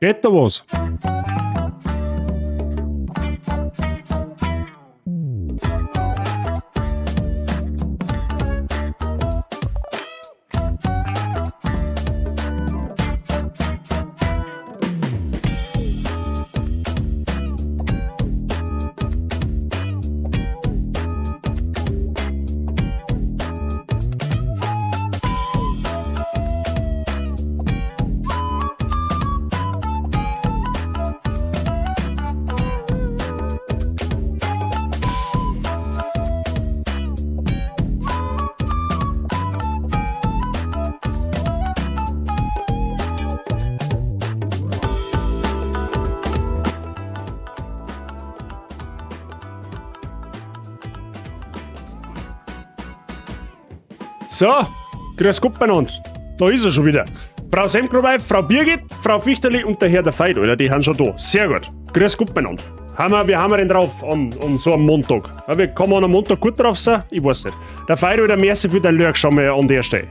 Geht da was? So, grüß Gott beieinander. Da ist er schon wieder. Frau Semkrowei, Frau Birgit, Frau Fichterli und der Herr der Veit, oder? Die sind schon da. Sehr gut. Grüß Gott beieinander. Wir haben wir denn drauf an so einem Montag? Ja, wie kann man am Montag gut drauf sein? Ich weiß nicht. Der Veit oder merci für dein Lurk schon mal an der Stelle.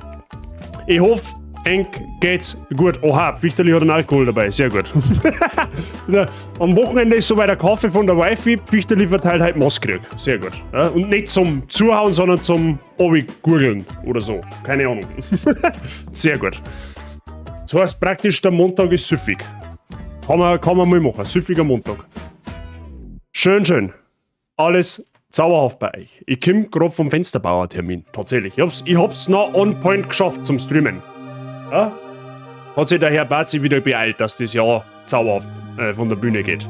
Ich hoffe, eng geht's gut. Oha, Fichterli hat einen Alkohol dabei. Sehr gut. Na, am Wochenende ist soweit der Kaffee von der Wifi. Fichterli verteilt halt Maßkrieg. Sehr gut. Ja, und nicht zum Zuhauen, sondern zum Obi-Gurgeln oder so. Keine Ahnung. Sehr gut. Das heißt praktisch, der Montag ist süffig. Kann man mal machen. Süffiger Montag. Schön, schön. Alles zauberhaft bei euch. Ich komm grad vom Fensterbauertermin. Tatsächlich. Ich hab's noch on point geschafft zum Streamen. Ja? Hat sich der Herr Bazi wieder beeilt, dass das Jahr zauberhaft von der Bühne geht.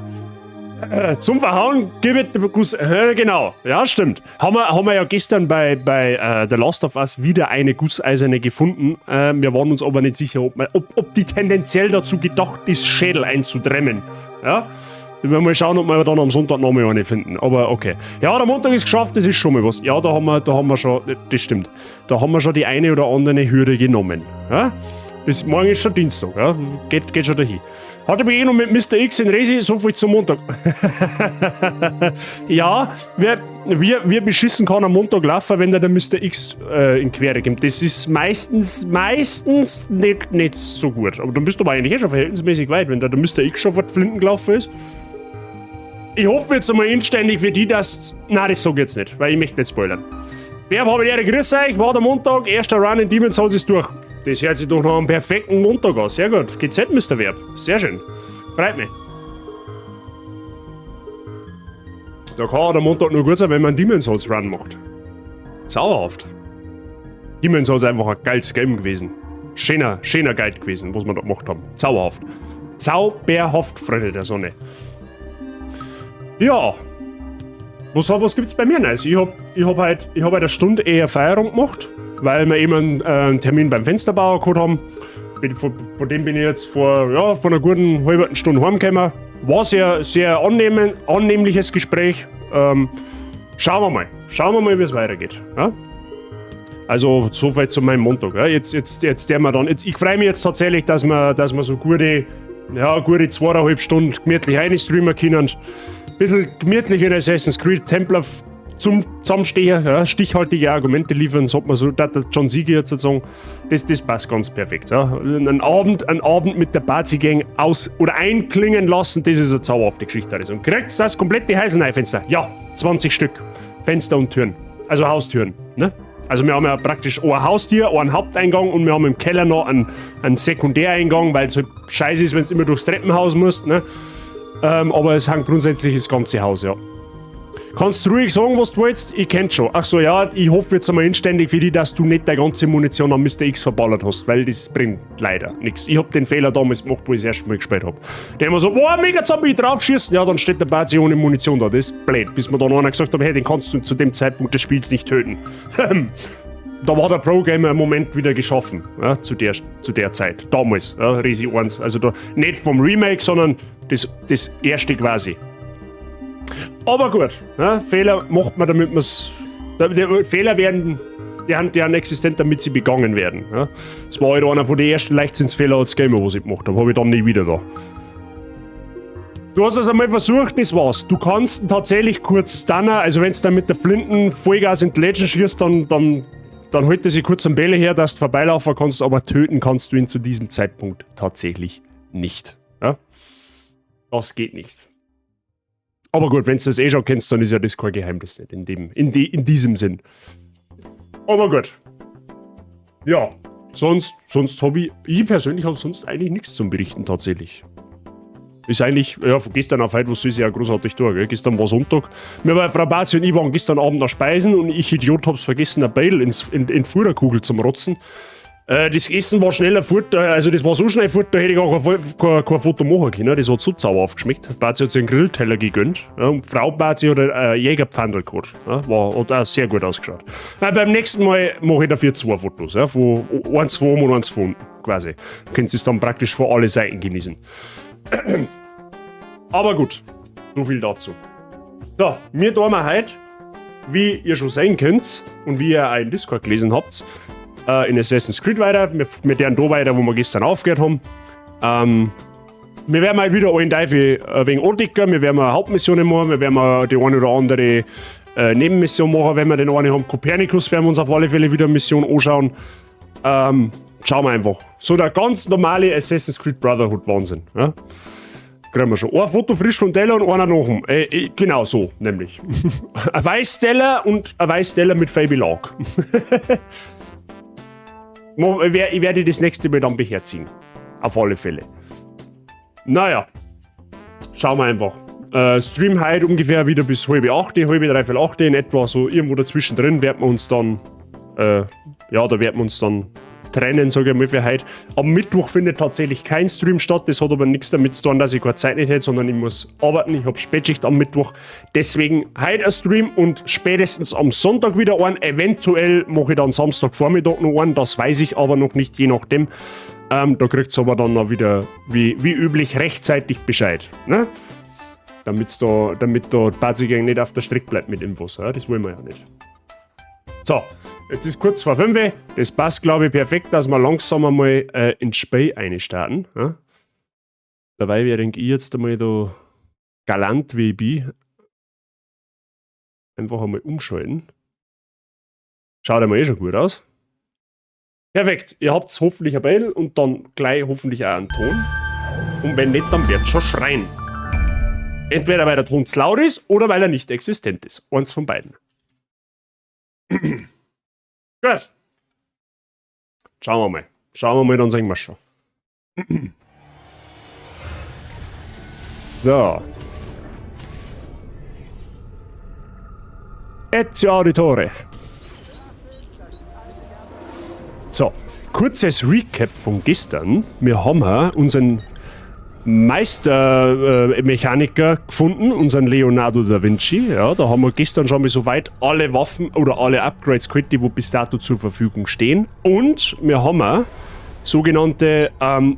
Zum Verhauen gebe ich den Guss. Genau. Ja, stimmt. Haben wir ja gestern bei The Last of Us wieder eine Gusseiserne gefunden. Wir waren uns aber nicht sicher, ob die tendenziell dazu gedacht ist, Schädel einzudremmen. Ja? Wir werden mal schauen, ob wir dann am Sonntag noch mal eine finden. Aber okay. Ja, der Montag ist geschafft, das ist schon mal was. Ja, da haben wir, da haben wir schon, das stimmt. Da haben wir schon die eine oder andere Hürde genommen. Ja? Das, morgen ist schon Dienstag, ja? Geht schon dahin. Hatte Begegnung mit Mister X in Resi, so viel zum Montag. Ja, wer beschissen kann am Montag laufen, wenn der Mister X in Quere kommt. Das ist meistens nicht so gut. Aber dann bist du aber eigentlich eh schon verhältnismäßig weit, wenn der Mister X schon vor die Flinten gelaufen ist. Ich hoffe jetzt einmal inständig für die, dass... Nein, das sag ich jetzt nicht, weil ich möchte nicht spoilern. Wer habe die Ehre, grüß euch, war der Montag, erster Run in Demon's Souls ist durch. Das hört sich doch noch einen perfekten Montag an. Sehr gut. GZ, Mister Verb. Sehr schön. Freut mich. Da kann der Montag nur gut sein, wenn man einen Demon's Souls Run macht. Zauberhaft. Demon's Souls ist einfach ein geiles Game gewesen. Schöner Guide gewesen, was wir da gemacht haben. Zauberhaft. Zauberhaft, Freunde der Sonne. Ja. Was gibt's bei mir Neues? Ich hab halt eine Stunde eher Feierabend gemacht, weil wir eben einen Termin beim Fensterbauer gehabt haben. Von dem bin ich jetzt vor einer guten halben Stunde heimgekommen. War sehr, sehr annehmliches Gespräch. Schauen wir mal. Schauen wir mal, wie es weitergeht. Ja? Also, soweit zu meinem Montag. Ja? Jetzt, jetzt, jetzt, der wir dann, jetzt, ich freue mich jetzt tatsächlich, dass wir so gute zweieinhalb Stunden gemütlich reinstreamen können. Bisschen gemütlich in Assassin's Creed Templar zum Zusammenstehen, ja, stichhaltige Argumente liefern, sagt man so, der John Sieger jetzt sozusagen, das passt ganz perfekt. Ja. Ein Abend mit der Bazi-Gang aus- oder einklingen lassen, das ist eine zauberhafte Geschichte. Also. Und kriegt's das komplette Häuselnei-Fenster? Ja, 20 Stück. Fenster und Türen. Also Haustüren. Ne? Also wir haben ja praktisch ein Haustier, einen Haupteingang und wir haben im Keller noch einen Sekundäreingang, weil es halt scheiße ist, wenn's immer durchs Treppenhaus musst. Ne? Aber es hängt grundsätzlich das ganze Haus, ja. Kannst du ruhig sagen, was du willst? Ich kenn's schon. Ach so, ja, ich hoffe jetzt einmal inständig für dich, dass du nicht deine ganze Munition an Mister X verballert hast, weil das bringt leider nix. Ich hab den Fehler damals gemacht, wo ich das erste Mal gespielt hab. Der immer so, boah, mega Zombie, draufschießen. Ja, dann steht der Bazi ohne Munition da. Das ist blöd. Bis mir dann einer gesagt hat, hey, den kannst du zu dem Zeitpunkt des Spiels nicht töten. Da war der Pro-Gamer im Moment wieder geschaffen, ja, zu der Zeit. Damals, ja, Resi 1. Also da, nicht vom Remake, sondern das erste quasi. Aber gut, ja, Fehler macht man, damit man's, da, die Fehler werden, die haben, die haben existent, damit sie begangen werden. Ja. Das war halt einer von den ersten Leichtsinnsfehler als Gamer, was ich gemacht hab. Hab ich dann nie wieder da. Du hast es einmal versucht, das war's. Du kannst tatsächlich kurz stunnen, also wenn's dann mit der Flinten Vollgas in die Legend schießt, dann holt er sich kurz am Bälle her, dass du vorbeilaufen kannst, aber töten kannst du ihn zu diesem Zeitpunkt tatsächlich nicht. Ja? Das geht nicht. Aber gut, wenn du das eh schon kennst, dann ist ja das kein Geheimnis nicht in diesem Sinn. Aber gut. Ja, sonst habe ich persönlich habe sonst eigentlich nichts zum Berichten tatsächlich. Ist eigentlich, ja, von gestern auf heute, was ist ja großartig da, gell? Gestern war Sonntag. Wir waren, Frau Bazi und ich waren gestern Abend noch speisen und ich Idiot hab's vergessen, ein Beil in die Futterkugel zum Rotzen. Das Essen war schneller fort, also das war so schnell fort, da hätte ich auch kein Foto machen können. Das hat so sauer aufgeschmeckt. Bazi hat sich einen Grillteller gegönnt. Ja, und Frau Bazi hat ein Jägerpfandl gehabt. Ja, hat auch sehr gut ausgeschaut. Beim nächsten Mal mache ich dafür zwei Fotos. Ja, von, eins von oben und eins von unten quasi. Könnt ihr es dann praktisch von alle Seiten genießen. Aber gut, so viel dazu. So, mir tun wir heute, wie ihr schon sehen könnt und wie ihr auch in Discord gelesen habt, in Assassin's Creed weiter, mit deren da weiter, wo wir gestern aufgehört haben. Wir werden mal wieder allen Teufel wegen andecken, wir werden mal Hauptmissionen machen, wir werden mal die eine oder andere Nebenmission machen, wenn wir den eine haben. Kopernikus werden wir uns auf alle Fälle wieder eine Mission anschauen. Schauen wir einfach. So der ganz normale Assassin's Creed Brotherhood Wahnsinn. Ja? Kriegen wir schon. Ein Foto frisch vom Teller und einer nach dem. Genau so, nämlich. Ein Weißteller und ein Weißteller mit viel Belag. Ich werde das nächste Mal dann beherzigen. Auf alle Fälle. Naja. Schauen wir einfach. Stream heute ungefähr wieder bis 7:30, 7:45 in etwa, so irgendwo dazwischen drin werden wir uns dann, ja, da werden wir uns dann trennen, sage ich mal, für heute. Am Mittwoch findet tatsächlich kein Stream statt, das hat aber nichts damit zu tun, dass ich keine Zeit nicht hätte, sondern ich muss arbeiten, ich habe Spätschicht am Mittwoch. Deswegen heute ein Stream und spätestens am Sonntag wieder einen. Eventuell mache ich dann Samstagvormittag noch einen, das weiß ich aber noch nicht, je nachdem. Da kriegt's aber dann noch wieder, wie üblich, rechtzeitig Bescheid. Ne? Damit da die Party nicht auf der Strecke bleibt mit Infos. Ja? Das wollen wir ja nicht. So, jetzt ist kurz vor 5. Das passt, glaube ich, perfekt, dass wir langsam einmal ins Spiel einstarten. Ja? Dabei werde ich jetzt einmal da galant wie ich bin, einfach einmal umschalten. Schaut einmal eh schon gut aus. Perfekt, ihr habt hoffentlich ein Bild und dann gleich hoffentlich auch einen Ton. Und wenn nicht, dann wird's schon schreien. Entweder weil der Ton zu laut ist oder weil er nicht existent ist. Eins von beiden. Gut. Schauen wir mal. Schauen wir mal, dann sehen wir schon. So. Ezio Auditore. So, kurzes Recap von gestern. Wir haben ja unseren Meistermechaniker gefunden, unseren Leonardo da Vinci. Ja, da haben wir gestern schon mal soweit alle Waffen oder alle Upgrades geholt, die wo bis dato zur Verfügung stehen. Und wir haben auch sogenannte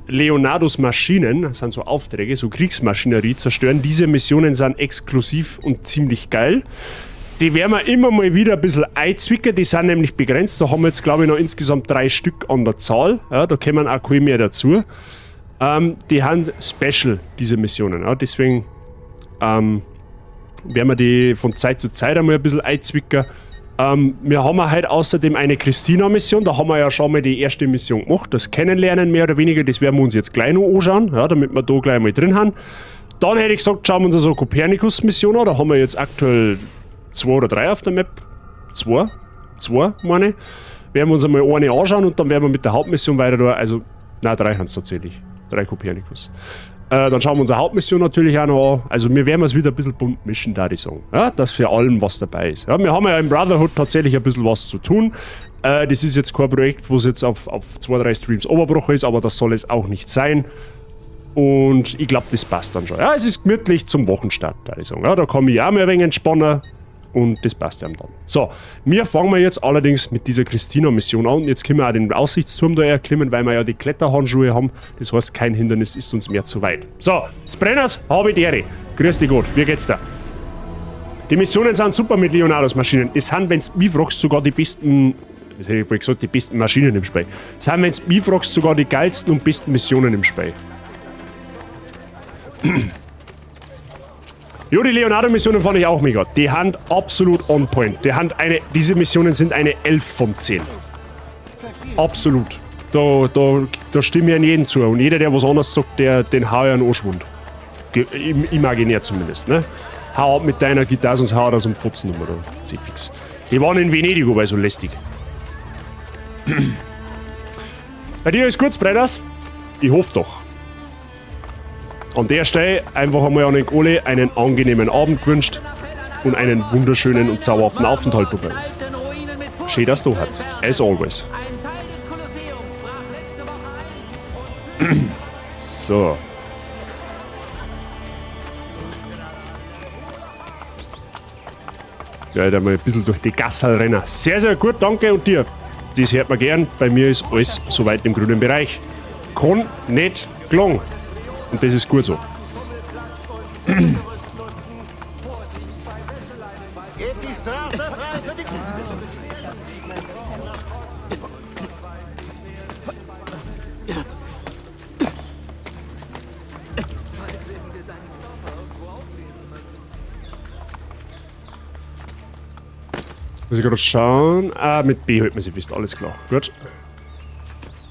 Leonardos Maschinen, das sind so Aufträge, so Kriegsmaschinerie zerstören. Diese Missionen sind exklusiv und ziemlich geil. Die werden wir immer mal wieder ein bisschen einzwicken, die sind nämlich begrenzt. Da haben wir jetzt, glaube ich, noch insgesamt 3 Stück an der Zahl. Ja, da kommen auch keine mehr dazu. Die haben special, diese Missionen. Ja, deswegen werden wir die von Zeit zu Zeit einmal ein bisschen einzwicken. Wir haben heute außerdem eine Christina-Mission. Da haben wir ja schon mal die erste Mission gemacht. Das Kennenlernen mehr oder weniger, das werden wir uns jetzt gleich noch anschauen, ja, damit wir da gleich mal drin haben. Dann hätte ich gesagt, schauen wir uns also Kopernikus-Mission an. Da haben wir jetzt aktuell 2 oder 3 auf der Map. 2? 2, meine ich. Werden wir uns einmal eine anschauen und dann werden wir mit der Hauptmission weiter da. Also, nein, 3 haben es tatsächlich. 3 Kopernikus. Dann schauen wir unsere Hauptmission natürlich auch noch an. Also wir werden es wieder ein bisschen bunt mischen, da ich sagen. Ja, dass für allem was dabei ist. Ja, wir haben ja im Brotherhood tatsächlich ein bisschen was zu tun. Das ist jetzt kein Projekt, wo es jetzt auf 2, 3 Streams oberbrochen ist, aber das soll es auch nicht sein. Und ich glaub, das passt dann schon. Ja, es ist gemütlich zum Wochenstart, da ich sagen. Ja, da kann ich auch mal ein wenig entspannen. Und das passt ja dann. So, wir fangen wir jetzt allerdings mit dieser Christina-Mission an. Und jetzt können wir auch den Aussichtsturm da erklimmen, weil wir ja die Kletterhandschuhe haben. Das heißt, kein Hindernis ist uns mehr zu weit. So, Sprenners, habe die Ehre. Grüß dich Gott, wie geht's da? Die Missionen sind super mit Leonardos Maschinen. Es sind, wenn's mich fragst, sogar die besten... Das hätte ich vorhin gesagt, die besten Maschinen im Spiel. Es sind, wenn's mich fragst, sogar die geilsten und besten Missionen im Spiel. Jo, die Leonardo-Missionen fand ich auch mega. Die haben absolut on point. Die haben eine, diese Missionen sind eine 11 von 10. Absolut. Da stimme ich an jeden zu. Und jeder, der was anderes sagt, den hau ich einen Arschwund. Imaginär zumindest, ne? Hau ab mit deiner Gitarre, sonst hau ich das um Fotzen um, oder? Fix. Die waren in Venedig, aber so lästig. Bei dir ist gut, Breiders? Ich hoffe doch. An der Stelle einfach einmal an den Ole einen angenehmen Abend gewünscht und einen wunderschönen und zauberhaften Aufenthalt bei uns. Schön, dass du hast. As always. So. Ja, da mal ein bisschen durch die Gasse rennen. Sehr, sehr gut, danke und dir. Das hört man gern. Bei mir ist alles soweit im grünen Bereich. Kann nicht gelungen. Und das ist gut so. Muss ich gerade schauen. Ah, mit B hält man sich fest, alles klar. Gut.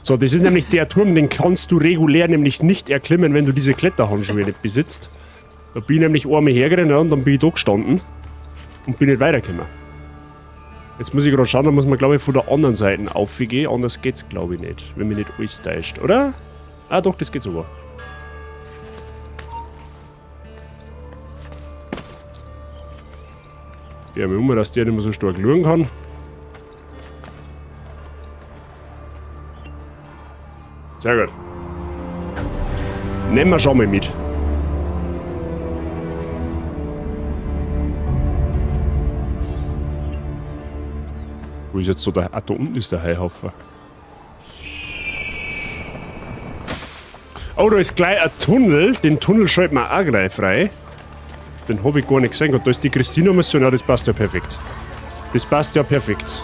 So, das ist nämlich der Turm, den kannst du regulär nämlich nicht erklimmen, wenn du diese Kletterhandschuhe nicht besitzt. Da bin ich nämlich einmal hergerannt, ja, und dann bin ich da gestanden und bin nicht weitergekommen. Jetzt muss ich gerade schauen, da muss man, glaube ich, von der anderen Seite aufgehen. Anders geht's, glaube ich, nicht, wenn mich nicht alles täuscht, oder? Ah, doch, das geht sogar. Ja, mir um, dass der nicht mehr so stark schauen kann. Sehr gut. Nehmen wir schon mal mit. Wo ist jetzt so der... Ah, da unten ist der Heuhaufen. Oh, da ist gleich ein Tunnel. Den Tunnel schalten wir auch gleich frei. Den hab ich gar nicht gesehen. Und da ist die Christina-Mission. Ja, das passt ja perfekt. Das passt ja perfekt.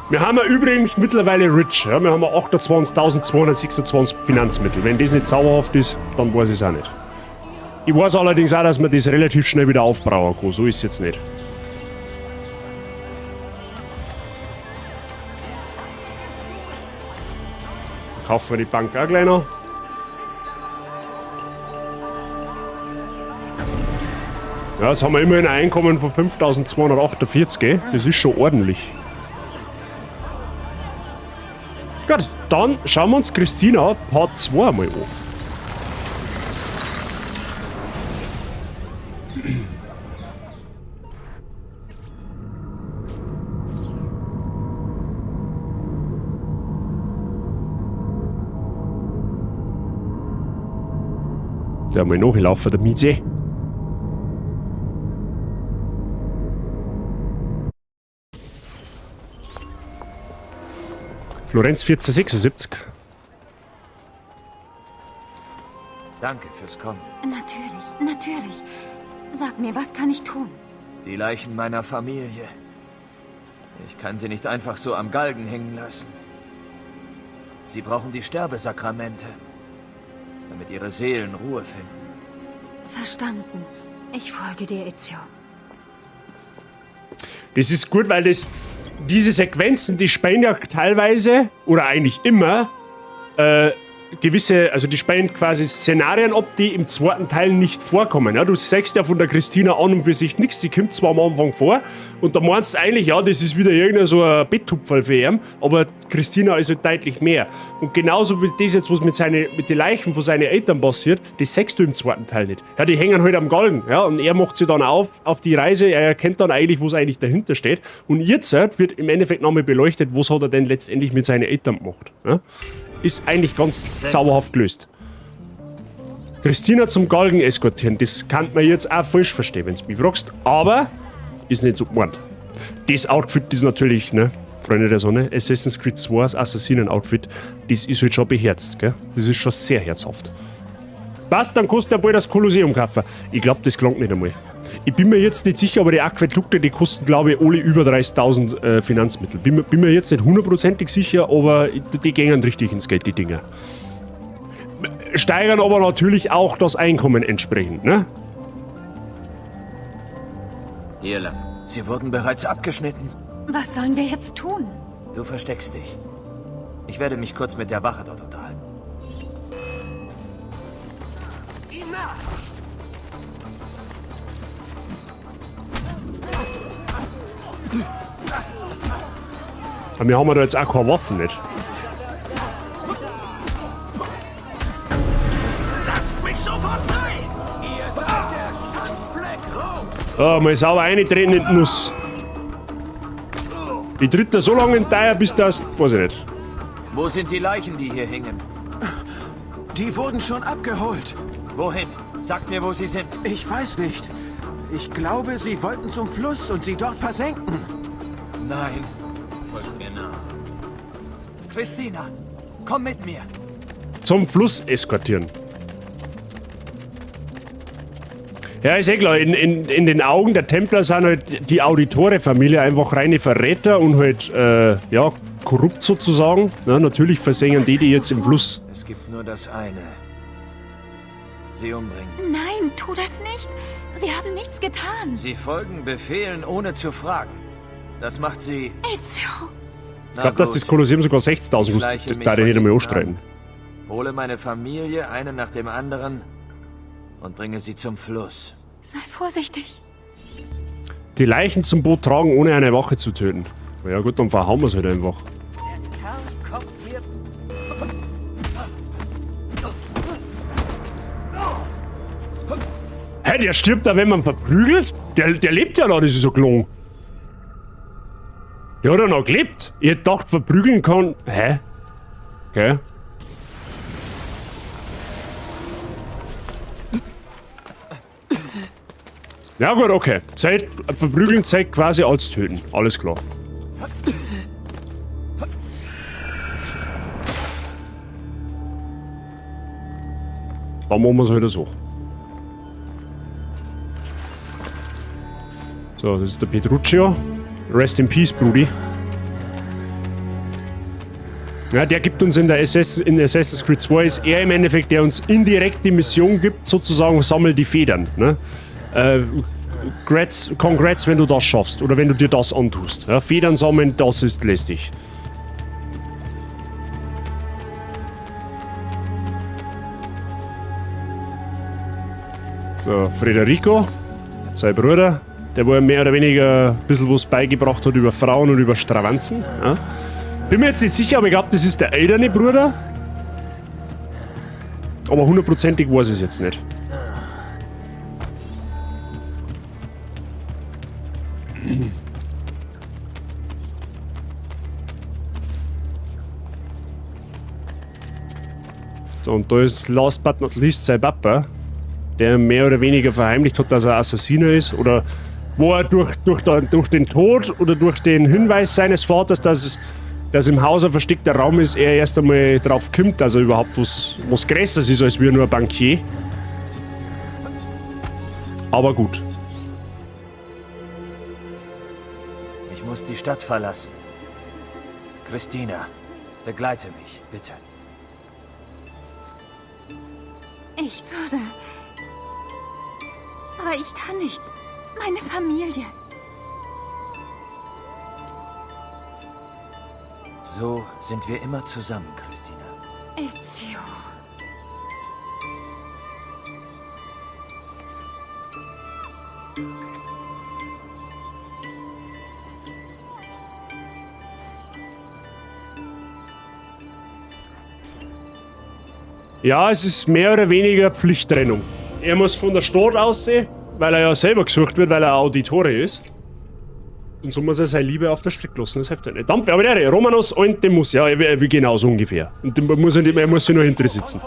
Wir haben ja übrigens mittlerweile rich. Ja, wir haben ja 28.226 Finanzmittel. Wenn das nicht zauberhaft ist, dann weiß ich es auch nicht. Ich weiß allerdings auch, dass man das relativ schnell wieder aufbrauchen kann. So ist es jetzt nicht. Kaufen wir die Bank auch gleich noch. Ja, jetzt haben wir immerhin ein Einkommen von 5.248, gell? Das ist schon ordentlich. Gut, dann schauen wir uns Christina Part 2 mal an. Der mal nachlaufen, der Mieze. Florenz 1476. Danke fürs Kommen. Natürlich, natürlich. Sag mir, was kann ich tun? Die Leichen meiner Familie. Ich kann sie nicht einfach so am Galgen hängen lassen. Sie brauchen die Sterbesakramente, damit ihre Seelen Ruhe finden. Verstanden. Ich folge dir, Ezio. Das ist gut, weil das... Diese Sequenzen, die spielen ja teilweise, oder eigentlich immer, gewisse, also die spielen quasi Szenarien ab, die im zweiten Teil nicht vorkommen. Ja, du siehst ja von der Christina an und für sich nichts, sie kommt zwar am Anfang vor und da meinst du eigentlich, ja, das ist wieder irgendein so ein Betthupferl für ihn, aber Christina ist halt deutlich mehr. Und genauso wie das jetzt, was mit den Leichen von seinen Eltern passiert, das siehst du im zweiten Teil nicht. Ja, die hängen halt am Galgen, ja, und er macht sie dann auf die Reise, er erkennt dann eigentlich, was eigentlich dahinter steht. Und jetzt wird im Endeffekt nochmal beleuchtet, was hat er denn letztendlich mit seinen Eltern gemacht. Ja? Ist eigentlich ganz zauberhaft gelöst. Christina zum Galgen eskortieren, das kann man jetzt auch falsch verstehen, wenn's mich fragst, aber ist nicht so gemeint. Das Outfit ist natürlich, ne, Freunde der Sonne, Assassin's Creed 2, das Assassinen-Outfit, das ist halt schon beherzt, gell? Das ist schon sehr herzhaft. Passt, dann kostet ja bald das Kolosseum kaufen. Ich glaub, das klangt nicht einmal. Ich bin mir jetzt nicht sicher, aber die Aquädukte, die kosten, glaube ich, alle über 30.000 Finanzmittel. Bin mir jetzt nicht hundertprozentig sicher, aber die gehen richtig ins Geld, die Dinger. Steigern aber natürlich auch das Einkommen entsprechend, ne? Hier lang. Sie wurden bereits abgeschnitten. Was sollen wir jetzt tun? Du versteckst dich. Ich werde mich kurz mit der Wache dort unterhalten. Ihm nach! Aber wir haben ja da jetzt auch keine Waffen nicht. Lasst mich sofort frei! Ihr seid der Schandfleck Roms! Ah, mal sauber reintreten in die Nuss. Ich tritt da so lange in den Teier, bis das. Weiß ich nicht. Wo sind die Leichen, die hier hingen? Die wurden schon abgeholt. Wohin? Sagt mir, wo sie sind. Ich weiß nicht. Ich glaube, sie wollten zum Fluss und sie dort versenken. Nein. Folgt mir nach. Christina, komm mit mir. Zum Fluss eskortieren. Ja, ist eh klar, in den Augen der Templer sind halt die Auditore-Familie einfach reine Verräter und halt, ja, korrupt sozusagen. Na, natürlich versenken die die jetzt im Fluss. Es gibt nur das eine. Sie umbringen. Nein, tu das nicht. Sie haben nichts getan. Sie folgen Befehlen, ohne zu fragen. Das macht sie... Ezio. Ich glaube, dass das Kolosseum sogar 60.000 kostet. Da ich nicht einmal anstreiten. Hole meine Familie, einen nach dem anderen, und bringe sie zum Fluss. Sei vorsichtig. Die Leichen zum Boot tragen, ohne eine Wache zu töten. Ja gut, dann verhauen wir es halt einfach. Hä, der stirbt da, wenn man verprügelt? Der lebt ja noch, das ist so gelungen. Der hat ja noch gelebt. Ich hätte gedacht, verprügeln kann... Hä? Okay. Ja gut, okay. Zeit, verprügeln zeigt quasi als töten. Alles klar. Dann machen wir es halt so. So, das ist der Petruccio. Rest in Peace, Brudi. Ja, der gibt uns in der in Assassin's Creed 2 ist er im Endeffekt, der uns indirekt die Mission gibt, sozusagen, sammel die Federn. Ne? Congrats, wenn du das schaffst oder wenn du dir das antust. Ja, Federn sammeln, das ist lästig. So, Federico, sein Bruder, der wo ihm mehr oder weniger ein bisschen was beigebracht hat über Frauen und über Stravanzen. Ja. Bin mir jetzt nicht sicher, aber ich glaube, das ist der ältere Bruder. Aber hundertprozentig weiß ich es jetzt nicht. So, und da ist last but not least sein Papa, der mehr oder weniger verheimlicht hat, dass er Assassiner ist, oder wo er durch den Tod oder durch den Hinweis seines Vaters, dass im Haus ein versteckter Raum ist, er erst einmal drauf kommt, dass er überhaupt was Größeres ist, als wir nur ein Bankier. Aber gut. Ich muss die Stadt verlassen. Christina, begleite mich, bitte. Ich würde... Aber ich kann nicht. Meine Familie. So sind wir immer zusammen, Christina. Ezio. Ja, es ist mehr oder weniger Pflichttrennung. Er muss von der Stadt aussehen, weil er ja selber gesucht wird, weil er Auditore ist. Und so muss er seine Liebe auf der Strecke lassen, das hilft ja nicht. Dampf, aber der Romanos und dem muss, ja, genau so ungefähr. Und dem muss er muss sich nur hinter sitzen.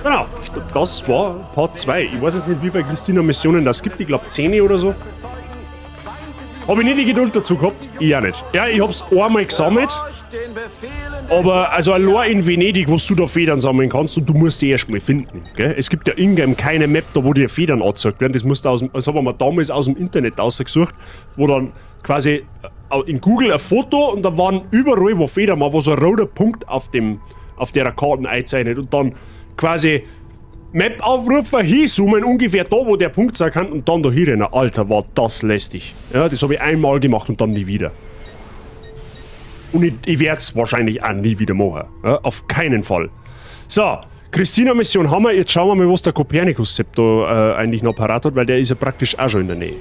Genau, das war Part 2. Ich weiß jetzt nicht, wie viele Christina-Missionen das gibt. Ich glaube 10 oder so. Habe ich nicht die Geduld dazu gehabt? Ich auch nicht. Ja, ich hab's einmal gesammelt. Aber also allein in Venedig, wo du da Federn sammeln kannst, und du musst die erst mal finden. Gell? Es gibt ja ingame keine Map, da wo dir Federn angezeigt werden. Das musst du das haben wir damals aus dem Internet rausgesucht, wo dann quasi in Google ein Foto und da waren überall, wo Federn waren, wo so ein roter Punkt auf der Karte einzeichnet und dann quasi Map aufrufen, hinzoomen, ungefähr da, wo der Punkt sein kann und dann da hinrennen. Alter, war das lästig. Ja, das habe ich einmal gemacht und dann nie wieder. Und ich werde es wahrscheinlich auch nie wieder machen. Ja, auf keinen Fall. So, Christina-Mission haben wir. Jetzt schauen wir mal, was der Kopernikus-Sepp da eigentlich noch parat hat, weil der ist ja praktisch auch schon in der Nähe.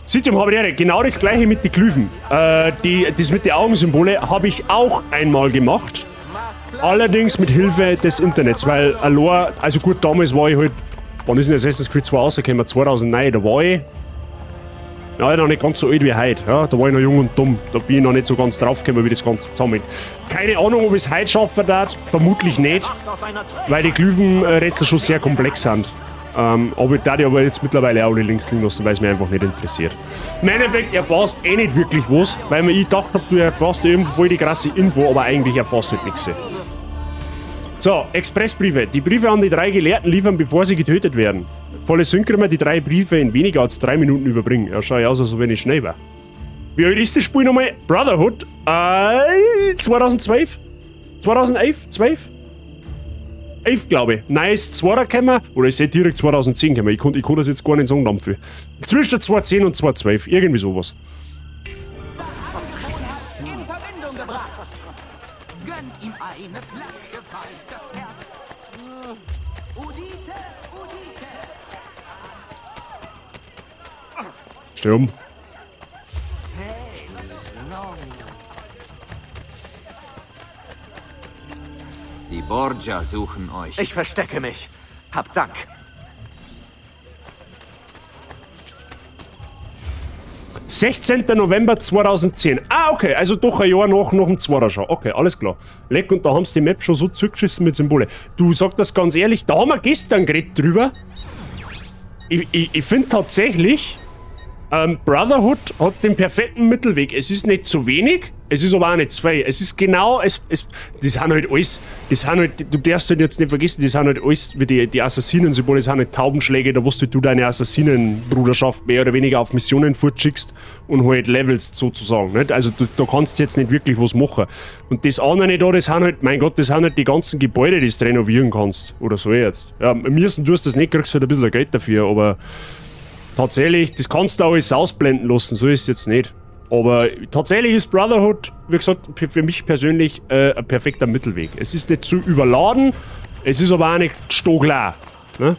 Sitium habe ich genau das gleiche mit den Glyphen. Das mit den Augensymbole habe ich auch einmal gemacht. Allerdings mit Hilfe des Internets, weil allein, also gut, damals war ich halt, wann ist denn Assassin's Creed 2 rausgekommen? 2009, da war ich ja, noch nicht ganz so alt wie heute. Ja, da war ich noch jung und dumm. Da bin ich noch nicht so ganz draufgekommen, wie das Ganze zusammenhängt. Keine Ahnung, ob ich es heute schaffen darf. Vermutlich nicht, weil die Glyphenrätsel schon sehr komplex sind. Aber ich darf die aber jetzt mittlerweile auch alle links liegen lassen, weil es mich einfach nicht interessiert. Im Endeffekt erfährst eh nicht wirklich was, weil mir ich gedacht hab, du erfährst irgendwo voll die krasse Info, aber eigentlich erfährst du halt nichts. So, Expressbriefe. Die Briefe an die drei Gelehrten liefern, bevor sie getötet werden. Volle Synchro die drei Briefe in weniger als 3 Minuten überbringen. Ja, schau ja aus, als wenn ich schnell war. Wie alt ist das Spiel nochmal? Brotherhood? 2012? 2011? 12? 11, glaube ich. Nein, ist 2 gekommen. Oder ist direkt 2010 gekommen. Ich kann das jetzt gar nicht sagen, Dampfe. Zwischen 2010 und 2012. Irgendwie sowas. In Verbindung gebracht. Gönnt ihm eine Flasche das Herz. Udite, Udite. Steh um. Die Borgia suchen euch. Ich verstecke mich. Hab Dank. 16. November 2010. Ah, okay, also doch ein Jahr nach dem Zweiter schon. Okay, alles klar. Leck, und da haben sie die Map schon so zugeschissen mit Symbole. Du, sag das ganz ehrlich, da haben wir gestern geredet drüber. Ich finde tatsächlich, Brotherhood hat den perfekten Mittelweg. Es ist nicht zu wenig, es ist aber auch nicht zu viel. Es ist genau, das sind halt alles, das sind halt, du darfst halt jetzt nicht vergessen, das sind halt alles, wie die Assassinen-Symbole, das sind halt Taubenschläge, da wo du deine Assassinenbruderschaft mehr oder weniger auf Missionen fortschickst und halt levelst sozusagen. Nicht? Also da kannst du jetzt nicht wirklich was machen. Und das andere da, das sind halt, mein Gott, das sind halt die ganzen Gebäude, die du renovieren kannst. Oder so jetzt. Ja, müssen tust du das nicht, kriegst halt ein bisschen Geld dafür, aber tatsächlich, das kannst du auch alles ausblenden lassen, so ist es jetzt nicht. Aber tatsächlich ist Brotherhood, wie gesagt, für mich persönlich ein perfekter Mittelweg. Es ist nicht zu überladen, es ist aber auch nicht stoklar. Ne?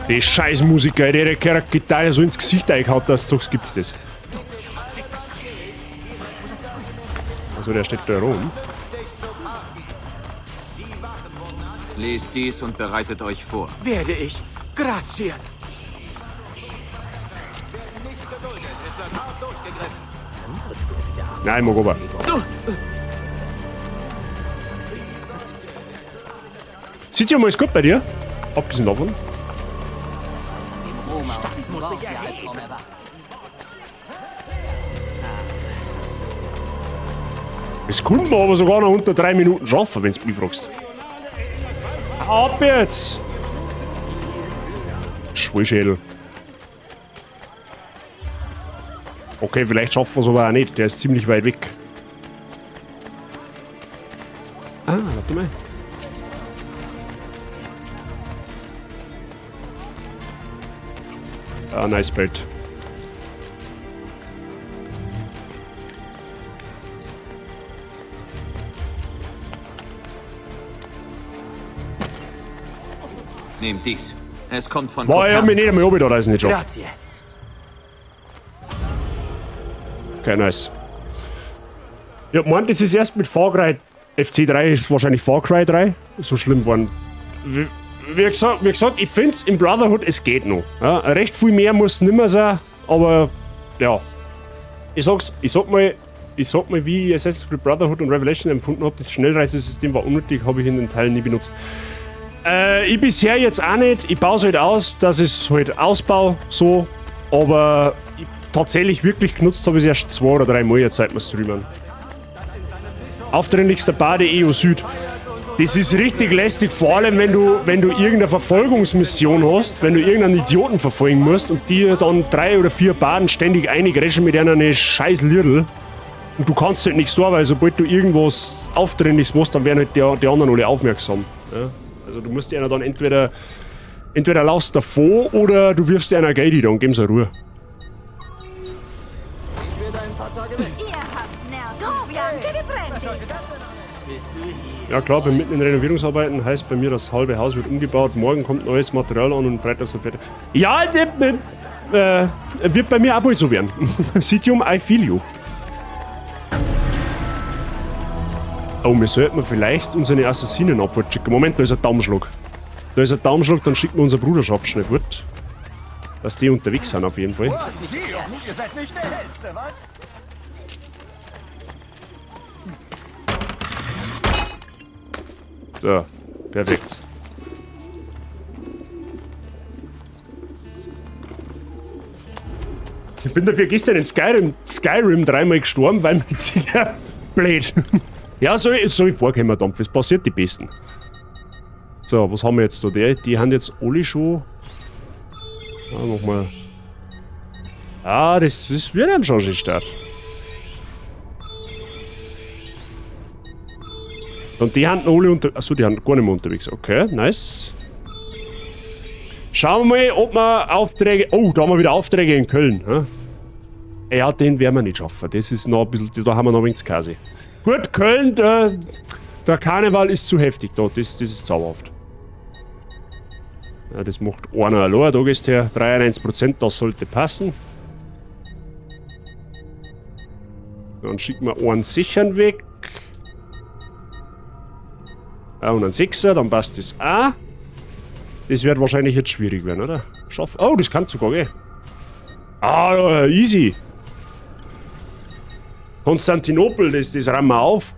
Die Scheißmusiker, die der Gitarre so ins Gesicht eingehauen, dass du sagst, gibt's das. Also der steht da rum. Lest dies und bereitet euch vor. Werde ich. Grazie. Nein, mag aber. Sieht ja mal alles gut bei dir? Abgesehen davon. Das könnte man aber sogar noch unter 3 Minuten schaffen, wenn du mich fragst. Ab jetzt! Schwulschädel. Okay, vielleicht schaffen wir es aber auch nicht. Der ist ziemlich weit weg. Ah, warte mal. Ah, nice Bild. Nehmt dies. Es kommt von Boah, ich hab mich nicht einmal oben da, ist nicht schafft. Grazie. Okay, nice. Ja, meint, das ist erst mit Far Cry FC3 ist wahrscheinlich Far Cry 3. So schlimm waren. Wie gesagt, ich find's im Brotherhood, es geht noch. Ja, recht viel mehr muss nimmer sein, aber ja. Ich sag mal, wie ich Assassin's Creed Brotherhood und Revelation empfunden hab, das Schnellreisesystem war unnötig, habe ich in den Teilen nie benutzt. Ich bisher jetzt auch nicht. Ich baue es halt aus, dass ich es halt ausbaue, so. Aber ich, tatsächlich wirklich genutzt habe ich es erst 2 oder 3 Mal jetzt seit wir streamen. Aufdringlichster Bar der EU Süd. Das ist richtig lästig, vor allem wenn du irgendeine Verfolgungsmission hast, wenn du irgendeinen Idioten verfolgen musst und dir dann 3 oder 4 Bahnen ständig eingrätschen mit einer scheiß Lirdl. Und du kannst halt nichts tun, weil sobald du irgendwas Aufdringliches machst, dann werden halt die anderen alle aufmerksam. Ja? Also du musst einer dann entweder laufst davor oder du wirfst einer Geld hin, dann geben sie Ruhe. Ich werde ein paar Tage weg. Ihr habt Nerven. Grobian, che ti prendi? Ja klar, bin mitten in Renovierungsarbeiten, heißt bei mir, das halbe Haus wird umgebaut, morgen kommt neues Material an und Freitag so fertig. Ja, wird bei mir auch bald so werden. Sitium, I feel you. Oh, wir sollten vielleicht unsere Assassinen abfortschicken. Moment, da ist ein Daumenschlag. Da ist ein Daumenschlag, dann schicken wir unsere Bruderschaft schnell fort. Dass die unterwegs sind auf jeden Fall. Ihr seid nicht der Hellste, was? So, perfekt. Ich bin dafür gestern in Skyrim dreimal gestorben, weil mein Ziger blöd. Ja, soll ich vorkommen, Dampf. Es passiert die Besten. So, was haben wir jetzt da? Die haben jetzt alle schon. Ah, nochmal. Ah, das wird einem schon schön stark. Und die haben alle unter. Achso, die haben gar nicht mehr unterwegs. Okay, nice. Schauen wir mal, ob wir Aufträge. Oh, da haben wir wieder Aufträge in Köln. Hm? Ja, den werden wir nicht schaffen. Das ist noch ein bisschen. Da haben wir noch ein wenig Käse. Gut, Köln, der Karneval ist zu heftig da. Das ist zauberhaft. Ja, das macht einer allein. Da gehst du her. 93%, das sollte passen. Dann schicken wir einen sicheren weg. Ja, und einen Sechser, dann passt das auch. Das wird wahrscheinlich jetzt schwierig werden, oder? Schaff. Oh, das kann sogar gehen. Ah, easy. Konstantinopel, das rammen wir auf.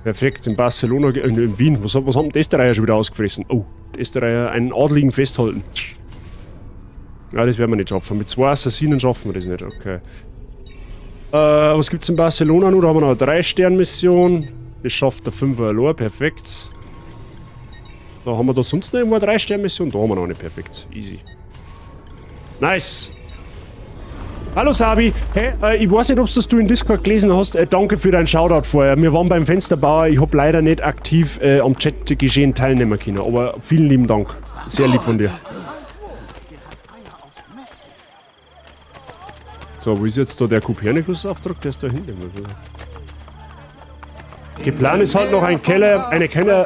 Perfekt, in Barcelona, in Wien. Was haben die Österreicher schon wieder ausgefressen? Oh, die Österreicher einen Adligen festhalten. Ja, das werden wir nicht schaffen. Mit 2 Assassinen schaffen wir das nicht, okay. Was gibt's in Barcelona noch? Da haben wir noch eine 3-Stern-Mission. Das schafft der 5er allein, perfekt. Da haben wir da sonst noch irgendwo eine 3-Stern-Mission? Da haben wir noch eine, perfekt. Easy. Nice. Hallo Sabi, hey, ich weiß nicht, ob das du in Discord gelesen hast. Danke für deinen Shoutout vorher. Wir waren beim Fensterbauer, ich hab leider nicht aktiv am Chat-Geschehen teilnehmen können. Aber vielen lieben Dank. Sehr lieb von dir. So, wo ist jetzt da der Kopernikus-Auftrag? Der ist da hinten. Geplant ist halt noch ein Keller, eine Keller.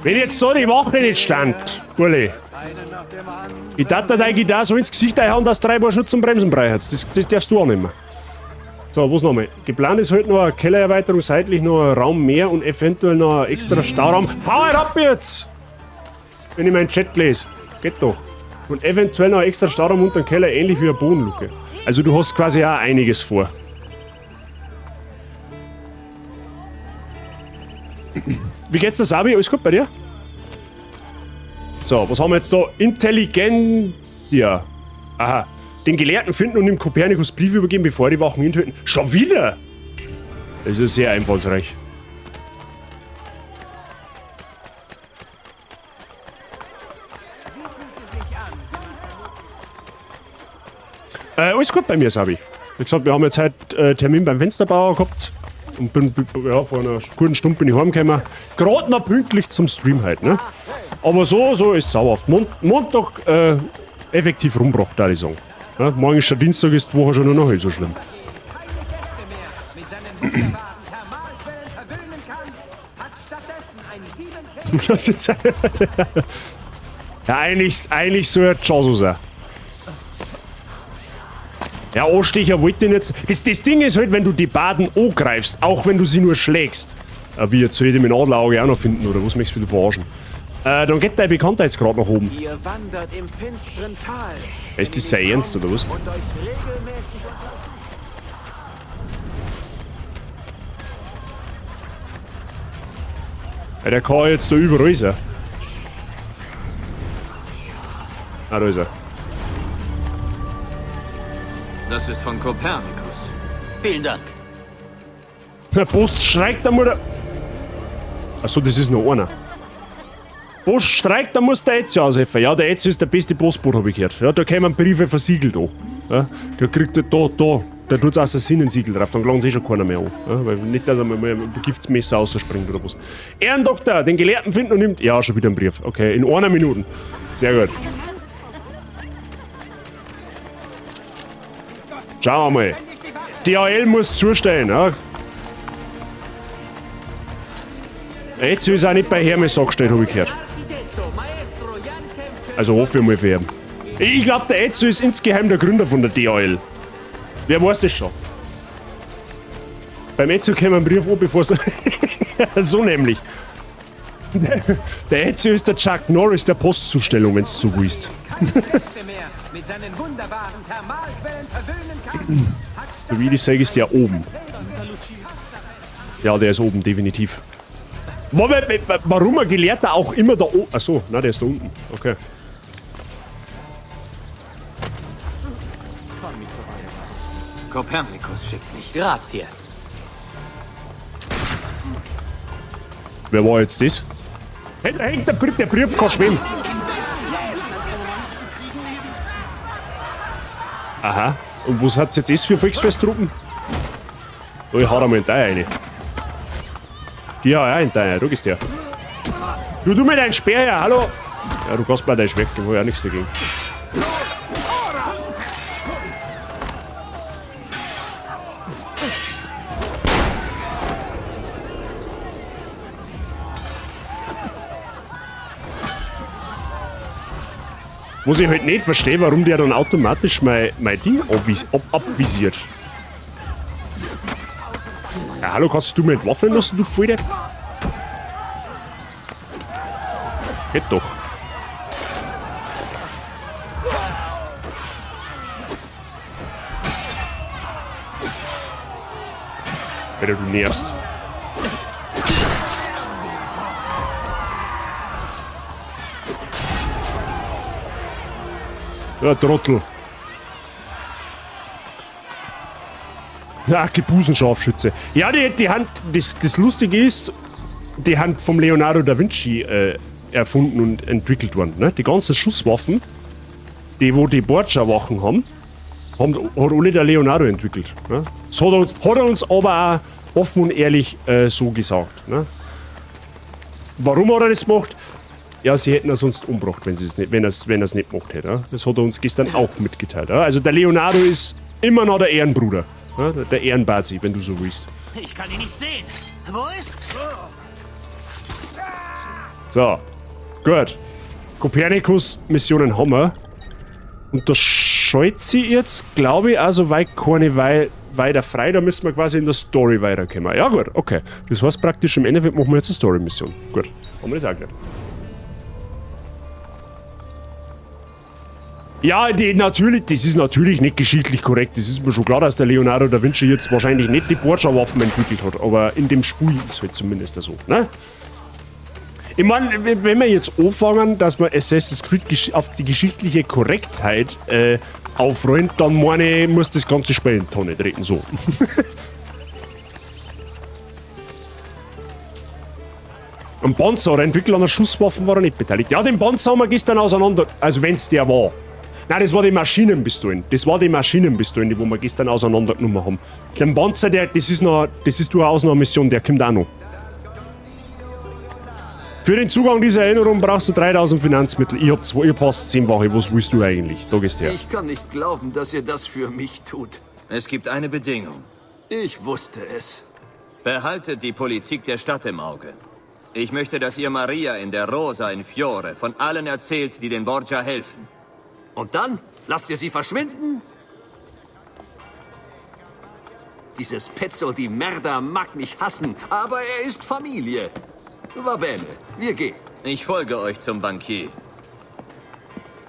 Wenn jetzt so die Wache nicht stand, Burli. Ich darf dir deine Gitarre so ins Gesicht einhauen, dass du 3 Bar Schutz und Bremsen brauchst. Das darfst du auch nicht mehr. So, was nochmal? Geplant ist halt noch eine Kellererweiterung, seitlich noch ein Raum mehr und eventuell noch ein extra Stauraum. Hau halt ab jetzt! Wenn ich meinen Chat lese. Geht doch. Und eventuell noch ein extra Stauraum unter dem Keller, ähnlich wie eine Bodenluke. Also du hast quasi auch einiges vor. Wie geht's dir, Sabi? Alles gut bei dir? So, was haben wir jetzt da? Intelligentia. Aha. Den Gelehrten finden und dem Kopernikus Brief übergeben, bevor die Wachen ihn töten. Schon wieder? Das ist sehr einfallsreich. Alles gut bei mir, Sabi. Wie gesagt, wir haben jetzt heute Termin beim Fensterbauer gehabt. Und bin, ja, vor einer guten Stunde bin ich heimgekommen. Gerade noch pünktlich zum Stream heute, ne? Aber so ist es sauerhaft. Montag effektiv rumgebracht, da ich sagen. Ja, morgen ist schon Dienstag, ist die Woche schon nur noch halb so schlimm. Das ist ja, eigentlich soll er schon so sein. Ja, Anstecher wollte ich nicht. Das Ding ist halt, wenn du die Baden angreifst, auch wenn du sie nur schlägst. Wie jetzt soll ich die mit dem Adlerauge auch noch finden, oder was möchtest du wieder verarschen? Dann geht dein Bekanntheitsgrad nach oben. Ihr wandert im finsteren Tal. Ist das sein Ernst, oder was? Und euch regelmäßig Ja, der kann jetzt da überall sein. Ah, da ist er. Das ist von Kopernikus. Vielen Dank. Der Post streikt, da muss er... Achso, das ist noch einer. Post streikt, da muss der Ezio aushelfen. Ja, der Ezio ist der beste Postbote, hab ich gehört. Ja, da kämen Briefe versiegelt an. Ja, der kriegt da, der tut's Assassinensiegel drauf, dann gelangt eh schon keiner mehr an. Ja, weil nicht, dass er mal ein Giftsmesser rausspringt oder was. Ehrendoktor, den Gelehrten finden und nimmt. Ja, schon wieder ein Brief. Okay, in einer Minute. Sehr gut. Schauen wir mal. DHL muss zustellen. Ja. Ezio ist auch nicht bei Hermes angestellt, hab ich gehört. Also hoffe ich mal für ihn. Ich glaub, der Ezio ist insgeheim der Gründer von der DHL. Wer weiß das schon? Beim Ezio käme ein Brief an, bevor es... So nämlich. Der Ezio ist der Chuck Norris der Postzustellung, wenn's so willst. So wie ich sage, ist der oben. Ja, der ist oben, definitiv. Warum ein Gelehrter auch immer da oben... Achso, na, der ist da unten. Okay. Kopernikus schickt mich. Grazie. Wer war jetzt das? Hey, da hängt der Brief, der Brief kann schwimmen. Aha. Und was hat's jetzt das für Volksfesttruppen? Oh, ich hau da mal in deine rein. Die hau ich auch in deine, da gehst du her. Du mit deinem Speer her, hallo! Ja, du kannst mir dein Schwert geben, hab ich auch nichts dagegen. Was ich halt nicht verstehe, warum der dann automatisch mein Ding abvisiert. Ja, hallo, kannst du mir entwaffnen lassen, du Volldepp? Geht doch. Alter, du nervst. Ja, Trottel. Ja, Gebusenscharfschütze. Ja, die Hand, das Lustige ist, die Hand vom Leonardo da Vinci erfunden und entwickelt worden. Ne? Die ganzen Schusswaffen, die wo die Borgia-Wachen haben, hat alle der Leonardo entwickelt. Ne? Das hat er uns aber auch offen und ehrlich so gesagt. Ne? Warum hat er das gemacht? Ja, sie hätten er sonst umgebracht, wenn er's nicht gemacht hätte. Ja? Das hat er uns gestern auch mitgeteilt. Ja? Also der Leonardo ist immer noch der Ehrenbruder. Ja? Der Ehrenbazi, wenn du so willst. Ich kann ihn nicht sehen. Wo ist? So, gut. Kopernikus Missionen haben wir. Und da schaltet sie jetzt, glaube ich, also weit keine weiter frei. Da müssen wir quasi in der Story weiterkommen. Ja gut, okay. Das heißt praktisch, im Endeffekt machen wir jetzt eine Story-Mission. Gut, haben wir das auch gehört. Ja, natürlich, das ist natürlich nicht geschichtlich korrekt. Das ist mir schon klar, dass der Leonardo da Vinci jetzt wahrscheinlich nicht die Borgia-Waffen entwickelt hat. Aber in dem Spiel ist halt zumindest so, ne? Ich mein, wenn wir jetzt anfangen, dass wir Assassin's Creed auf die geschichtliche Korrektheit aufrollen, dann meine ich, muss das ganze Spiel in die Tonne treten, so. Am Panzer oder Entwickler einer Schusswaffen war er nicht beteiligt. Ja, den Panzer haben wir gestern auseinander... Also wenn's der war. Nein, das war die Maschinenpistolen. Das war die Maschinenpistolen, die wo wir gestern auseinandergenommen haben. Den Panzer, der, das ist noch, das ist durchaus noch eine Mission, der kommt auch noch. Für den Zugang dieser Erinnerung brauchst du 3000 Finanzmittel. Ich hab zwei, ich hab fast 10 Wache. Was willst du eigentlich? Da gehst du her. Ich kann nicht glauben, dass ihr das für mich tut. Es gibt eine Bedingung. Ich wusste es. Behaltet die Politik der Stadt im Auge. Ich möchte, dass ihr Maria in der Rosa in Fiore von allen erzählt, die den Borgia helfen. Und dann? Lasst ihr sie verschwinden? Dieses Pezzo di Merda mag mich hassen, aber er ist Familie. Va bene, wir gehen. Ich folge euch zum Bankier.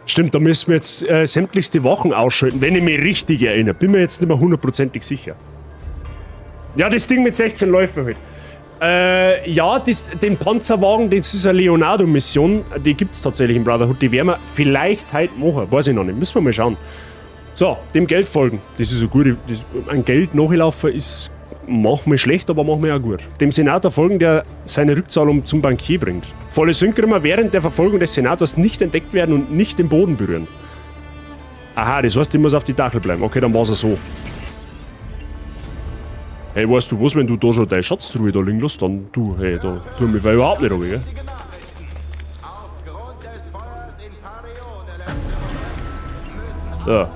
Stimmt, da müssen wir jetzt sämtlichste Wachen ausschalten, wenn ich mich richtig erinnere. Bin mir jetzt nicht mehr hundertprozentig sicher. Ja, das Ding mit 16 Läufen halt. Ja, den Panzerwagen, das ist eine Leonardo-Mission, die gibt's tatsächlich im Brotherhood, die werden wir vielleicht heute machen, weiß ich noch nicht, müssen wir mal schauen. So, dem Geld folgen, das ist eine gute, das, ein Geld nachlaufen ist Manchmal schlecht, aber manchmal auch gut. Dem Senator folgen, der seine Rückzahlung zum Bankier bringt. Volle Synkrümmer während der Verfolgung des Senators nicht entdeckt werden und nicht den Boden berühren. Aha, das heißt, ich muss auf die Dachel bleiben. Okay, dann war's ja so. Hey, weißt du was, wenn du da schon deine Schatztruhe da liegen lässt, dann du, hey, da tu mich überhaupt nicht runter, gell? Ja.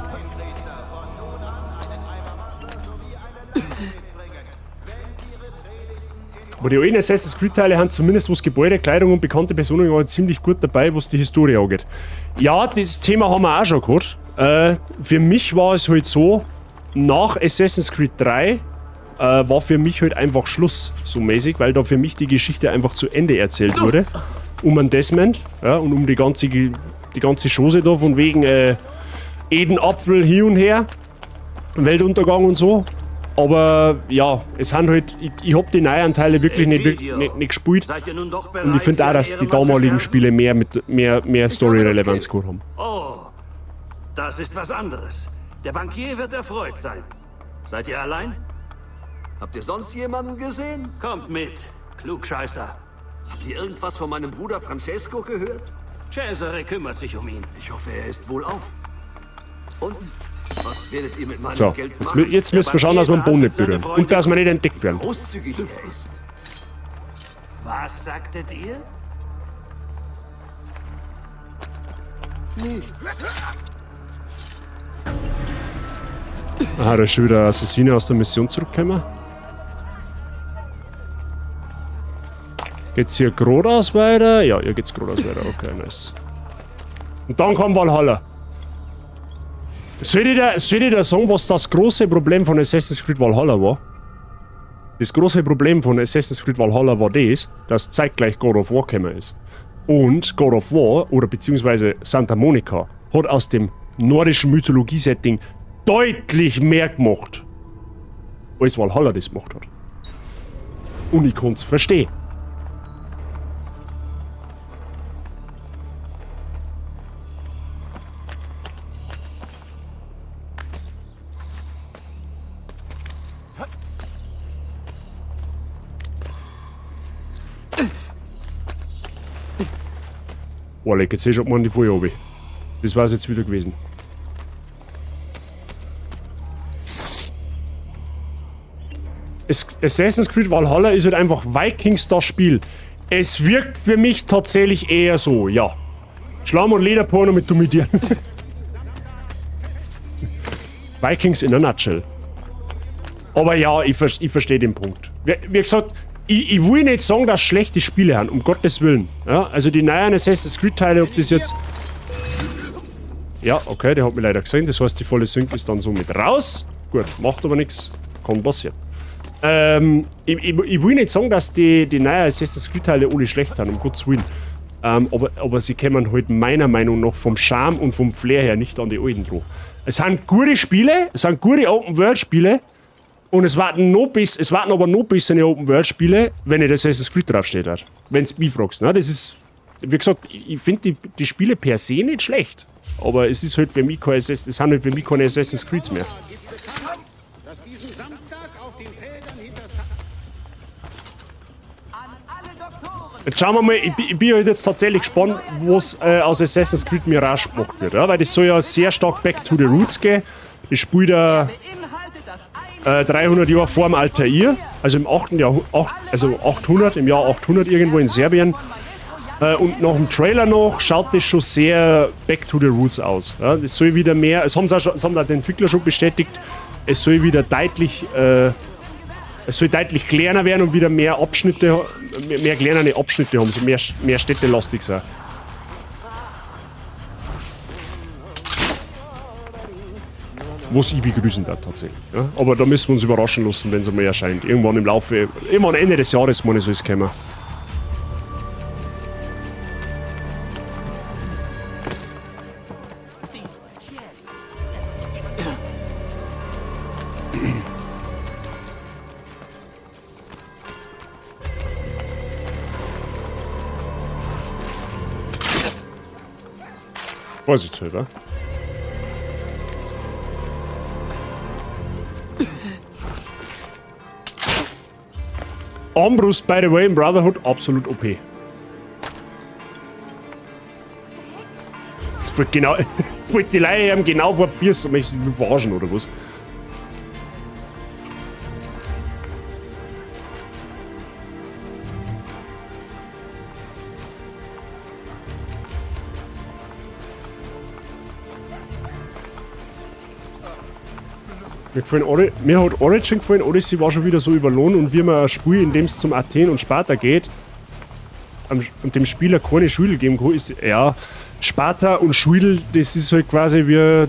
Aber die alten Assassin's Creed Teile haben zumindest was Gebäude, Kleidung und bekannte Personen waren ziemlich gut dabei, was die Historie angeht. Ja, das Thema haben wir auch schon gehabt. Für mich war es halt so, nach Assassin's Creed 3 war für mich halt einfach Schluss, so mäßig, weil da für mich die Geschichte einfach zu Ende erzählt wurde. Um einen Desmond, ja, und um die ganze Chose da, von wegen Edenapfel hier und her, Weltuntergang und so. Aber ja, es sind halt, ich hab die neuen Teile wirklich nicht gespielt. Und ich finde auch, dass die damaligen Spiele mehr Story-Relevanz gehabt haben. Oh, das ist was anderes. Der Bankier wird erfreut sein. Seid ihr allein? Habt ihr sonst jemanden gesehen? Kommt mit, Klugscheißer. Habt ihr irgendwas von meinem Bruder Francesco gehört? Cesare kümmert sich um ihn. Ich hoffe, er ist wohlauf. Und? Was werdet ihr mit meinem So, Geld machen? jetzt müssen wir schauen, dass wir den Boden nicht berühren. Und dass wir nicht entdeckt werden. Großzügig er ist. Was sagtet ihr? Nichts. Aha, da ist schon wieder ein Assassine aus der Mission zurückgekommen. Geht's hier geradeaus weiter? Ja, hier geht's geradeaus weiter. Okay, nice. Und dann kommt Valhalla. Soll ich dir sagen, was das große Problem von Assassin's Creed Valhalla war? Das große Problem von Assassin's Creed Valhalla war das, dass zeitgleich God of War gekommen ist. Und God of War, oder beziehungsweise Santa Monica, hat aus dem nordischen Mythologie-Setting deutlich mehr gemacht, als Valhalla das gemacht hat. Und ich kann's verstehen. Oh, leck, jetzt schaut man die Folie runter. Das war's jetzt wieder gewesen. Assassin's Creed Valhalla ist halt einfach Vikings das Spiel. Es wirkt für mich tatsächlich eher so, ja. Schlamm- und Lederporno mit Dummidieren. Vikings in a nutshell. Aber ja, ich verstehe den Punkt. Wie gesagt, ich will nicht sagen, dass schlechte Spiele haben, um Gottes Willen. Ja, also die neuen Assassin's Creed Teile, ob das jetzt... Ja, okay, der hat mich leider gesehen. Das heißt, die volle Sync ist dann somit raus. Gut, macht aber nichts. Kann passieren. Ich will nicht sagen, dass die neuen Assassin's Creed Teile alle schlecht sind, um Gottes Willen. Aber sie kommen halt meiner Meinung nach vom Charme und vom Flair her nicht an die alten dran. Es sind gute Spiele, es sind gute Open-World-Spiele. Und es warten aber noch bessere Open-World-Spiele, wenn nicht Assassin's Creed draufsteht. Wenn du mich fragst. Ne? Das ist, wie gesagt, ich finde die Spiele per se nicht schlecht. Aber es ist halt für mich kein Assassin's, es sind halt für mich keine Assassin's Creeds mehr. Jetzt schauen wir mal, ich bin halt jetzt tatsächlich gespannt, was aus Assassin's Creed Mirage gemacht wird. Ja? Weil das soll ja sehr stark back to the roots gehen. Das spielt ja 300 Jahre vor dem Altair, also im 8. Jahr, also 800, im Jahr 800 irgendwo in Serbien. Und nach dem Trailer noch schaut das schon sehr back to the roots aus. Ja, das soll wieder mehr, es haben auch schon, es haben auch die Entwickler schon bestätigt, es soll wieder deutlich, es soll deutlich kleiner werden und wieder mehr Abschnitte, mehr kleinere Abschnitte haben, so mehr städtelastig sein. Was ich begrüßen darf tatsächlich. Ja? Aber da müssen wir uns überraschen lassen, wenn es einmal erscheint. Irgendwann im Laufe, irgendwann Ende des Jahres, meine ich, soll es kommen. Vorsichtshalber. Armbrust, by the way, im Brotherhood absolut OP. Das fällt genau, fällt die Leiche ihm genau vor die Füße und möchtest du mich verarschen, oder was? Mir, gefallen Ori mir hat Origin gefallen, Odyssey war schon wieder so überlohnt und wie man ein Spiel, in dem es zum Athen und Sparta geht, und dem Spieler keine Schuld geben kann, ist, ja, Sparta und Schuld, das ist halt quasi wie,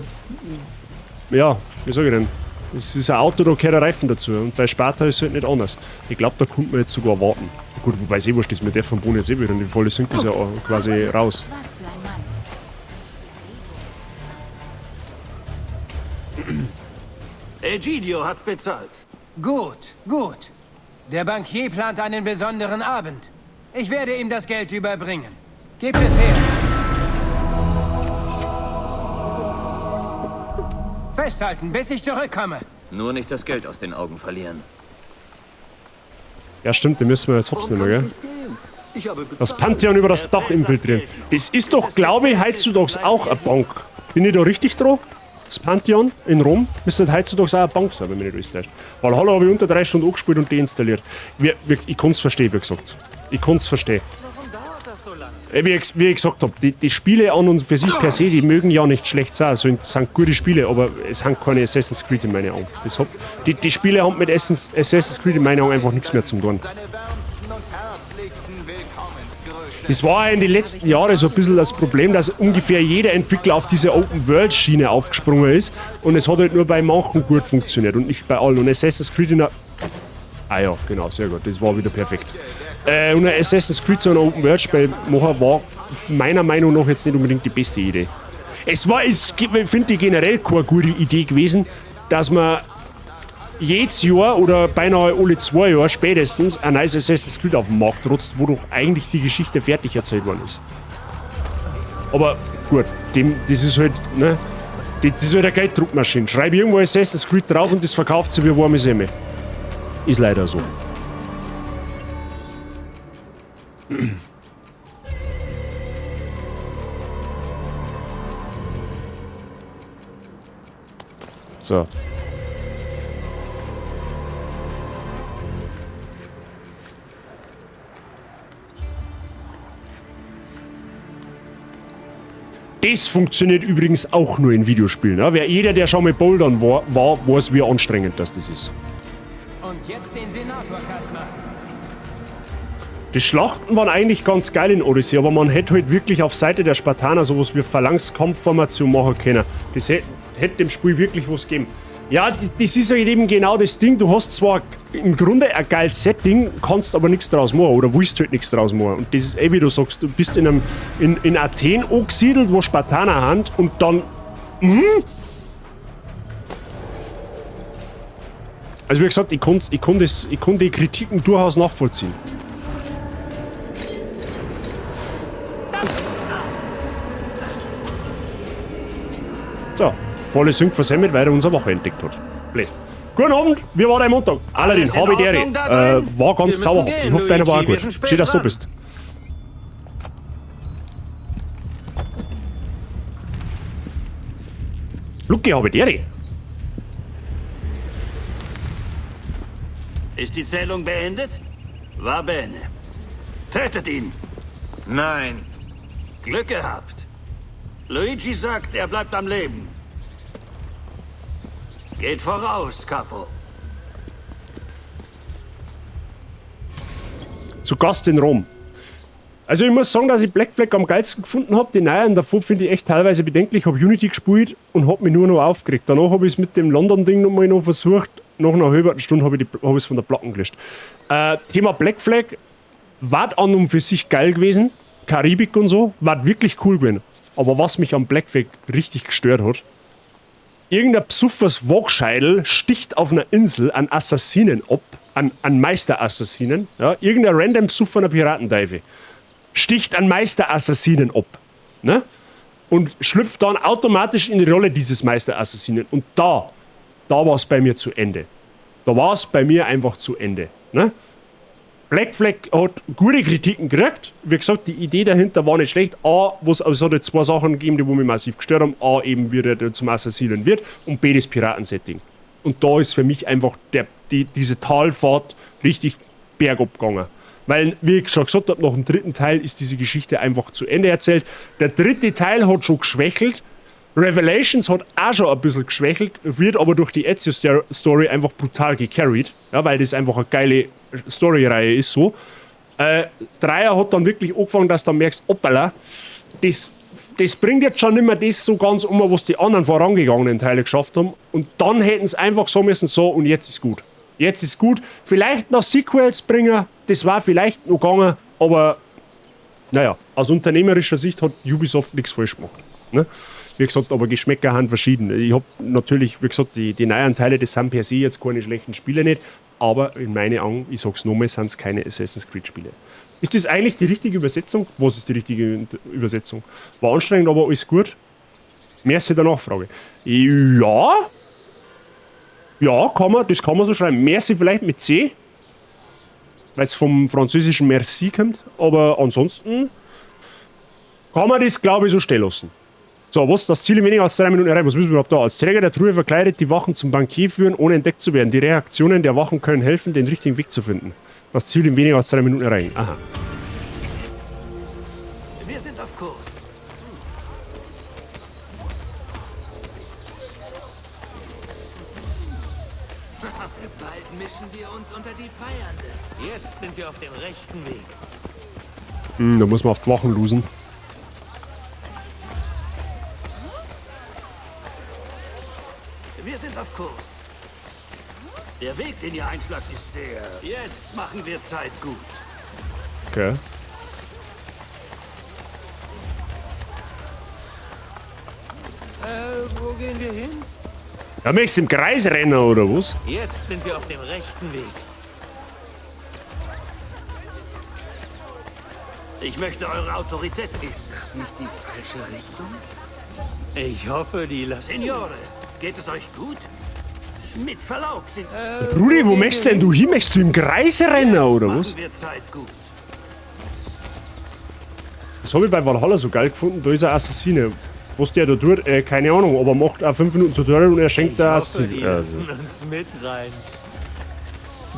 ja, wie sag ich denn? Das ist ein Auto, da gehört ein Reifen dazu. Und bei Sparta ist es halt nicht anders. Ich glaub, da konnte man jetzt sogar warten. Gut, wobei es eh wurscht ist, wir dürfen vom Boden jetzt eh wieder und die volle Sync ist ja auch quasi raus. Was für ein Mann. Egidio hat bezahlt. Gut, gut. Der Bankier plant einen besonderen Abend. Ich werde ihm das Geld überbringen. Gebt es her. Festhalten, bis ich zurückkomme. Nur nicht das Geld aus den Augen verlieren. Ja, stimmt, den müssen wir jetzt hops nehmen, gell? Nicht gehen. Ich habe bezahlt. Das Pantheon über das Dach infiltrieren. Das ist doch, glaube ich, heutzutage auch eine Bank. Bin ich da richtig dran? Das Pantheon in Rom müsste heutzutage auch eine Bank sein, wenn mich nicht alles täuscht. Valhalla habe ich unter 3 Stunden angespielt und deinstalliert. Ich kann's verstehen, wie gesagt. Ich kann's verstehen. Warum dauert das so lange? Wie ich gesagt hab, die Spiele an und für sich per se, die mögen ja nicht schlecht sein, also sind gute Spiele, aber es sind keine Assassin's Creed in meinen Augen. Die Spiele haben mit Assassin's Creed in meinen Augen einfach nichts mehr zu tun. Das war ja in den letzten Jahren so ein bisschen das Problem, dass ungefähr jeder Entwickler auf diese Open-World-Schiene aufgesprungen ist und es hat halt nur bei manchen gut funktioniert und nicht bei allen. Und Assassin's Creed in der... Ah ja, genau, sehr gut, das war wieder perfekt. Und ein Assassin's Creed so ein Open-World-Spiel machen war meiner Meinung nach jetzt nicht unbedingt die beste Idee. Es war, es gibt, ich finde die generell keine gute Idee gewesen, dass man jedes Jahr oder beinahe alle 2 Jahre spätestens ein neues Assassin's Creed auf den Markt rotzt, wo doch eigentlich die Geschichte fertig erzählt worden ist. Aber gut, dem, das ist halt, ne, das ist halt eine Gelddruckmaschine. Schreib irgendwo Assassin's Creed drauf und das verkauft sich wie warme Semmel. Ist leider so. So. Das funktioniert übrigens auch nur in Videospielen. Ja? Jeder, der schon mal bouldern war, weiß, wie anstrengend das ist. Und jetzt den Senator kalt machen. Die Schlachten waren eigentlich ganz geil in Odyssey, aber man hätte halt wirklich auf Seite der Spartaner sowas wie Phalanx-Kampfformation machen können. Das hätte dem Spiel wirklich was gegeben. Ja, das ist halt eben genau das Ding. Du hast zwar im Grunde ein geiles Setting, kannst aber nichts draus machen oder willst halt nichts draus machen. Und das ist eh, wie du sagst, du bist in Athen angesiedelt, wo Spartaner haben und dann... Also wie gesagt, ich kon die Kritiken durchaus nachvollziehen. So, volle Sync versemmelt, weil er unsere Wache entdeckt hat. Blöd. Guten Abend, wie war dein Montag? Aladdin, Alles in habe die Ehre. Ordnung da drin? War ganz Wir müssen sauerhaft. gehen, Ich hoffe, deiner war auch Luigi, wir gut. sind spät Schön, dass du dran. bist. Lucky, habe die Ehre. Ist die Zählung beendet? Va bene. Tötet ihn! Nein. Glück gehabt. Luigi sagt, er bleibt am Leben. Geht voraus, Capo. Zu Gast in Rom. Also ich muss sagen, dass ich Black Flag am geilsten gefunden hab. Die neuen davor finde ich echt teilweise bedenklich. Ich hab Unity gespielt und hab mich nur noch aufgeregt. Danach hab ich's mit dem London-Ding nochmal noch versucht. Nach einer halben Stunde hab ich's von der Platten gelöscht. Thema Black Flag war an und für sich geil gewesen. Karibik und so, war wirklich cool gewesen. Aber was mich am Black Flag richtig gestört hat, irgendein Psuffers Waagscheidel sticht auf einer Insel an Assassinen ab, an Meisterassassinen, ja, irgendein random Psuffer einer Piratenteife sticht an Meisterassassinen ab, ne? Und schlüpft dann automatisch in die Rolle dieses Meisterassassinen. Und da war's bei mir zu Ende. Da war's bei mir einfach zu Ende, ne? Black Flag hat gute Kritiken gekriegt. Wie gesagt, die Idee dahinter war nicht schlecht. A, es hat jetzt zwei Sachen gegeben, die wo mich massiv gestört haben. A, eben wie der zum Assassinen wird und B, das Piratensetting. Und da ist für mich einfach diese Talfahrt richtig bergab gegangen. Weil, wie ich schon gesagt habe, nach dem dritten Teil ist diese Geschichte einfach zu Ende erzählt. Der dritte Teil hat schon geschwächelt. Revelations hat auch schon ein bisschen geschwächelt, wird aber durch die Ezio-Story einfach brutal gecarried. Ja, weil das einfach eine geile Story-Reihe ist so. Dreier hat dann wirklich angefangen, dass du dann merkst, hoppala, das bringt jetzt schon nicht mehr das so ganz um, was die anderen vorangegangenen Teile geschafft haben. Und dann hätten sie einfach so müssen, so und jetzt ist gut. Jetzt ist gut. Vielleicht noch Sequels bringen, das war vielleicht noch gegangen, aber naja, aus unternehmerischer Sicht hat Ubisoft nichts falsch gemacht. Ne? Wie gesagt, aber Geschmäcker haben verschieden. Ich hab natürlich, wie gesagt, die neuen Teile, das sind per se jetzt keine schlechten Spiele nicht, aber in meinen Augen, ich sag's nochmal, sind's keine Assassin's Creed Spiele. Ist das eigentlich die richtige Übersetzung? Was ist die richtige Übersetzung? War anstrengend, aber alles gut. Merci der Nachfrage. Ja. Ja, das kann man so schreiben. Merci vielleicht mit C, weil's vom französischen Merci kommt, aber ansonsten kann man das, glaube ich, so stehen lassen. So, was? Das Ziel in weniger als 3 Minuten erreichen. Was müssen wir überhaupt da? Als Träger der Truhe verkleidet die Wachen zum Bankier führen, ohne entdeckt zu werden. Die Reaktionen der Wachen können helfen, den richtigen Weg zu finden. Das Ziel in weniger als 3 Minuten erreichen. Aha. Wir sind auf Kurs. Bald mischen wir uns unter die Feiernden. Jetzt sind wir auf dem rechten Weg. Da muss man auf die Wachen losen. Wir sind auf Kurs. Der Weg, den ihr einschlagt, ist sehr... Jetzt machen wir Zeit gut. Okay. Wo gehen wir hin? Ja, möchtest du im Kreis rennen, oder was? Jetzt sind wir auf dem rechten Weg. Ich möchte eure Autorität. Ist das nicht die falsche Richtung? Ich hoffe, die lassen... Signore, geht es euch gut? Mit Verlaub sind... Brudi, wo möchtest denn du hin? Möchtest du im Kreis rennen, oder was? Machen wir Zeit gut. Das hab ich bei Valhalla so geil gefunden. Da ist ein Assassine. Was der da tut, keine Ahnung, aber macht auch 5 Minuten Tutorial und er schenkt da Ich hoffe, die Assassine. lassen uns mit rein.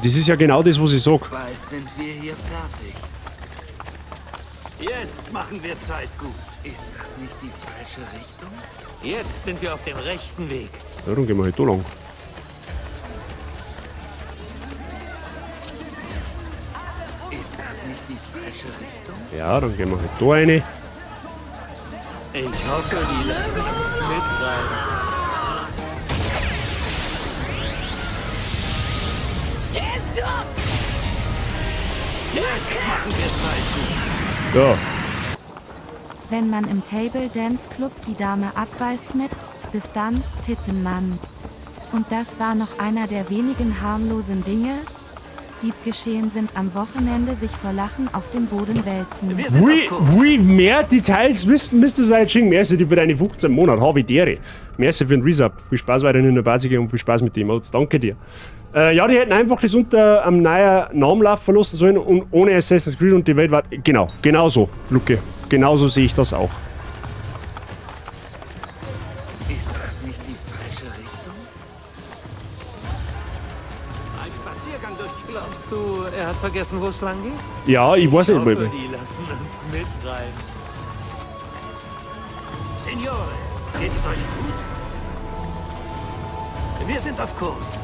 Das ist ja genau das, was ich sag. Bald sind wir hier fertig. Jetzt machen wir Zeit gut. Ist das nicht die falsche Richtung? Jetzt sind wir auf dem rechten Weg. Ja, dann gehen wir halt da lang. Ist das nicht die falsche Richtung? Ja, dann gehen wir halt da rein. Ich hoffe, die lassen uns mit rein. Jetzt machen wir Zeit gut. Ja. Wenn man im Table Dance Club die Dame abweist mit, bis dann, Tittenmann. Und das war noch einer der wenigen harmlosen Dinge, die geschehen sind am Wochenende, sich vor Lachen auf dem Boden wälzen. Wir sind auf Kurs. Wie mehr Details wissen, Mr. Saiyajin. Merci dir für deine 15 Monate. Habe ich dere. Merci für den Resub. Viel Spaß weiterhin in der Basic und viel Spaß mit dem. Emotes. Danke dir. Ja, die hätten einfach das unter einem neuen Namen laufen lassen sollen und ohne Assassin's Creed und die Welt war. Genau, genau so, Luke. Genauso sehe ich das auch. Ist das nicht die falsche Richtung? Ein Spaziergang durch die Glaubst du, er hat vergessen, wo es lang geht? Ja, ich weiß nicht Ich hoffe, mehr. die lassen uns mit rein. Signore, geht es euch gut? Wir sind auf Kurs.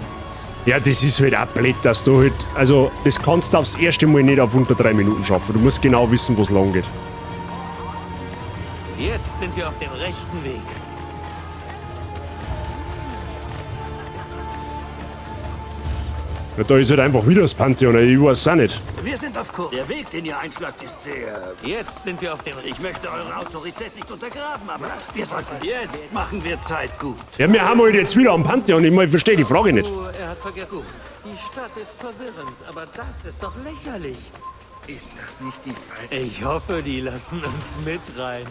Ja, das ist halt auch blöd, dass du halt. Also, das kannst du aufs erste Mal nicht auf unter 3 Minuten schaffen. Du musst genau wissen, wo es lang geht. Jetzt sind wir auf dem rechten Weg. Ja, da ist halt einfach wieder das Pantheon, ich weiß auch nicht. Wir sind auf Kurs. Der Weg, den ihr einschlagt, ist sehr... Jetzt sind wir auf dem Ich möchte eure Autorität nicht untergraben, aber wir sollten... Jetzt machen wir Zeit gut. Ja, wir haben halt jetzt wieder am Pantheon. Ich, mein, ich verstehe die Frage nicht. Du, er hat vergessen. Die Stadt ist verwirrend, aber das ist doch lächerlich. Ist das nicht die falsche... Ich hoffe, die lassen uns mit rein.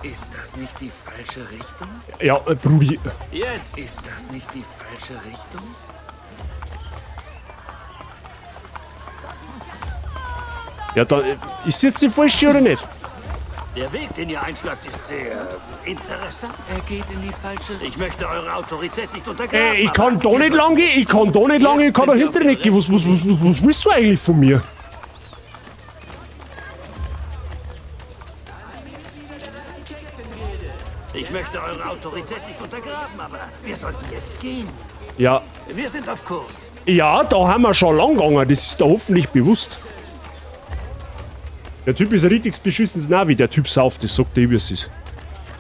Ist das nicht die falsche Richtung? Ja, Brudi. Jetzt Ist das nicht die falsche Richtung? Ja, da ist jetzt die falsche oder nicht? Der Weg, den ihr einschlagt, ist sehr interessant. Er geht in die falsche Richtung. Ich möchte eure Autorität nicht untergraben. Ey, ich kann da nicht lang gehen, ich kann da nicht lang gehen, ich kann da hinten nicht gehen. Was willst du eigentlich von mir? Ich möchte eure Autorität nicht untergraben, aber wir sollten jetzt gehen. Ja. Wir sind auf Kurs. Ja, da haben wir schon lang gegangen, das ist da hoffentlich bewusst. Der Typ ist ein richtig beschissenes Navi, der Typ sauft, das sagt er, wie es ist.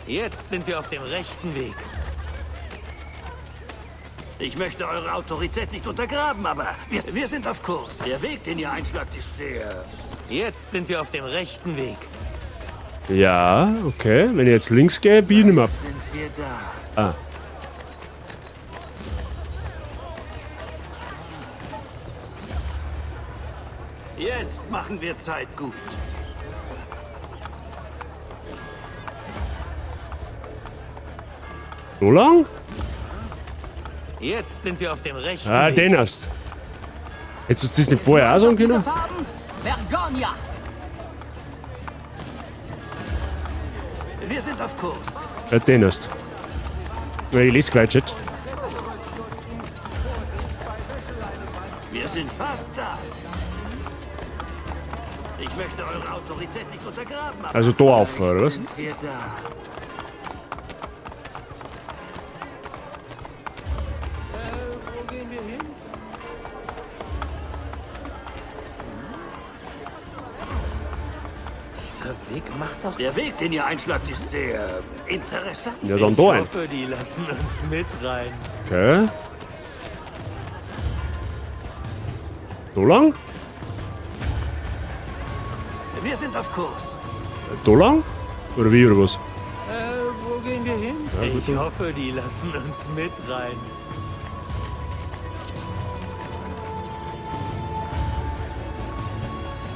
Jetzt sind wir auf dem rechten Weg. Ich möchte eure Autorität nicht untergraben, aber wir sind auf Kurs. Der Weg, den ihr einschlagt, ist sehr... Jetzt sind wir auf dem rechten Weg. Ja, okay. Wenn ich jetzt links gehe, bin ich nicht mehr. Sind wir da. Ah. Jetzt machen wir Zeit gut. So lang? Jetzt sind wir auf dem rechten Ah, Weg. den hast. Hättest du das nicht vorher auch sagen können? Wir sind auf Kurs. Ja, den hast. Ich lese gleich, Chat. Wir sind fast da. Ich möchte eure Autorität nicht untergraben. Aber Also da auf, oder was? Sind wir da. Wo gehen wir hin? Dieser Weg macht doch... Der Weg, den ihr einschlagt, ist sehr interessant. Ja, dann da ein. Ich hoffe, die lassen uns mit rein. Okay. So lang? Wir sind auf Kurs. Da lang? Oder wie, oder was? Wo gehen wir hin? Ja, gut, ich hoffe, die lassen uns mit rein.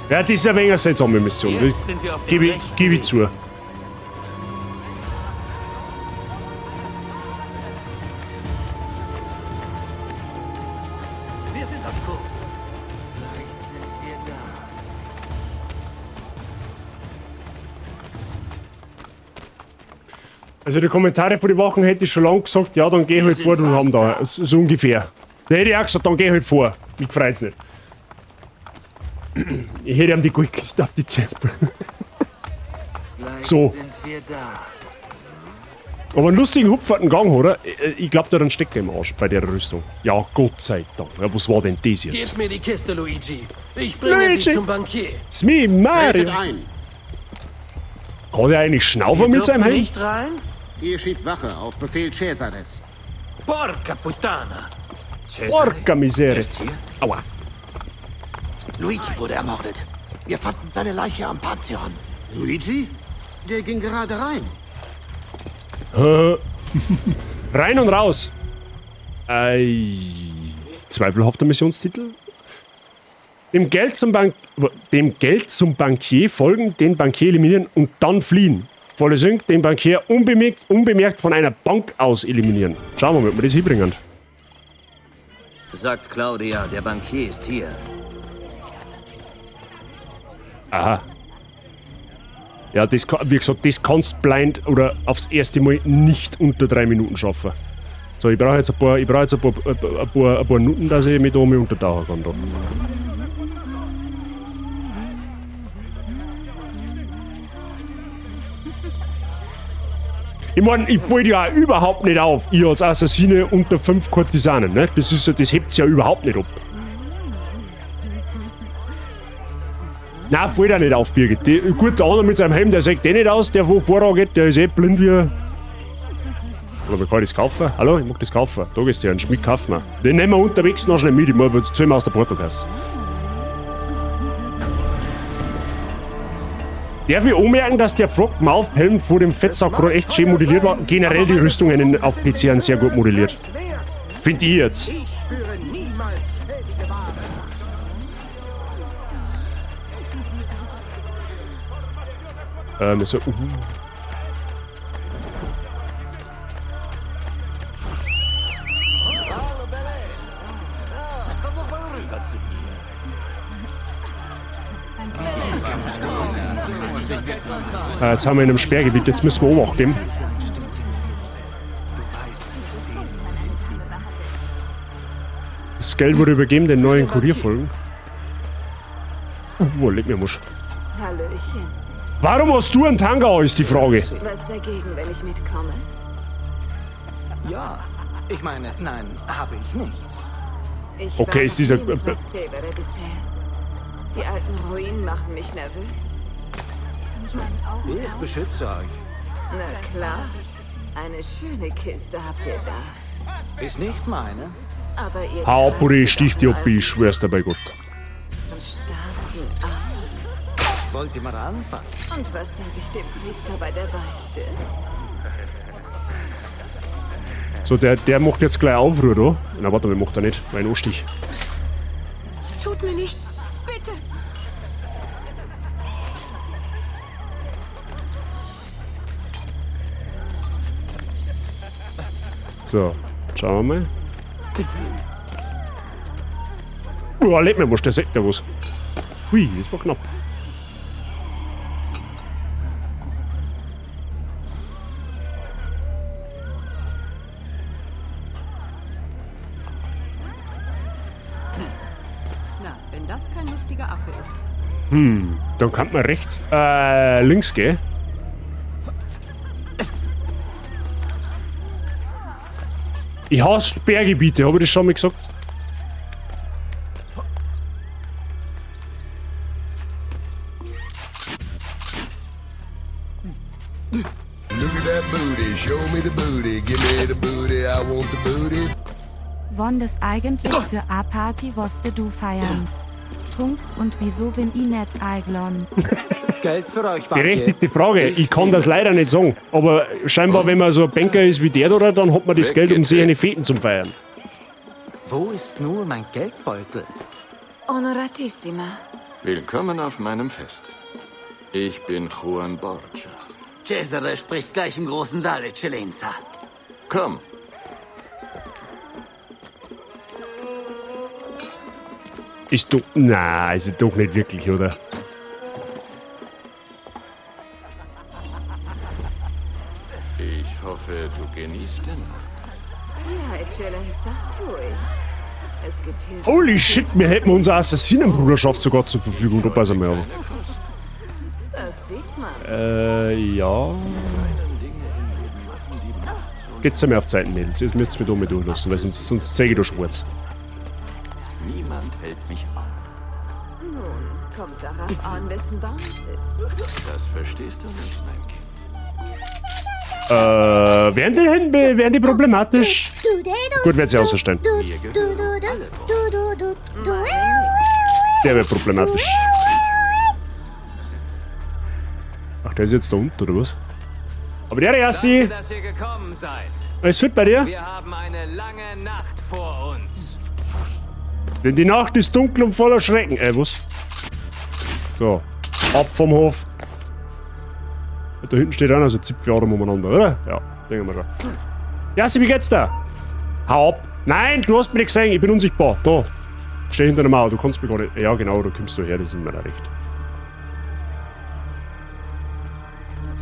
Ja, das ist ein wenig eine seltsame Mission. Jetzt sind wir auf dem rechten Gebe ich Weg. zu. Wir sind auf Kurs. Gleich sind wir da. Also die Kommentare vor die Wochen hätte ich schon lange gesagt, ja, dann geh halt vor, du haben da. So ungefähr. Da hätte ich auch gesagt, dann geh halt vor. Mich freut's nicht. Ich hätte ihm die Goldkiste auf die Zäpfel. Gleich So. sind wir da. Aber einen lustigen Hupfahrten Gang, oder? Ich glaub, da steckt er im Arsch bei der Rüstung. Ja, Gott sei Dank. Ja, was war denn das jetzt? Gib mir die Kiste, Luigi. Ich bringe Luigi. sie zum Bankier. It's me, Mario. Tretet ein. Kann der eigentlich schnaufen mit seinem Dürfen Helm? nicht rein? Ihr schiebt Wache auf Befehl Cesares. Porca puttana. Porca Misere. Ist hier? Aua. Luigi wurde ermordet. Wir fanden seine Leiche am Pantheon. Luigi? Der ging gerade rein. Rein und raus. Zweifelhafter Missionstitel. Dem Geld zum Bankier folgen, den Bankier eliminieren und dann fliehen. Volle Sync, den Bankier unbemerkt von einer Bank aus eliminieren. Schauen wir mal, ob wir das hinbringen. Sagt Claudia, der Bankier ist hier. Aha. Ja, das kann, wie gesagt, das kannst du blind oder aufs erste Mal nicht unter 3 Minuten schaffen. So, ich brauche jetzt ein paar Minuten, dass ich mich da mal untertauchen kann. Da. Ich meine, ich fall ja auch überhaupt nicht auf, ich als Assassine unter 5 Kurtisanen, ne? Das ist ja, das hebt's ja überhaupt nicht ab. Nein, fällt auch nicht auf, Birgit. Die, gut, der andere mit seinem Helm, der sagt eh nicht aus, der wo vorangeht, der ist eh blind wie. Oder kann ich das kaufen? Hallo, ich mag das kaufen. Da gehst du ja, einen Schmidt kaufen wir. Den nehmen wir unterwegs noch schnell mit, ich muss zu ihm aus der Portokasse. Darf ich anmerken, dass der Frogmouth-Helm vor dem Fettsack gerade echt schön modelliert war? Generell die Rüstungen auf PC sind sehr gut modelliert. Find ich jetzt. Ich führe niemals schädige Ware. So, Jetzt haben wir in einem Sperrgebiet, jetzt müssen wir Obacht geben. Das Geld wurde übergeben, den neuen Kurier folgen. Oh, leck mir Musch. Hallöchen. Warum hast du einen Tanga, ist die Frage. Was dagegen, wenn ich mitkomme? Ja, ich meine, nein, habe ich nicht. Ich Okay, war ist dieser- noch nie in Trastevere bisher. Die alten Ruinen machen mich nervös. Ich beschütze euch. Na klar. Eine schöne Kiste habt ihr da. Ist nicht meine. Aber ihr Hau ab tragt oder ich sie stich doch dich in ab, ich schwör's dir bei Gott. euren starken Armen. Wollt ihr mal anfangen? Und was sage ich dem Priester bei der Beichte? So, der macht jetzt gleich Aufruhr, da. Na, warte mal, macht er nicht. Mein Anstich. Tut mir nichts. Bitte. So, schauen wir mal. Oh, leck mir was, der sagt ja was. Hui, das war knapp. Na, wenn das kein lustiger Affe ist. Dann kann man rechts, links gehen. Ich hasse Sperrgebiete, habe ich das schon mal gesagt? Look at that booty, show me the booty, give me the booty, I want the booty. Wann das eigentlich für a Party wosste du feiern? Punkt und wieso bin ich net eiglon? Geld für euch, Bankier. Berechtigte Frage, ich kann das leider nicht sagen. Aber scheinbar, wenn man so ein Banker ist wie der da, dann hat man das Geld, um sich eine Feten zum Feiern. Wo ist nur mein Geldbeutel? Honoratissima. Willkommen auf meinem Fest. Ich bin Juan Borgia. Cesare spricht gleich im großen Saal, Eccellenza. Komm. Ist doch. Na, ist doch nicht wirklich, oder? Ich hoffe, du genießt den Abend. Ja, Eccellenza, tu ich. Es gibt hier... Holy shit, wir hätten unsere Assassinenbruderschaft sogar zur Verfügung. Da pass einmal auf. Das sieht man. Ja. Geht's mir auf Zeiten, Mädels. Jetzt müsst ihr mich da mal durchlassen, weil sonst zeige ich da schwarz. Niemand hält mich auf. Nun, kommt darauf an, wessen Baum es ist. Das verstehst du nicht, mein Kind. Wären die problematisch? Gut, werd sie ausstellen. Der wäre problematisch. Ach, der ist jetzt da unten, oder was? Aber der Yassi, Danke, dass ihr gekommen seid. alles fit bei dir? Wir haben eine lange Nacht vor uns. Denn die Nacht ist dunkel und voller Schrecken. Was? So, ab vom Hof. Da hinten steht einer so Zipfelarm umeinander, oder? Ja, denken wir schon. Yassi, wie geht's da? Hau ab. Nein, du hast mich nicht gesehen, ich bin unsichtbar. Da. Steh hinter der Mauer, du kannst mich gar nicht. Ja, genau, du kommst da her, das ist mir da recht.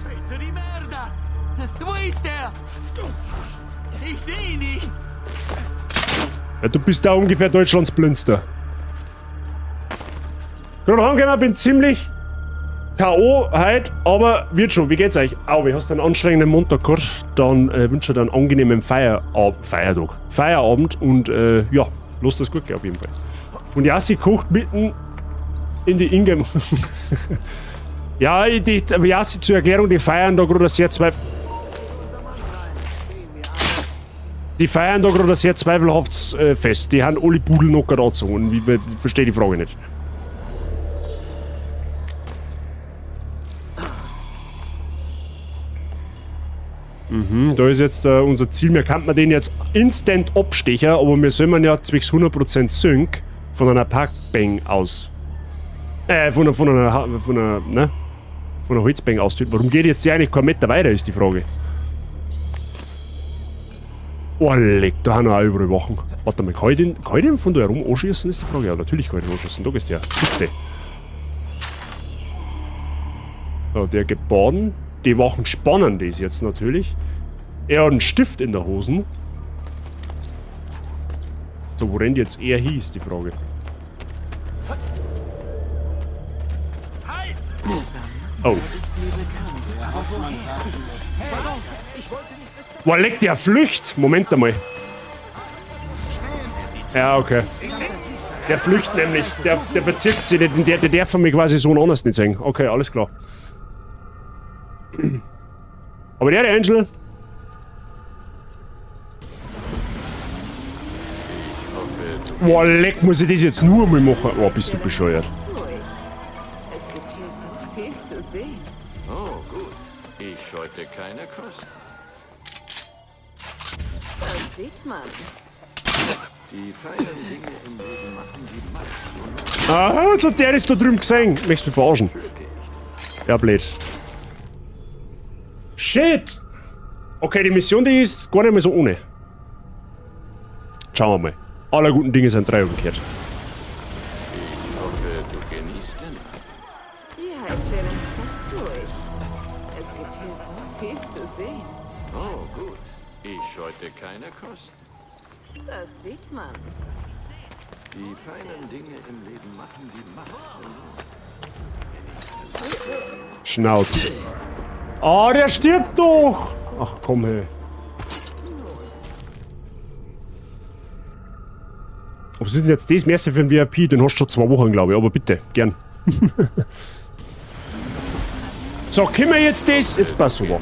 Pezzo di merda! Wo ist er? Ich sehe ihn nicht! Ja, du bist da ungefähr Deutschlands Blindster. Gerade angekommen, bin ziemlich K.O. heute, aber wird schon. Wie geht's euch? Au, wie hast du einen anstrengenden Montag gehabt? Dann wünsche ich dir einen angenehmen Feiertag. Feierabend und ja, lass das gut gehen auf jeden Fall. Und Yassi kocht mitten in die Ingame. Ja, Yassi zur Erklärung, die feiern da gerade sehr Die feiern da gerade ein sehr zweifelhaftes Fest. Die haben alle Pudel noch gerade angezogen. Und ich verstehe die Frage nicht. Mhm, da ist jetzt unser Ziel. Wir könnten den jetzt instant abstechen, aber wir sollen ja zwecks 100% Sync von einer Parkbank aus. Von einer, ne? Von einer Holzbank aus. Warum geht jetzt die eigentlich keinen Meter weiter, ist die Frage. Oh, leck, da haben wir auch überall Wachen. Warte mal, kann ich den von da herum anschießen, ist die Frage. Ja, natürlich kann ich den anschießen. Da gehst du her. Bitte. So, der geht baden. Die Wachen spannen das jetzt natürlich. Er hat einen Stift in der Hosen. So, wo rennt jetzt er hin, ist die Frage. Oh. Boah, leck, der flücht! Moment einmal. Ja, okay. Der flücht nämlich. Der bezirkt sich nicht. Der darf von mir quasi so anders nicht sehen. Okay, alles klar. Aber der Angel. Boah, leck, muss ich das jetzt nur mal machen? Oh, bist du bescheuert. Es gibt hier so viel zu sehen. Oh, gut. Ich scheute keine Kosten. Das sieht man. Die feinen Dinge im Leben machen die Macht. Ah, jetzt hat der das da drüben gesehen. Möchtest du mich verarschen? Ja, blöd. Shit! Okay, die Mission, die ist gar nicht mehr so ohne. Schauen wir mal. Aller guten Dinge sind drei umgekehrt. Ich hoffe, du genießt den Abend. Ja, Eccellenza, tue ich. Es gibt hier so viel zu sehen. Oh, gut. Ich scheute keine Kosten. Das sieht man. Die feinen Dinge im Leben machen die Macht. Schnauze. Ah, der stirbt doch! Ach komm, hey. Was ist denn jetzt das Merci für ein VIP? Den hast du schon 2 Wochen, glaube ich. Aber bitte, gern. So, können wir jetzt das? Jetzt passt so was.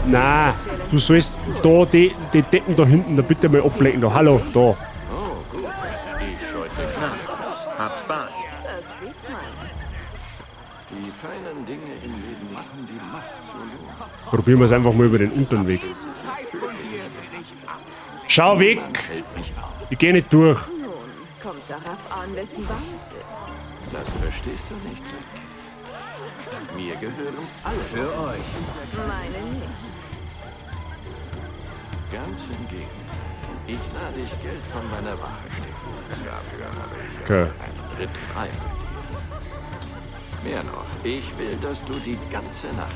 Na, du sollst da die Deppen da hinten da bitte mal ablenken. Da, hallo, da. Oh, gut. Ich scheute keine Kosten. Habt Spaß. Das sieht man. Die feinen Dinge im Leben machen die Macht so lohn. Probieren wir es einfach mal über den unteren Weg. Schau weg! Ich geh nicht durch. Nun, kommt darauf an, wessen Bein es ist. Das verstehst du nicht, Rick. Mir gehören alle. Für euch. Meine nicht. Ganz im Gegenteil. Ich sah dich Geld von meiner Wache stecken. Dafür habe ich okay. einen Ritt frei mit dir. Mehr noch, ich will, dass du die ganze Nacht.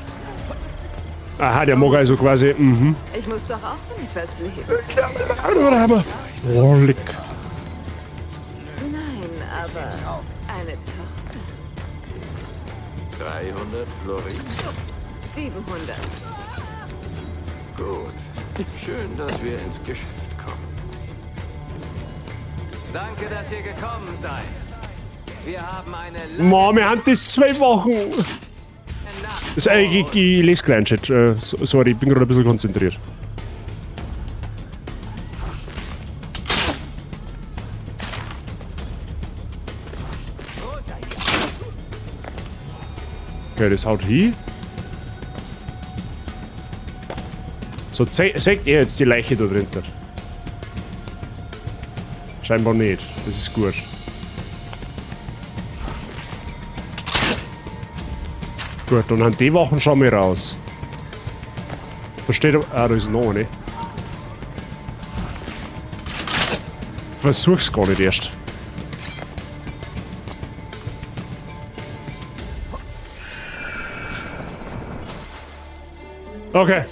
Aha, der mag also quasi. Mhm. Ich muss doch auch von etwas leben. Oh, leck. Nein, aber eine Tochter. 300 Florin. 700. Gut. Schön, dass wir ins Geschäft kommen. Danke, dass ihr gekommen seid. Wir haben eine Mann, wir haben das 2 Wochen. Das, ich lese gleich einen Chat. Sorry, ich bin gerade ein bisschen konzentriert. Okay, das haut hin. So, seht ihr jetzt die Leiche da drin? Scheinbar nicht. Das ist gut. Gut, dann haben die Wachen schon mal raus. Da steht... Ah, da ist noch eine. Versuch's gar nicht erst. Okay.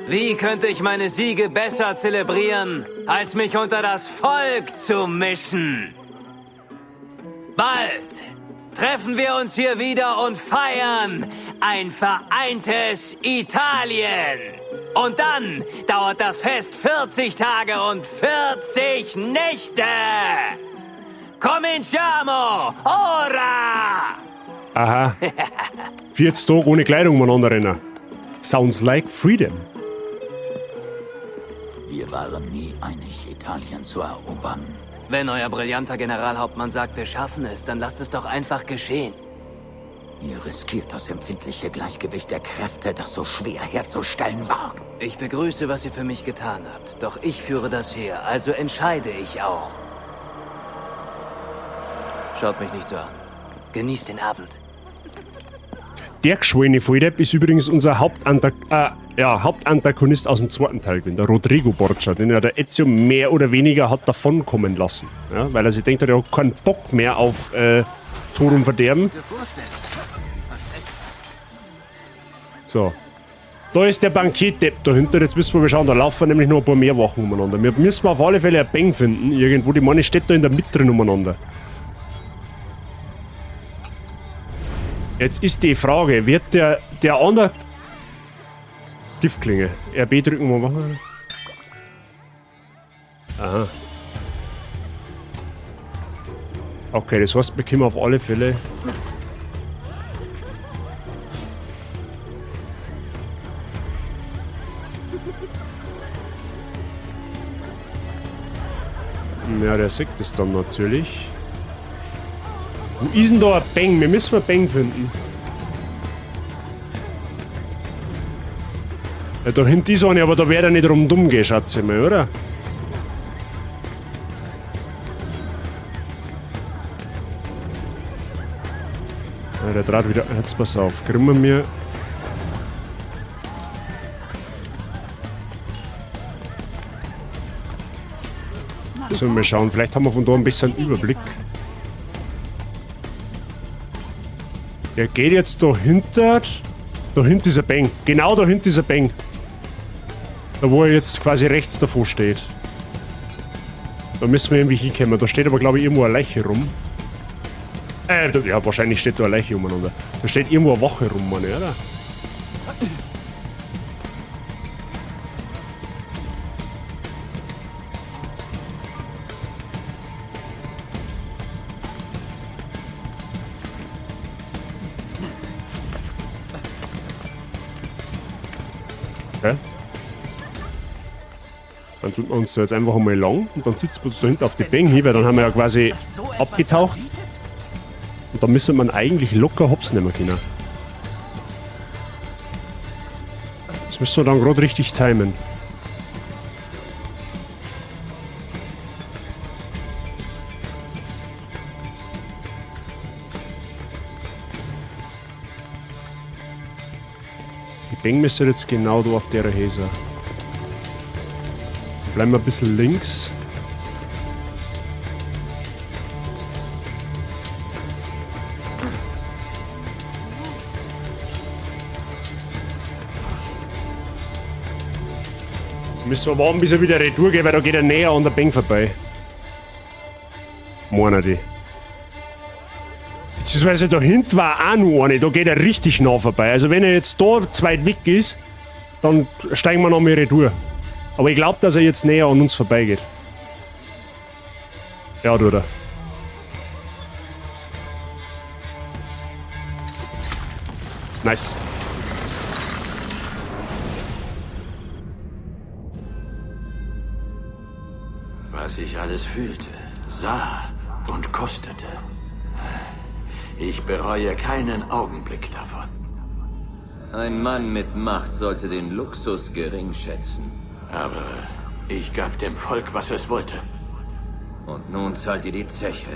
Wie könnte ich meine Siege besser zelebrieren, als mich unter das Volk zu mischen? Bald treffen wir uns hier wieder und feiern ein vereintes Italien. Und dann dauert das Fest 40 Tage und 40 Nächte. Cominciamo! Ora! Aha. 40 Tage ohne Kleidung umeinander rennen. Sounds like freedom. Wir waren nie einig, Italien zu erobern. Wenn euer brillanter Generalhauptmann sagt, wir schaffen es, dann lasst es doch einfach geschehen. Ihr riskiert das empfindliche Gleichgewicht der Kräfte, das so schwer herzustellen war. Ich begrüße, was ihr für mich getan habt. Doch ich führe das Heer, also entscheide ich auch. Schaut mich nicht so an. Genießt den Abend. Der geschwollene Volldepp ist übrigens unser Hauptantagonist aus dem zweiten Teil gewesen, der Rodrigo Borgia, den ja der Ezio mehr oder weniger hat davonkommen lassen. Ja, weil er sich denkt, er hat keinen Bock mehr auf Tod und Verderben. So. Da ist der Bankierdepp dahinter, jetzt müssen wir mal schauen, da laufen nämlich noch ein paar mehr Wachen umeinander. Wir müssen auf alle Fälle eine Bank finden, irgendwo, die meine steht da in der Mitte drin umeinander. Jetzt ist die Frage, wird der andere Giftklinge, RB drücken wir mal. Aha. Okay, das heißt, wir kommen auf alle Fälle. Ja, der sieht das dann natürlich. Wo ist denn da ein Bang? Wir müssen ein Bang finden. Ja, da hinten ist eine, aber da wird er nicht rundum gehen, schätze ich mal, oder? Ja, der dreht wieder. Jetzt pass auf, kriegen wir mir. So, mal schauen, vielleicht haben wir von da ein bisschen Überblick. Der geht jetzt dahinter. Dahinter ist ein Bang. Genau dahinter ist ein Bang. Da wo er jetzt quasi rechts davor steht. Da müssen wir irgendwie hinkommen. Da steht aber, glaube ich, irgendwo eine Leiche rum. Ja, wahrscheinlich steht da eine Leiche umeinander. Da steht irgendwo eine Wache rum, meine, oder? Okay. Dann tut man uns da jetzt einfach einmal lang und dann sitzen wir uns da hinten auf die Bank hin, weil dann haben wir ja quasi abgetaucht. Und dann müsste man eigentlich locker hops nehmen können. Das müssen wir dann gerade richtig timen. Die Bank müsste jetzt genau da auf der Häse. Bleiben wir ein bisschen links. Müssen wir warten, bis er wieder retour geht, weil da geht er näher an der Bank vorbei. Meiner die. Beziehungsweise da hinten war auch noch eine, da geht er richtig nah vorbei. Also wenn er jetzt da zu weit weg ist, dann steigen wir noch mal retour. Aber ich glaub, dass er jetzt näher an uns vorbeigeht. Ja, tut er. Nice. Was ich alles fühlte, sah und kostete. Ich bereue keinen Augenblick davon. Ein Mann mit Macht sollte den Luxus gering schätzen. Aber ich gab dem Volk, was es wollte. Und nun zahlt ihr die Zeche.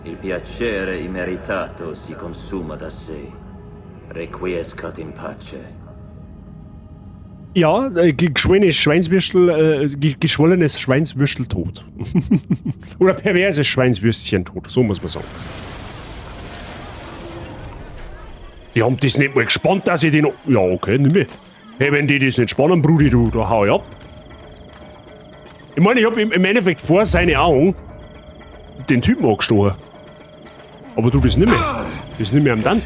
Il piacere immeritato si consuma da sé. Requiescat in pace. Ja, geschwollenes Schweinswürstel, geschwollenes Schweinswürstel tot. Oder perverses Schweinswürstchen tot, so muss man sagen. Die haben das nicht mal gespannt, dass ich den... Ja, okay, nimm ich. Hey, wenn die das nicht spannen, Brudi, du, da hau ich ab. Ich meine, ich hab im Endeffekt vor seine Augen den Typen angestochen. Aber du, das nicht mehr. Das ist nicht mehr am Tant.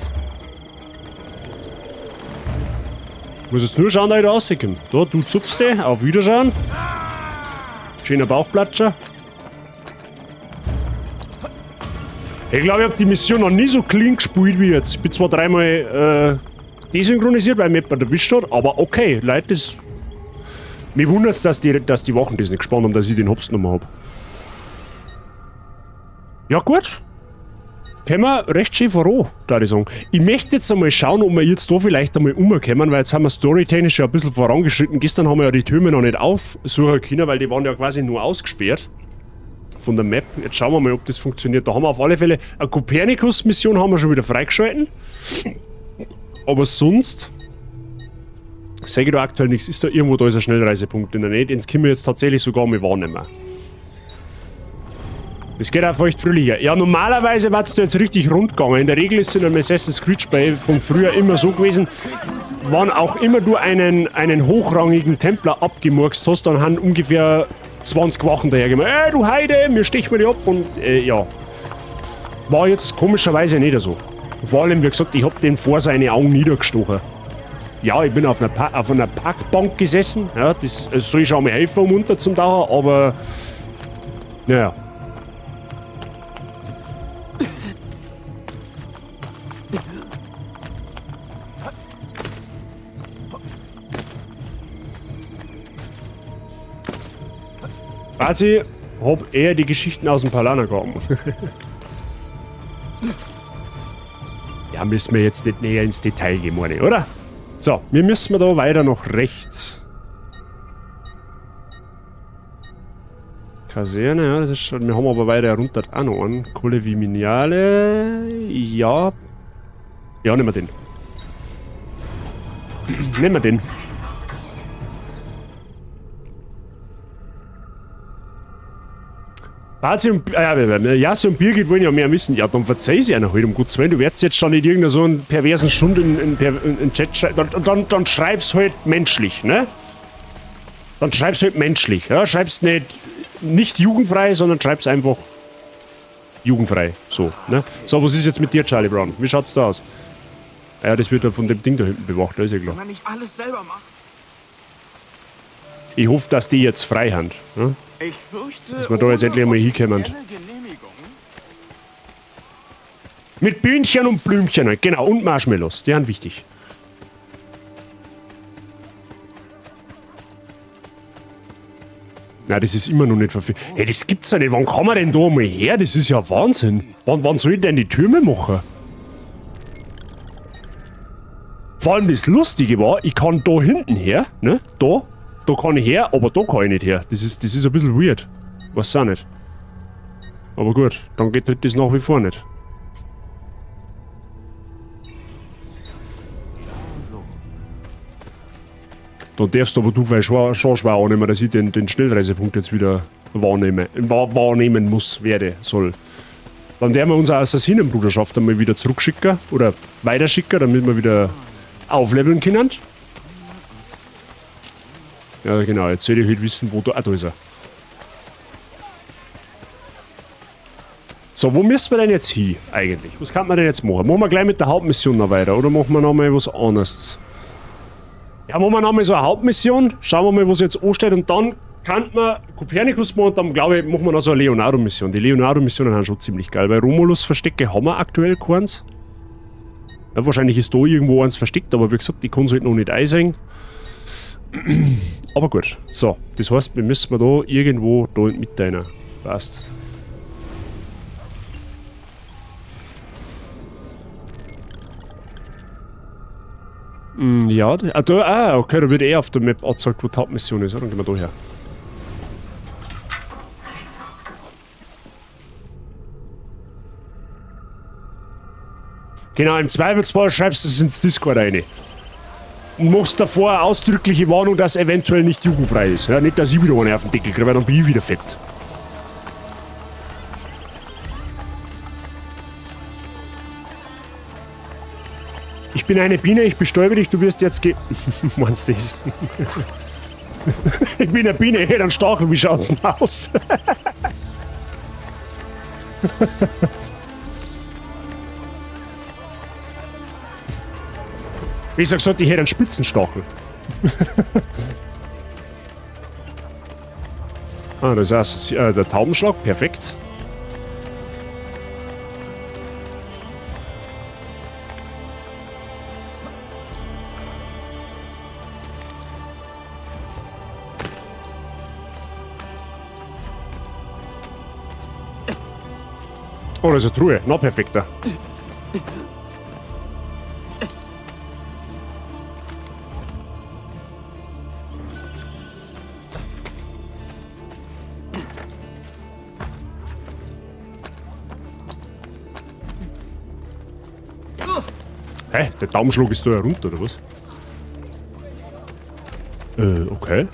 Ich muss jetzt nur schauen, dass ich da rauskomme. Da, du zupfst dich. Auf Wiederschauen. Schöner Bauchplatscher. Ich glaube, ich hab die Mission noch nie so clean gespielt wie jetzt. Ich bin zwar dreimal desynchronisiert, weil mich jemand erwischt hat, aber okay, Leute, das... Mich wundert's, dass die Wachen das nicht gespannt haben, dass ich den Hops genommen hab. Ja gut. Können wir recht schön voran, da ich sagen. Ich möchte jetzt einmal schauen, ob wir jetzt da vielleicht einmal umkommen, weil jetzt haben wir storytechnisch ja ein bisschen vorangeschritten. Gestern haben wir ja die Türme noch nicht aufsuchen können, weil die waren ja quasi nur ausgesperrt von der Map. Jetzt schauen wir mal, ob das funktioniert. Da haben wir auf alle Fälle eine Kopernikus-Mission haben wir schon wieder freigeschalten. Aber sonst sehe ich da aktuell nichts. Ist da irgendwo, da ist ein Schnellreisepunkt in der Nähe. Den können wir jetzt tatsächlich sogar mal wahrnehmen. Es geht auch feucht fröhlicher. Ja, normalerweise war es da jetzt richtig rund gegangen. In der Regel ist es in einem Assassin's Creed Spiel von früher immer so gewesen, wann auch immer du einen hochrangigen Templer abgemurkst hast, dann haben ungefähr 20 Wachen dahergekommen. Ey, du Heide, mir stechen wir die ab und ja. War jetzt komischerweise nicht so. Vor allem, wie gesagt, ich hab den vor seine Augen niedergestochen. Ja, ich bin auf einer Parkbank gesessen. Ja, das soll schon mal helfen, um unter zum Tauchen, aber naja. Quasi hab eher die Geschichten aus dem Paulaner gehabt. Ja, müssen wir jetzt nicht näher ins Detail gehen, meine ich, oder? So, wir müssen da weiter nach rechts. Kaserne, ja, das ist schon. Wir haben aber weiter runter auch noch einen. Colle Viminale. Ja. Ja, nehmen wir den. Nehmen wir den. Bazi und, Jasse und Birgit wollen ja mehr wissen. Ja, dann verzeih sie einer halt, um Gottes Willen. Du wirst jetzt schon nicht irgendeinen so einen perversen Schund in den Chat schreiben. Dann schreib's halt menschlich, ne? Dann schreib's halt menschlich, ja? Schreib's nicht jugendfrei, sondern schreib's einfach jugendfrei. So, ne? So, was ist jetzt mit dir, Charlie Brown? Wie schaut's da aus? Ja, das wird ja von dem Ding da hinten bewacht, da ist ja klar. Wenn man nicht alles selber macht. Ich hoffe, dass die jetzt frei haben. Ne? Ich fürchte, dass wir da jetzt endlich einmal hinkommen. Mit Bühnchen und Blümchen, genau, und Marshmallows, die sind wichtig. Na, das ist immer noch nicht verfügbar. Hey, das gibt's ja nicht. Wann kann man denn da mal her? Das ist ja Wahnsinn. Wann soll ich denn die Türme machen? Vor allem das Lustige war, ich kann da hinten her, ne? Da kann ich her, aber da kann ich nicht her. Das ist ein bisschen weird. Weiß auch nicht. Aber gut, dann geht halt das nach wie vor nicht. Dann darfst aber du vielleicht schon schwer annehmen, dass ich den Schnellreisepunkt jetzt wieder wahrnehmen muss, werde, soll. Dann werden wir unsere Assassinenbruderschaft einmal wieder zurückschicken oder weiterschicken, damit wir wieder aufleveln können. Ja, genau, jetzt soll ich halt wissen, wo da. Ah, da ist er. So, wo müssen wir denn jetzt hin eigentlich? Was kann man denn jetzt machen? Machen wir gleich mit der Hauptmission noch weiter oder machen wir nochmal was anderes? Ja, machen wir nochmal so eine Hauptmission. Schauen wir mal, was jetzt ansteht und dann kann man Kopernikus machen und dann, glaube ich, machen wir noch so eine Leonardo-Mission. Die Leonardo-Missionen sind schon ziemlich geil, weil Romulus-Verstecke haben wir aktuell keins. Ja, wahrscheinlich ist da irgendwo eins versteckt, aber wie gesagt, die kann es halt noch nicht einsehen. Aber gut, so, das heißt, wir müssen da irgendwo da in die Mitte rein. Passt. Ja, da, okay, da wird eh auf der Map angezeigt, wo die Hauptmission ist. Ja, dann gehen wir da her. Genau, im Zweifelsfall schreibst du es ins Discord rein. Und machst davor eine ausdrückliche Warnung, dass eventuell nicht jugendfrei ist. Ja, nicht, dass ich wieder einen auf den Deckel kriege, weil dann bin ich wieder fett. Ich bin eine Biene, ich bestäube dich, du wirst jetzt ge... Meinst du das? Ich bin eine Biene, hey, dann Stachel, wie schaut's denn aus? Wie gesagt, ich hätte einen Spitzenstachel. Ah, das ist der Taubenschlag, perfekt. Oh, da ist eine Truhe. Noch perfekter. Hä? Der Daumenschlag ist da ja runter, oder was? Okay.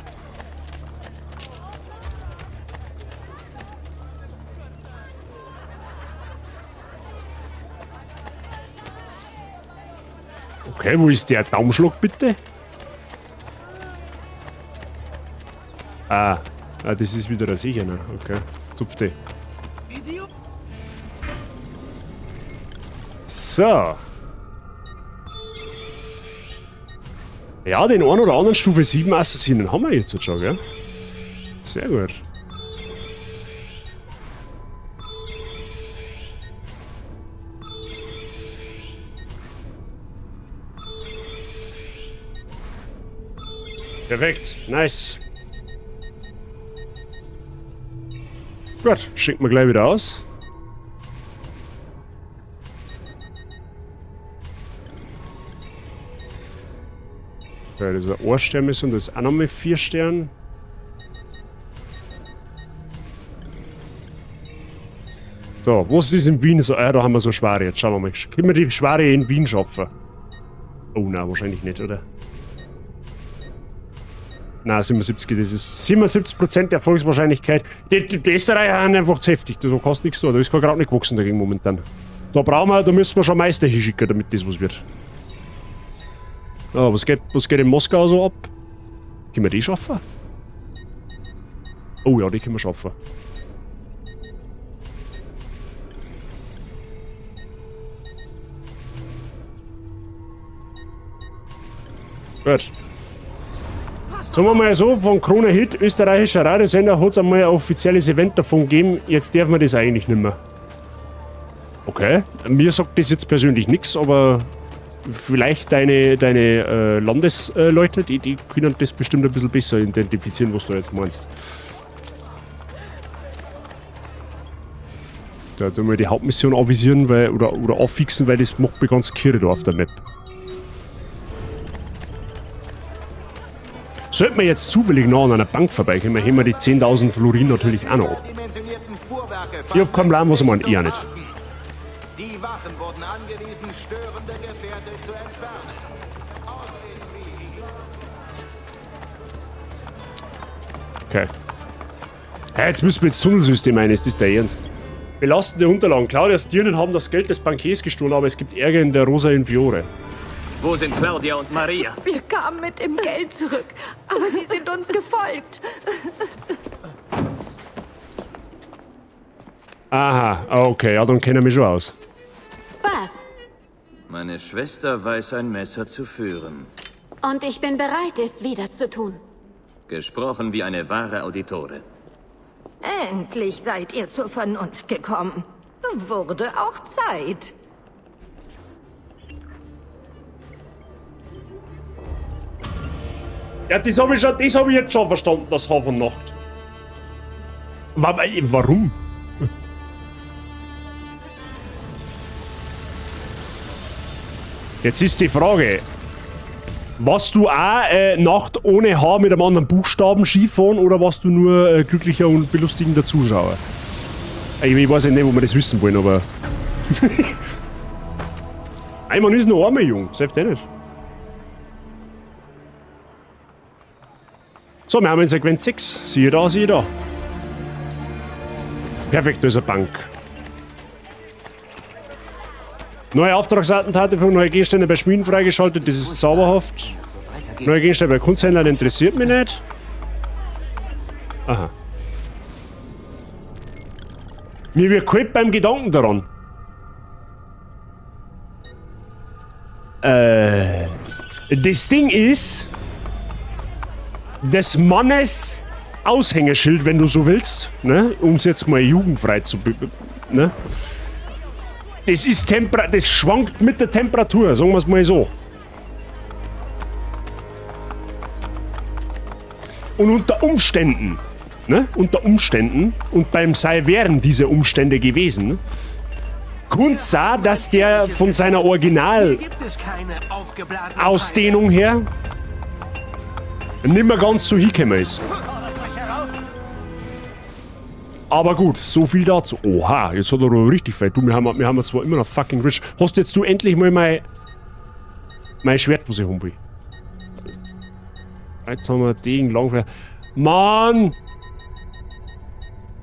Okay, wo ist der Daumenschlag bitte? Ah, das ist wieder der Sicherner. Okay, zupfte. So. Ja, den einen oder anderen Stufe 7 Assassinen haben wir jetzt schon, gell? Sehr gut. Perfekt, nice. Gut, schicken wir gleich wieder aus. Okay, das ist eine Ein-Stern-Mission, das ist auch nochmal 4 Sterne. So, was ist in Wien so? Ah, da haben wir so Schwere. Jetzt schauen wir mal. Können wir die Schwere in Wien schaffen? Oh nein, wahrscheinlich nicht, oder? Nein, 77, das ist 77% Erfolgswahrscheinlichkeit. Die Österreicher sind einfach zu heftig, da kannst du nichts tun. Da ist kein Kraut nicht gewachsen dagegen momentan. Da brauchen wir, da müssen wir schon Meister hinschicken, damit das was wird. Oh, was geht in Moskau so ab? Können wir die schaffen? Oh ja, die können wir schaffen. Gut. Sagen wir mal so, von Krone Hit, österreichischer Radiosender, hat es einmal ein offizielles Event davon gegeben, jetzt darf man das eigentlich nicht mehr. Okay, mir sagt das jetzt persönlich nichts, aber vielleicht deine Landesleute, die können das bestimmt ein bisschen besser identifizieren, was du jetzt meinst. Da tun wir die Hauptmission avisieren, weil, oder affixen, weil das macht mir ganz kirre da auf der Map. Sollten wir jetzt zufällig noch an einer Bank vorbeikommen, heben wir die 10.000 Florin natürlich auch noch ab. Ich hab keinen Plan, was ich meine, ich auch nicht. Die Wachen wurden angewiesen, störende Gefährte zu entfernen. Okay. Hey, jetzt müssen wir ins Tunnelsystem ein, ist das der Ernst? Belastende Unterlagen. Claudias Dirnen haben das Geld des Bankiers gestohlen, aber es gibt Ärger in der Rosa in Fiore. Wo sind Claudia und Maria? Wir kamen mit dem Geld zurück, aber sie sind uns gefolgt. Aha, okay, ja, dann kennen wir mich schon aus. Was? Meine Schwester weiß, ein Messer zu führen. Und ich bin bereit, es wieder zu tun. Gesprochen wie eine wahre Auditore. Endlich seid ihr zur Vernunft gekommen. Wurde auch Zeit. Ja, das habe ich, hab ich jetzt schon verstanden, das Haar von Nacht. Warum? Jetzt ist die Frage, warst du auch Nacht ohne Haar mit einem anderen Buchstaben Skifahren oder warst du nur glücklicher und belustigender Zuschauer? Ich weiß ja nicht, wo wir das wissen wollen, aber... Ey, man ist noch einmal jung, selbst der nicht. So, wir haben in Sequenz 6. Siehe da, siehe da. Perfekt, da ist eine Bank. Neue Auftragsattentate für neue Gegenstände bei Schmieden freigeschaltet, das ist zauberhaft. Neue Gegenstände bei Kunsthändlern interessiert mich nicht. Aha. Mir wird kalt beim Gedanken daran. Das Ding ist... des Mannes Aushängeschild, wenn du so willst, ne? Um es jetzt mal jugendfrei zu... Ne? Das ist das schwankt mit der Temperatur, sagen wir es mal so. Und unter Umständen, ne? Unter Umständen, und beim Sei wären diese Umstände gewesen, Grund sah, dass der von seiner Original-Ausdehnung her nimmer ganz so hingekommen ist. Aber gut, so viel dazu. Oha, jetzt hat er aber richtig fett. Du, wir haben zwar immer noch fucking rich. Hast jetzt du endlich mal mein... Mein Schwert, was ich haben will. Jetzt haben wir den Langfeuer. Mann!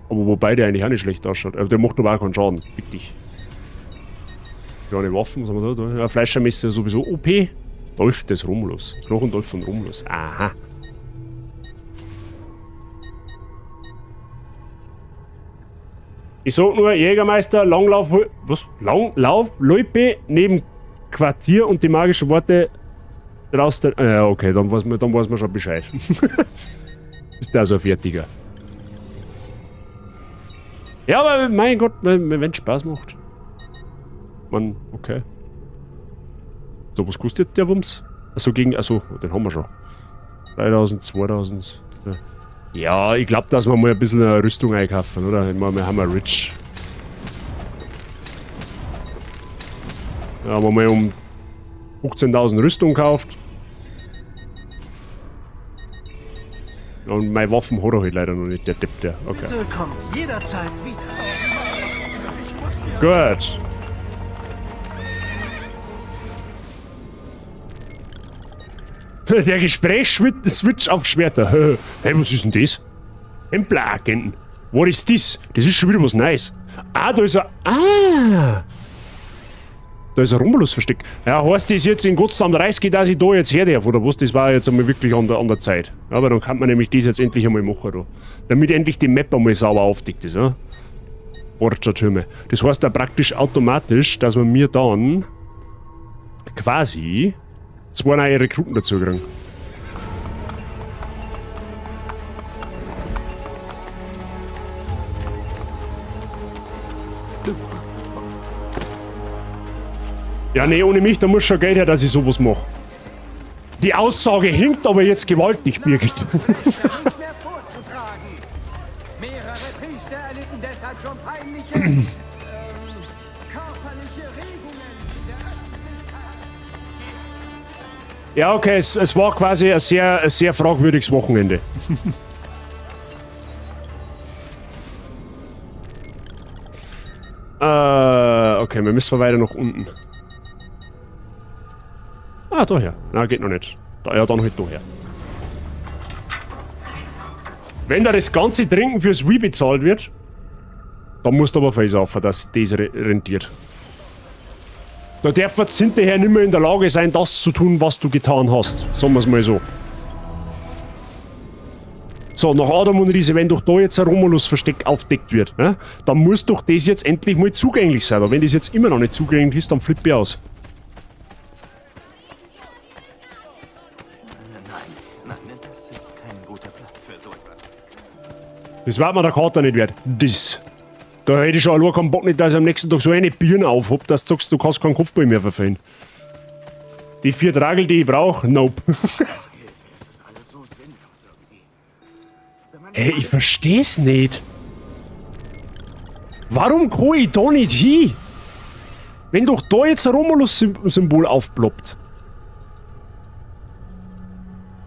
Aber wobei der eigentlich auch nicht schlecht ausschaut. Aber der macht aber auch keinen Schaden. Fick dich. Kleine Waffen, was haben wir da? Da? Ja, Fleischermesser sowieso OP. Dolch des Romulus. Knochendolch von Romulus. Aha. Ich sag nur, Jägermeister, Langlauf... Was? Langlauf, Loipe neben Quartier und die magischen Worte raus... Ja, okay, dann weiß man schon Bescheid. Ist der so ein Fertiger. Ja, aber mein Gott, wenn es Spaß macht. Man, okay. So, was kostet der Wumms? Achso, gegen... Achso, den haben wir schon. 3000, 2000... Ja, ich glaube, dass wir mal ein bisschen eine Rüstung einkaufen, oder? Ich meine, wir haben ja Rich. Da haben wir mal um 15.000 Rüstung gekauft. Und meine Waffen hat er halt leider noch nicht, der Depp, der. Okay. Bitte kommt jederzeit wieder. Gut. Der Gesprächsswitch auf Schwerter. Hey, was ist denn das? Templeragenten. Was ist das? Das ist schon wieder was Neues. Ah, da ist er. Ah! Da ist ein Romulus-Versteck. Ja, heißt das jetzt in Gottsdam 30, dass ich da jetzt her darf, oder was? Das war jetzt einmal wirklich an der Zeit. Ja, aber dann kann man nämlich das jetzt endlich einmal machen, da. Damit endlich die Map einmal sauber aufdeckt ist, ja? Borgia-Türme. Das heißt da praktisch automatisch, dass wir mir dann quasi 2 neue Rekruten dazu kriegen. Ja, nee, ohne mich, da muss schon Geld her, dass ich sowas mache. Die Aussage hinkt aber jetzt gewaltig, Birgit. Mehrere Priester erlitten deshalb schon peinliche körperliche Regungen in der Öffentlichkeit. Ja, okay, es war quasi ein sehr fragwürdiges Wochenende. Okay, wir müssen weiter nach unten. Ah, daher. Na, geht noch nicht. Da, ja, dann halt daher. Wenn da das ganze Trinken fürs Wii bezahlt wird, dann musst du aber Face auf, dass das rentiert. Da darf man hinterher nicht mehr in der Lage sein, das zu tun, was du getan hast. Sagen wir's mal so. So, nach Adam und Riese, wenn doch da jetzt ein Romulus-Versteck aufdeckt wird, ne, dann muss doch das jetzt endlich mal zugänglich sein. Aber wenn das jetzt immer noch nicht zugänglich ist, dann flippe ich aus. Nein, nein, das ist kein guter Platz für so etwas. Das war mir der Kater nicht wert. Das. Da hätte ich schon allein keinen Bock nicht, dass ich am nächsten Tag so eine Birne auf hab, dass du sagst, du kannst keinen Kopfball mehr verfehlen. Die 4 Tragel, die ich brauch, nope. Hey, ich versteh's nicht. Warum kann ich da nicht hin? Wenn doch da jetzt ein Romulus-Symbol aufploppt.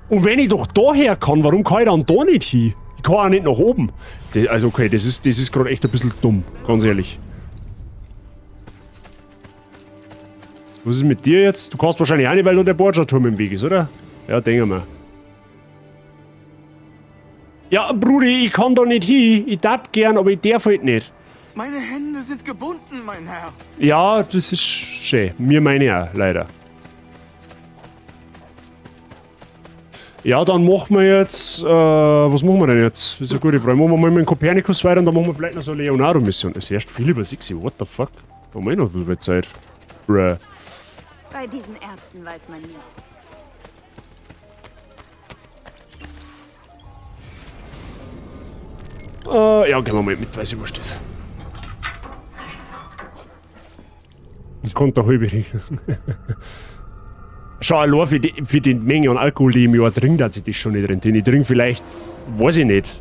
Und wenn ich doch daher kann, warum kann ich dann da nicht hin? Ich kann auch nicht nach oben. Das, also okay, das ist gerade echt ein bisschen dumm, ganz ehrlich. Was ist mit dir jetzt? Du kannst wahrscheinlich auch nicht, weil nur der Borgia-Turm im Weg ist, oder? Ja, denke mal. Ja, Brudi, ich kann da nicht hin. Ich darf gern, aber ich darf halt nicht. Meine Hände sind gebunden, mein Herr. Ja, das ist schön. Mir meine auch, leider. Ja, dann machen wir jetzt... was machen wir denn jetzt? Das ist eine gute Frage. Machen wir mal mit dem Kopernikus weiter und dann machen wir vielleicht noch so eine Leonardo-Mission. Das ist erst viel über 6. What the fuck? Da haben wir eh noch viel Zeit. Bruh. Bei diesen Ärzten weiß man nie. Ja, gehen wir mal mit, weil sie wurscht ist. Ich konnte da halbe regeln. Schau, allein für die Menge an Alkohol, die ich im Jahr trinke, hat sich das schon nicht rentiert. Ich trinke vielleicht, weiß ich nicht,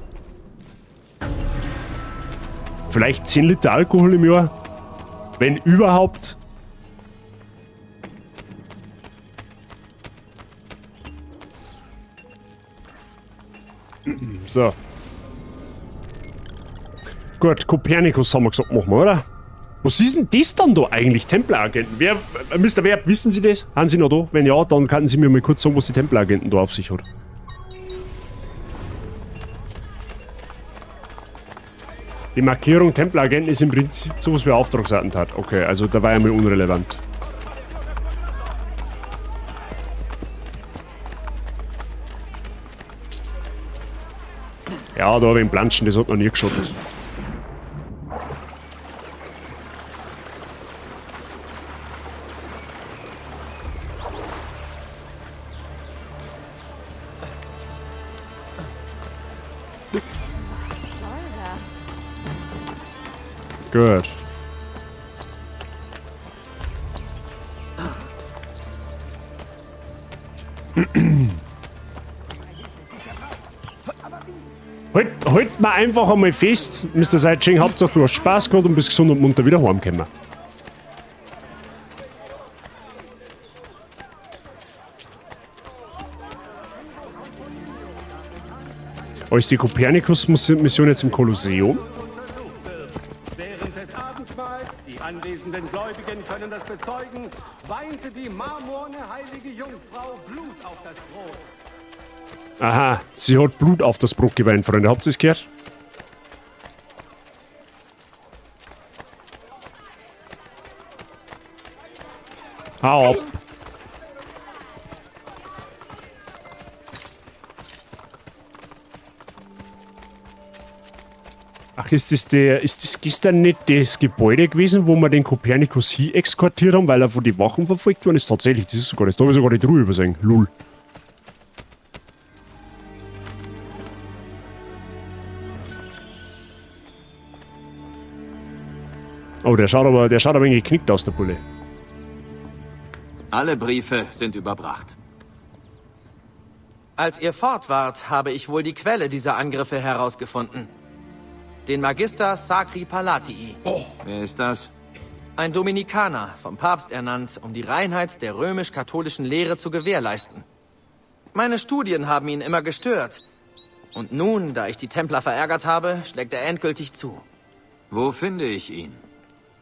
vielleicht 10 Liter Alkohol im Jahr. Wenn überhaupt. So. Gut, Kopernikus haben wir gesagt, machen wir, oder? Was ist denn das dann da eigentlich, Templeragenten? Wer, Mr. Werb, wissen Sie das? Haben Sie noch da? Wenn ja, dann könnten Sie mir mal kurz sagen, was die Templeragenten da auf sich hat. Die Markierung Templeragenten ist im Prinzip sowas wie Auftragsattentat. Okay, also da war ja mal unrelevant. Ja, da habe ich ihn planschen, das hat noch nie geschaut. Gut. Halt mal einfach einmal fest, Mr. Seitsching, Hauptsache du hast Spaß gehabt und bist gesund und munter wieder heimgekommen. Oh, ist die Kopernikus-Mission jetzt im Kolosseum? Während des Abendmahls, die anwesenden Gläubigen können das bezeugen, weinte die marmorne heilige Jungfrau Blut auf das Brot. Aha, sie hat Blut auf das Brot geweint, Freunde. Habt ihr es gehört? Hau ab. Ach, ist das gestern nicht das Gebäude gewesen, wo wir den Kopernikus hier eskortiert haben, weil er von den Wachen verfolgt worden ist? Tatsächlich, das ist sogar das. Da habe ich sogar die Truhe übersehen. Lul. Oh, der schaut aber ein wenig geknickt aus, der Bulle. Alle Briefe sind überbracht. Als ihr fort wart, habe ich wohl die Quelle dieser Angriffe herausgefunden. Den Magister Sacri Palatii. Oh. Wer ist das? Ein Dominikaner, vom Papst ernannt, um die Reinheit der römisch-katholischen Lehre zu gewährleisten. Meine Studien haben ihn immer gestört. Und nun, da ich die Templer verärgert habe, schlägt er endgültig zu. Wo finde ich ihn?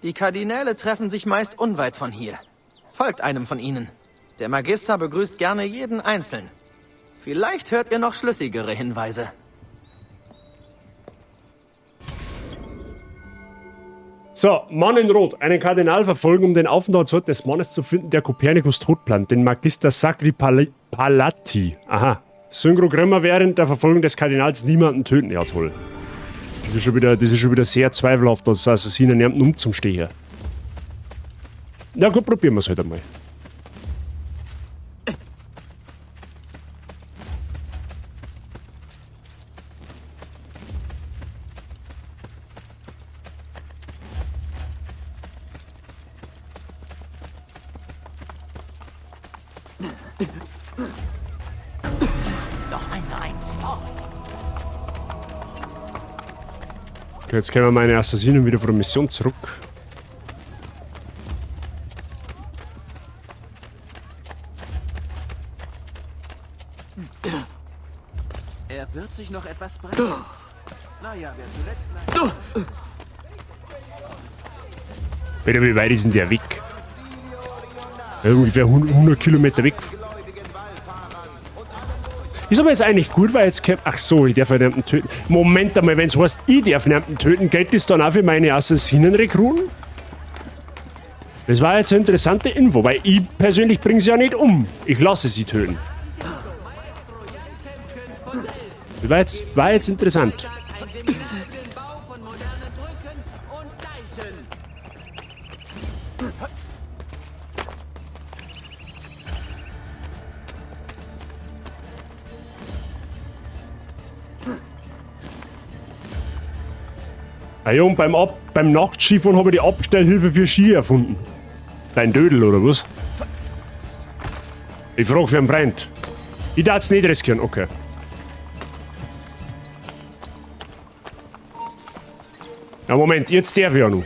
Die Kardinäle treffen sich meist unweit von hier. Folgt einem von ihnen. Der Magister begrüßt gerne jeden einzeln. Vielleicht hört ihr noch schlüssigere Hinweise. So, Mann in Rot. Einen Kardinal verfolgen, um den Aufenthaltsort des Mannes zu finden, der Kopernikus Tod plant. Den Magister Sacri Palati. Aha. Synchro Grimmer während der Verfolgung des Kardinals niemanden töten. Ja, toll. Das ist schon wieder sehr zweifelhaft, dass Assassinen niemanden umzustehen. Na gut, probieren wir's halt einmal. Okay, jetzt kehren wir meine Assassinen wieder von der Mission zurück. Er wird sich noch etwas brechen. Naja, wer zuletzt bleibt. Peter, wie weit ist denn der weg? Ja, ungefähr 100 Kilometer weg. Ist aber jetzt eigentlich gut, weil jetzt ach so, ich darf ja niemanden töten. Moment einmal, wenn's heißt, ich darf niemanden töten, gilt das dann auch für meine Assassinen-Rekruten? Das war jetzt eine interessante Info, weil ich persönlich bringe sie ja nicht um. Ich lasse sie töten. Das war jetzt interessant. Ah ja, und beim Nachtskifahren habe ich die Abstellhilfe für Ski erfunden. Dein Dödel, oder was? Ich frag für einen Freund. Ich darf's nicht riskieren, okay. Ja, Moment, jetzt darf ich ja noch.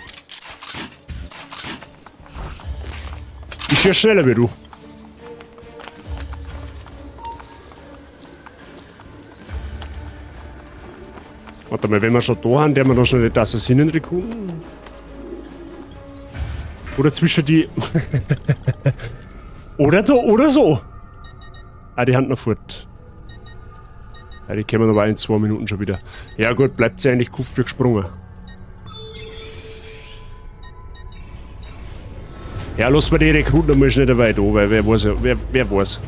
Ich schieß schneller wie du. Warte mal, wenn wir schon da haben, der wir noch schnell die Assassinen rekruten. Oder zwischen die... Oder da, oder so. Ah, die Hand noch fort. Ja, die kommen aber in 2 Minuten schon wieder. Ja gut, bleibt sie eigentlich Kopf für gesprungen. Ja, lass mal die Rekruten mal schnell dabei da, weil wer weiß, wer weiß.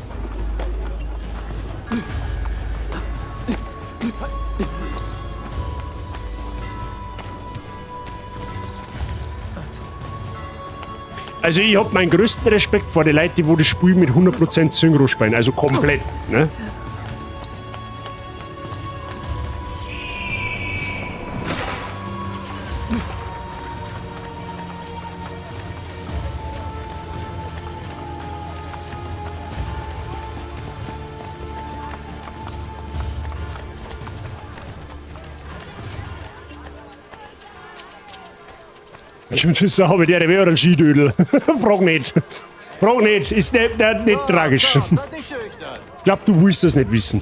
Also ich hab meinen größten Respekt vor den Leuten, die wo das Spiel mit 100% Synchro spielen, also komplett, ne? Ich muss sagen, der wäre ein Skidödel. Frag nicht. Frag nicht, ist nicht tragisch. Ich glaub, du willst das nicht wissen.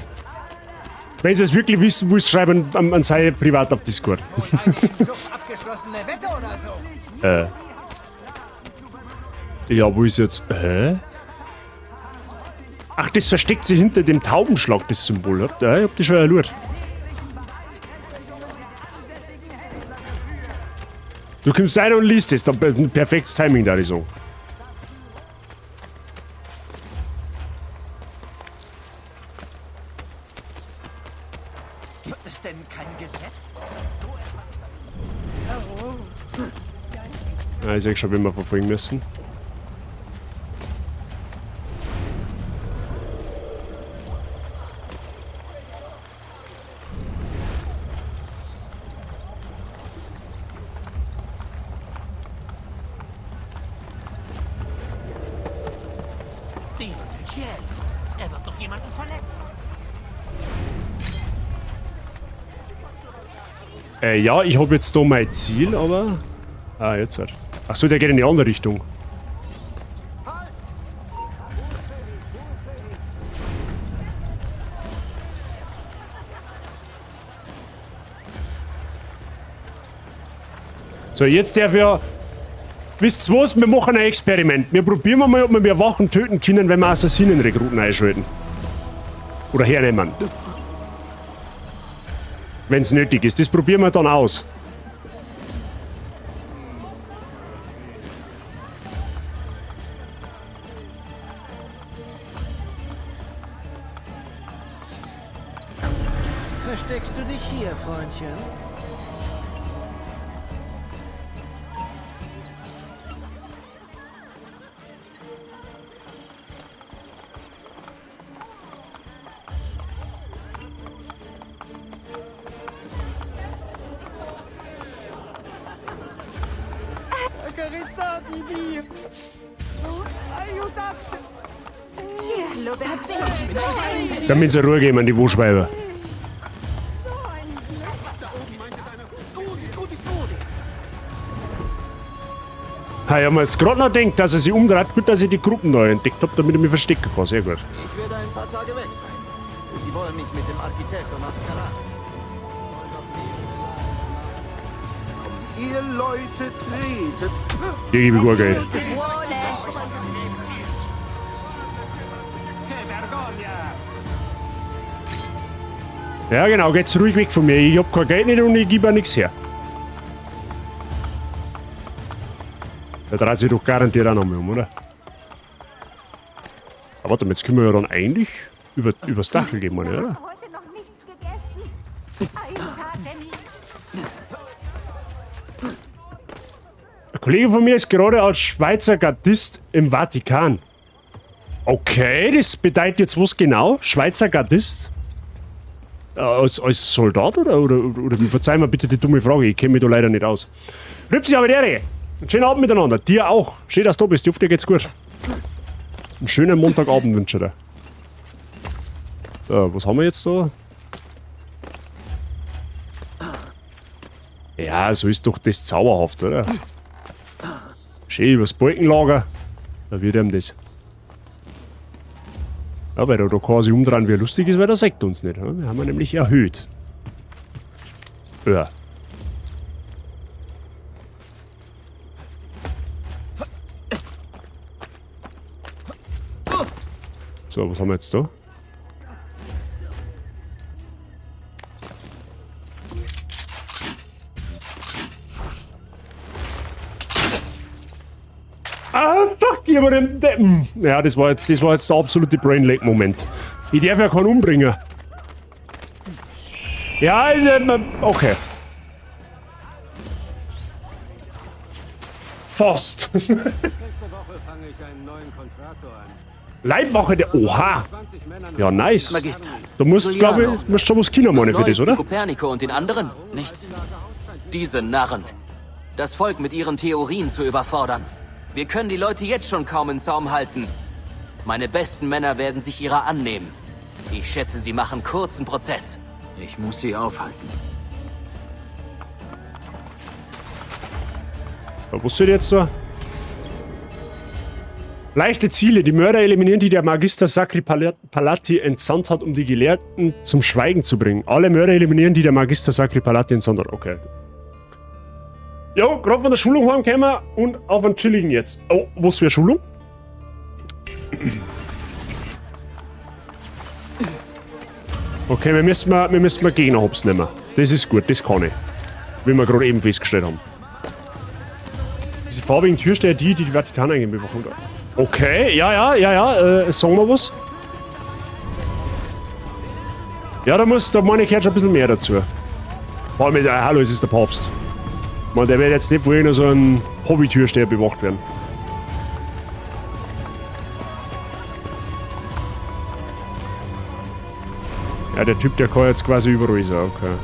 Wenn sie es wirklich wissen willst, schreiben an sei privat auf Discord. Ja, wo ist jetzt? Hä? Ach, das versteckt sich hinter dem Taubenschlag, das Symbol. Ja, ich hab das schon erlurt. Du kommst rein und liest es. Perfektes Timing, da ich so. Gibt es denn kein Gesetz? Ja, ich seh schon, wie wir verfolgen müssen. Er wird doch jemanden verletzen. Ja, ich habe jetzt da mein Ziel, aber... Ah, jetzt halt. Ach so, der geht in die andere Richtung. So, jetzt darf ich ja... Wisst ihr was? Wir machen ein Experiment. Wir probieren mal, ob wir Wachen töten können, wenn wir Assassinen-Rekruten einschalten. Oder hernehmen. Wenn's nötig ist. Das probieren wir dann aus. Versteckst du dich hier, Freundchen? Damit sie Ruhe geben an die Wuschweiber. Ha, ich hab mir jetzt grad noch gedacht, dass er sich umdreht. Gut, dass ich die Gruppen neu entdeckt hab, damit ich mich verstecken kann. Sehr gut. Ich werde ein paar Tage weg sein. Sie wollen mich mit dem Architekten nach Caracas. Ihr Leute tretet. Dir gebe ich gar Geld. Ja genau, geht's ruhig weg von mir. Ich hab kein Geld nicht und ich gebe auch nichts her. Der dreht sich doch garantiert auch noch mal um, oder? Aber warte mal, jetzt können wir ja dann eigentlich übers Dach gehen, meine ich, oder? Ein Kollege von mir ist gerade als Schweizer Gardist im Vatikan. Okay, das bedeutet jetzt was genau? Schweizer Gardist? Als Soldat oder verzeih mir bitte die dumme Frage, ich kenne mich da leider nicht aus. Rübsi, aber der, einen schönen Abend miteinander. Dir auch. Schön, dass du da bist. Ich hoffe, dir geht's gut. Einen schönen Montagabend wünsche ich dir. So, was haben wir jetzt da? Ja, so ist doch das zauberhaft, oder? Schön übers Balkenlager. Da wird ihm das. Ja, weil da kann er sich umdrehen, wie er lustig ist, weil der sagt uns nicht. Wir haben ihn nämlich erhöht. Ja. So, was haben wir jetzt da? Ah, fuck, ich hab den Deppen. Ja, das war jetzt der absolute Brainlag-Moment. Ich darf ja keinen umbringen. Ja, okay. Fast. Nächste Woche fange ich einen neuen Kontraktor an. Leibwache der. Oha! Ja, nice. Magister. Du musst, glaube ich, musst schon was China machen für das, oder? Kopernico und den anderen? Nichts. Diese Narren. Das Volk mit ihren Theorien zu überfordern. Wir können die Leute jetzt schon kaum in Zaum halten. Meine besten Männer werden sich ihrer annehmen. Ich schätze, sie machen kurzen Prozess. Ich muss sie aufhalten. Was soll ich jetzt da? Leichte Ziele. Die Mörder eliminieren, die der Magister Sacri Palati entsandt hat, um die Gelehrten zum Schweigen zu bringen. Alle Mörder eliminieren, die der Magister Sacri Palati entsandt hat. Okay. Jo, gerade von der Schulung heimgekommen und auf einen chilligen jetzt. Oh, was für eine Schulung? Okay, wir müssen Gegner hops nehmen. Das ist gut, das kann ich. Wie wir gerade eben festgestellt haben. Diese farbigen Türsteher, die die Vatikan eingeben bewachen. Okay, ja, sagen wir was. Ja, da meine ich jetzt schon ein bisschen mehr dazu. Vor allem, hallo, es ist der Papst. Man, der wird jetzt nicht von irgendeinem so einem Hobbytürsteher bewacht werden. Ja, der Typ, der kann jetzt quasi überall sein, okay.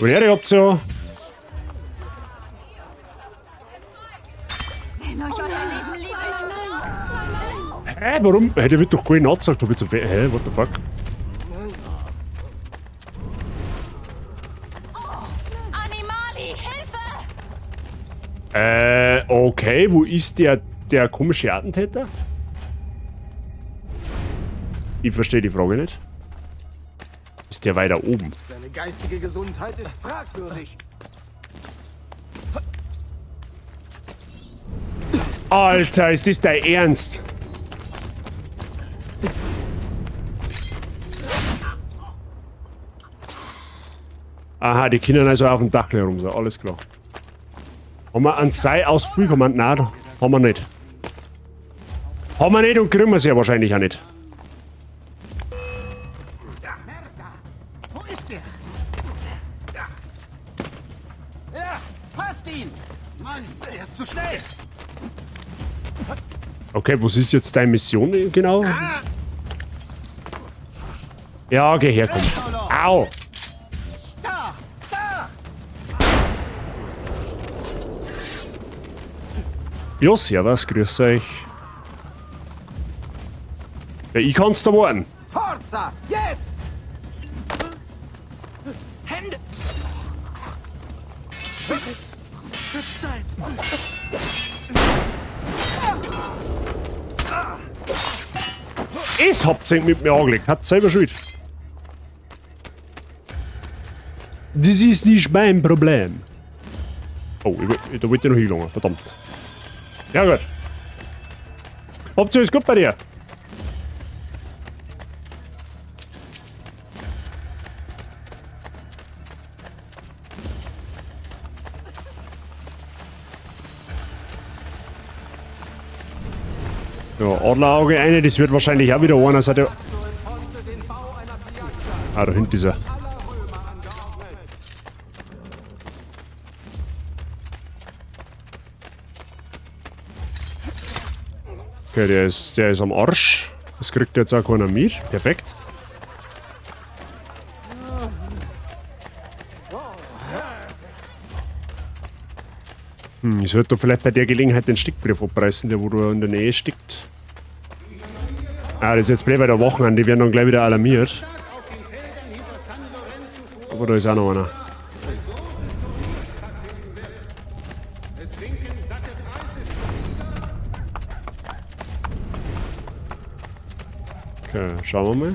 Wäre Option. Wenn euch euer Leben lieb ist. Hä, warum? Hä, der wird doch gar nicht angezeigt. Hab ich zum Hä, what the fuck? Animali, Hilfe! Okay, wo ist der komische Attentäter? Ich verstehe die Frage nicht. Ist der weiter oben? Deine geistige Gesundheit ist fragwürdig. Alter, ist das dein Ernst? Aha, die Kinder also auf dem Dach herum, so, alles klar. Haben wir ein Seil aus Frühkommand? Nein, haben wir nicht. Haben wir nicht und kriegen wir sie ja wahrscheinlich auch nicht. Wo ist der? Ja, passt ihn! Mann, er ist zu schnell! Okay, was ist jetzt deine Mission genau? Ja, geh her, komm. Au! Da! Da! Ja, servus, grüß euch. Ja, ich kann's da warten. Forza, jetzt! Hände! Wird Zeit. Es habt ihr mit mir angelegt, hat selber schuld. Das ist nicht mein Problem. Oh, da wollte ich noch hingelangen, verdammt. Ja gut. Habt ihr alles gut bei dir? Ja, Adlerauge eine, das wird wahrscheinlich auch wieder einer sein, der... Ah, da hinten ist er. Okay, der ist am Arsch. Das kriegt jetzt auch keiner mit. Perfekt. Hm, ich sollte vielleicht bei der Gelegenheit den Steckbrief abreißen, der wo da in der Nähe steckt. Ah, das ist jetzt blöd bei der Wachen an, die werden dann gleich wieder alarmiert. Aber da ist auch noch einer. Okay, schauen wir mal.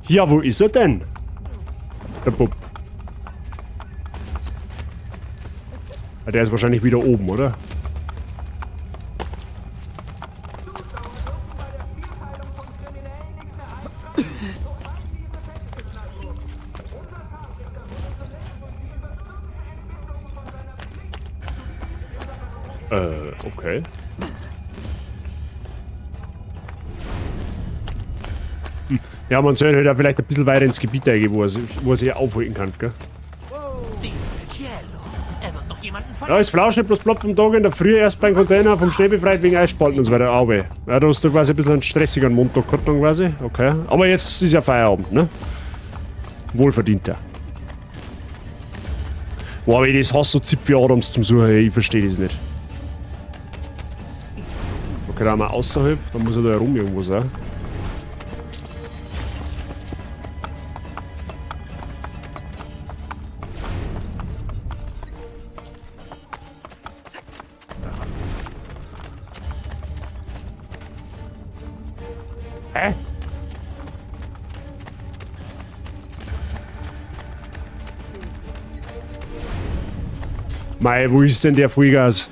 Ja, wo ist er denn? Der Bub. Ah, der ist wahrscheinlich wieder oben, oder? Okay. Hm. Ja, man soll halt auch vielleicht ein bisschen weiter ins Gebiet eingehen, wo er sich aufhalten kann, gell? Ja, ist Flauschnitt bloß Plopf vom Tag in der Früh erst beim Container vom Schnee befreit wegen Eisspalten und so weiter. Aber ja, da hast du quasi ein bisschen einen stressigeren Montag gehabt dann quasi. Okay. Aber jetzt ist ja Feierabend, ne? Wohlverdienter. Boah, aber ich das hasse so Zipfel Adams zum Suchen, ich verstehe das nicht. Okay, da haben wir außerhalb, da muss er da herum irgendwo sein. Hä? Mei, wo ist denn der Vollgas?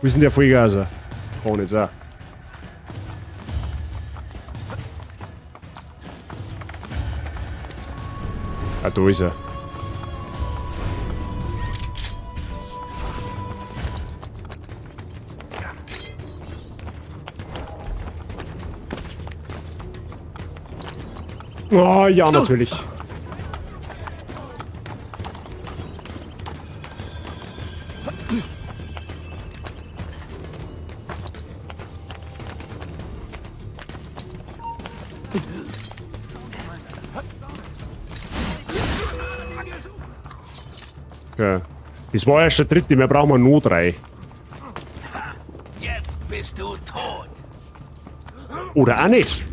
Wo ist denn der Vollgaser? Kann nicht sein. Ah, da ist er. Oh, ja, natürlich. Okay. Das war erst der dritte, mehr brauchen wir nur drei. Jetzt bist du tot. Oder auch nicht.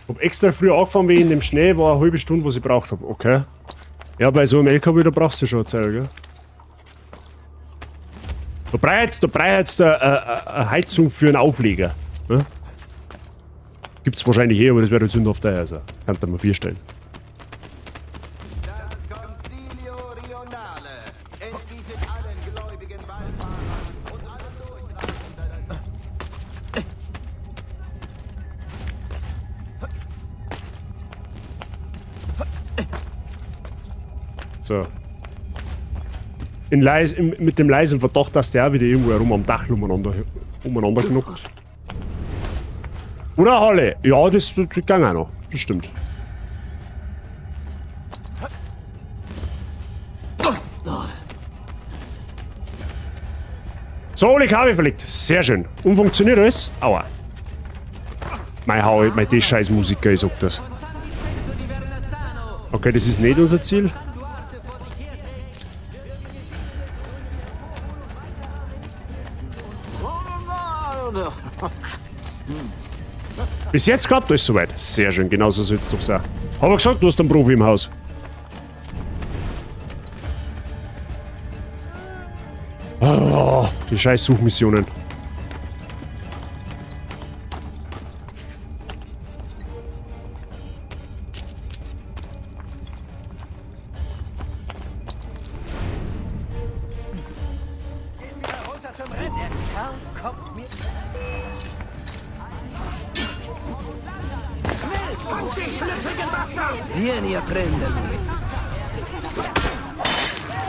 Hab extra früh angefangen wegen dem Schnee, war eine halbe Stunde, was ich braucht hab. Okay. Ja, bei so einem LKW, da brauchst du schon eine Zeit, gell? Da braucht's eine Heizung für einen Aufleger. Ne? Gibt's wahrscheinlich eh, aber das wäre halt sündhaft teuer, also kann man 4 stellen. So. Mit dem leisen Verdacht, dass der auch wieder irgendwo herum am Dach umeinander knockt. Oder Halle? Ja, das ging auch noch. Das stimmt. So, alle Kabel verlegt. Sehr schön. Und funktioniert alles? Aua. Mei, hau, mei, die scheiß Musiker, ich sag das. Okay, das ist nicht unser Ziel. Bis jetzt klappt alles soweit. Sehr schön, genauso soll es doch sein. Hab ich gesagt, du hast einen Profi im Haus. Oh, die scheiß Suchmissionen.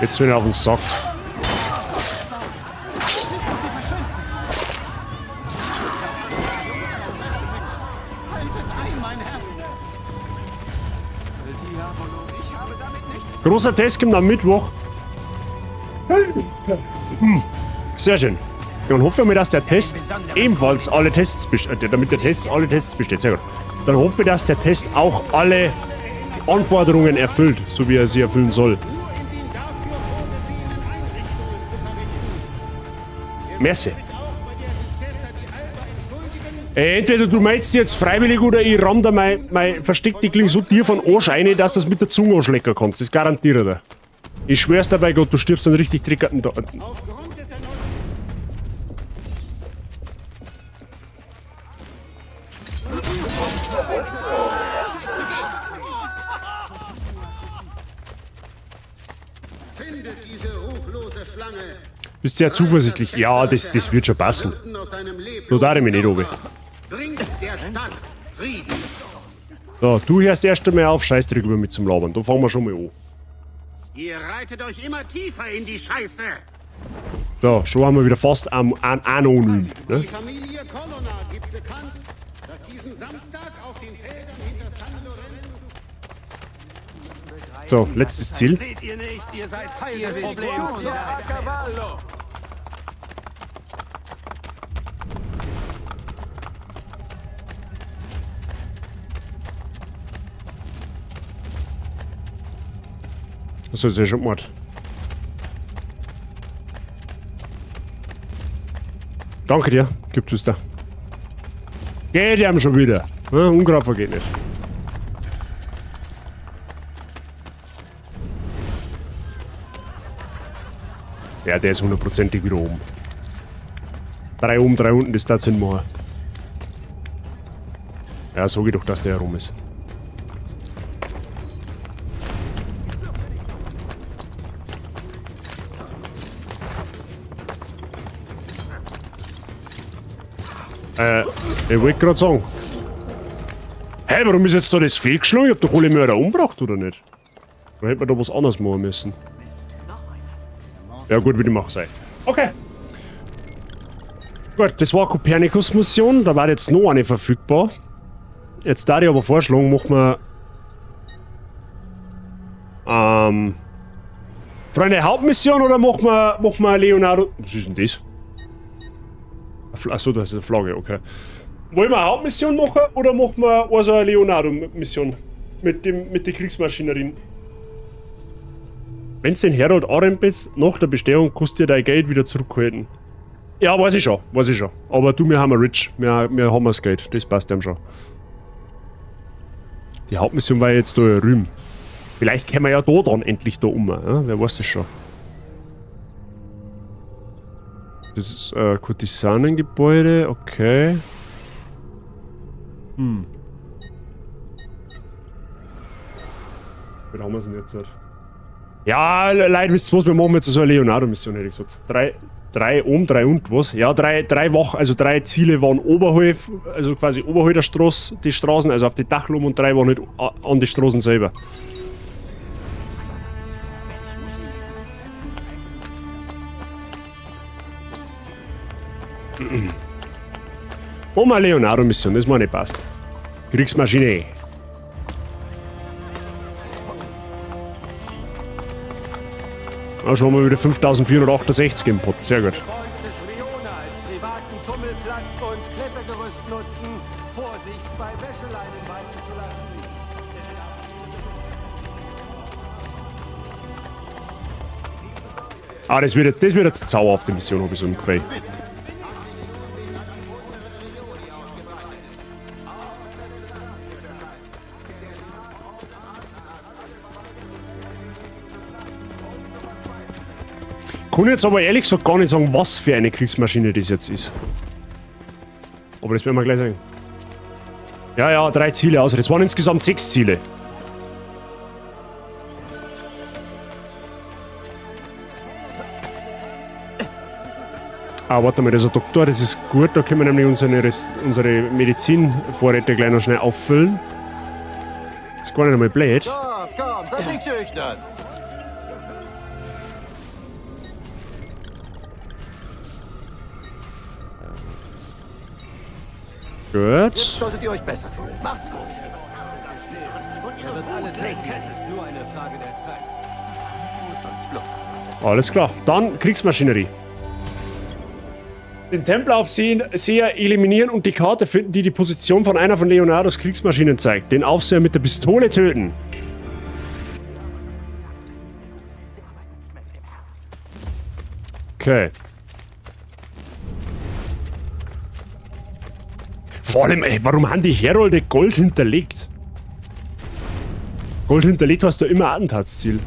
Jetzt bin ich auf den Sack. Großer Test kommt am Mittwoch. Sehr schön. Dann hoffen wir mal, dass der Test ebenfalls alle Tests besteht. Damit der Test alle Tests besteht. Sehr gut. Dann hoffen wir, dass der Test auch alle Anforderungen erfüllt, so wie er sie erfüllen soll. Merci. Entweder du meinst jetzt freiwillig oder ich ramm da mein versteckte Klinge so tief an Arsch rein, dass du das mit der Zunge anschlecken kannst. Das garantiere ich dir. Ich schwör's dir bei Gott, du stirbst dann richtig trickerten da. Bist sehr zuversichtlich. Ja, das wird schon passen. Da darf ich mich nicht runter. So, du hörst erst einmal auf, Scheißdreck über mich zum Labern. Da fangen wir schon mal an. Ihr reitet euch immer tiefer in die Scheiße. So, schon haben wir wieder fast am Anonym. Ne? Die Familie Colonna gibt bekannt, dass diesen Samstag auf den Feldern hinter San Lorenzo. So, letztes Ziel. Seht ihr nicht, ihr seid Teil des Problems. Achso, das ist ja schon Mord. Danke dir, gibt es da. Geht ihm schon wieder. Ja, Unkraut vergeht nicht. Ja, der ist hundertprozentig wieder oben. 3 oben, 3 unten, das darf Sinn machen. Ja, sag ich doch, dass der herum ist. Ich wollte gerade sagen. Hä, warum ist jetzt da das fehlgeschlagen? Ich hab doch alle Mörder umgebracht, oder nicht? Oder hätte man da was anderes machen müssen? Ja gut, würde ich machen sein. Okay. Gut, das war Kopernikus-Mission. Da war jetzt noch eine verfügbar. Jetzt da ich aber vorschlagen, machen wir... Freunde, Hauptmission oder machen wir Leonardo... Was ist denn das? Achso, das ist eine Flagge, okay. Wollen wir eine Hauptmission machen oder machen wir also eine Leonardo-Mission? Mit der Kriegsmaschinerien? Wenn du den Herold anrempelst, nach der Bestehung kannst du dir dein Geld wieder zurückhalten. Ja, weiß ich schon, weiß ich schon. Aber du, wir haben ja rich, wir haben das Geld, das passt ihm schon. Die Hauptmission war jetzt da in Rüm. Vielleicht können wir ja da dann endlich da um, ja? Wer weiß das schon. Das ist Kurtisanengebäude, okay. Hm. Wie haben wir es denn jetzt? Ja, Leute, wisst ihr was, wir machen jetzt so eine Leonardo-Mission, hätte ich gesagt. 3 oben, 3 unten, was? Ja, drei Wachen, also 3 Ziele waren oberhalb, also quasi oberhalb der Straße, die Straßen, also auf die Dachlum und 3 waren halt an die Straßen selber. Machen wir eine Leonardo-Mission, das mal nicht passt. Kriegsmaschine. Da schauen wir wieder 5468 im Pott, sehr gut. Ah, das wird jetzt zauberhaft, die Mission, hab ich so im Gefühl. Kann jetzt aber ehrlich gesagt gar nicht sagen, was für eine Kriegsmaschine das jetzt ist. Aber das werden wir gleich sagen. Ja, ja, 3 Ziele aus. Das waren insgesamt 6 Ziele. Ah, warte mal, das ist ein Doktor, das ist gut. Da können wir nämlich unsere Medizinvorräte gleich noch schnell auffüllen. Ist gar nicht einmal blöd. Komm, komm, seid nicht schüchtern. Gut. Jetzt solltet ihr euch besser fühlen. Macht's gut. Alles klar. Dann Kriegsmaschinerie. Den Tempelaufseher eliminieren und die Karte finden, die die Position von einer von Leonardos Kriegsmaschinen zeigt. Den Aufseher mit der Pistole töten. Okay. Vor allem, ey, warum haben die Herolde Gold hinterlegt? Gold hinterlegt hast du immer Attentatsziel.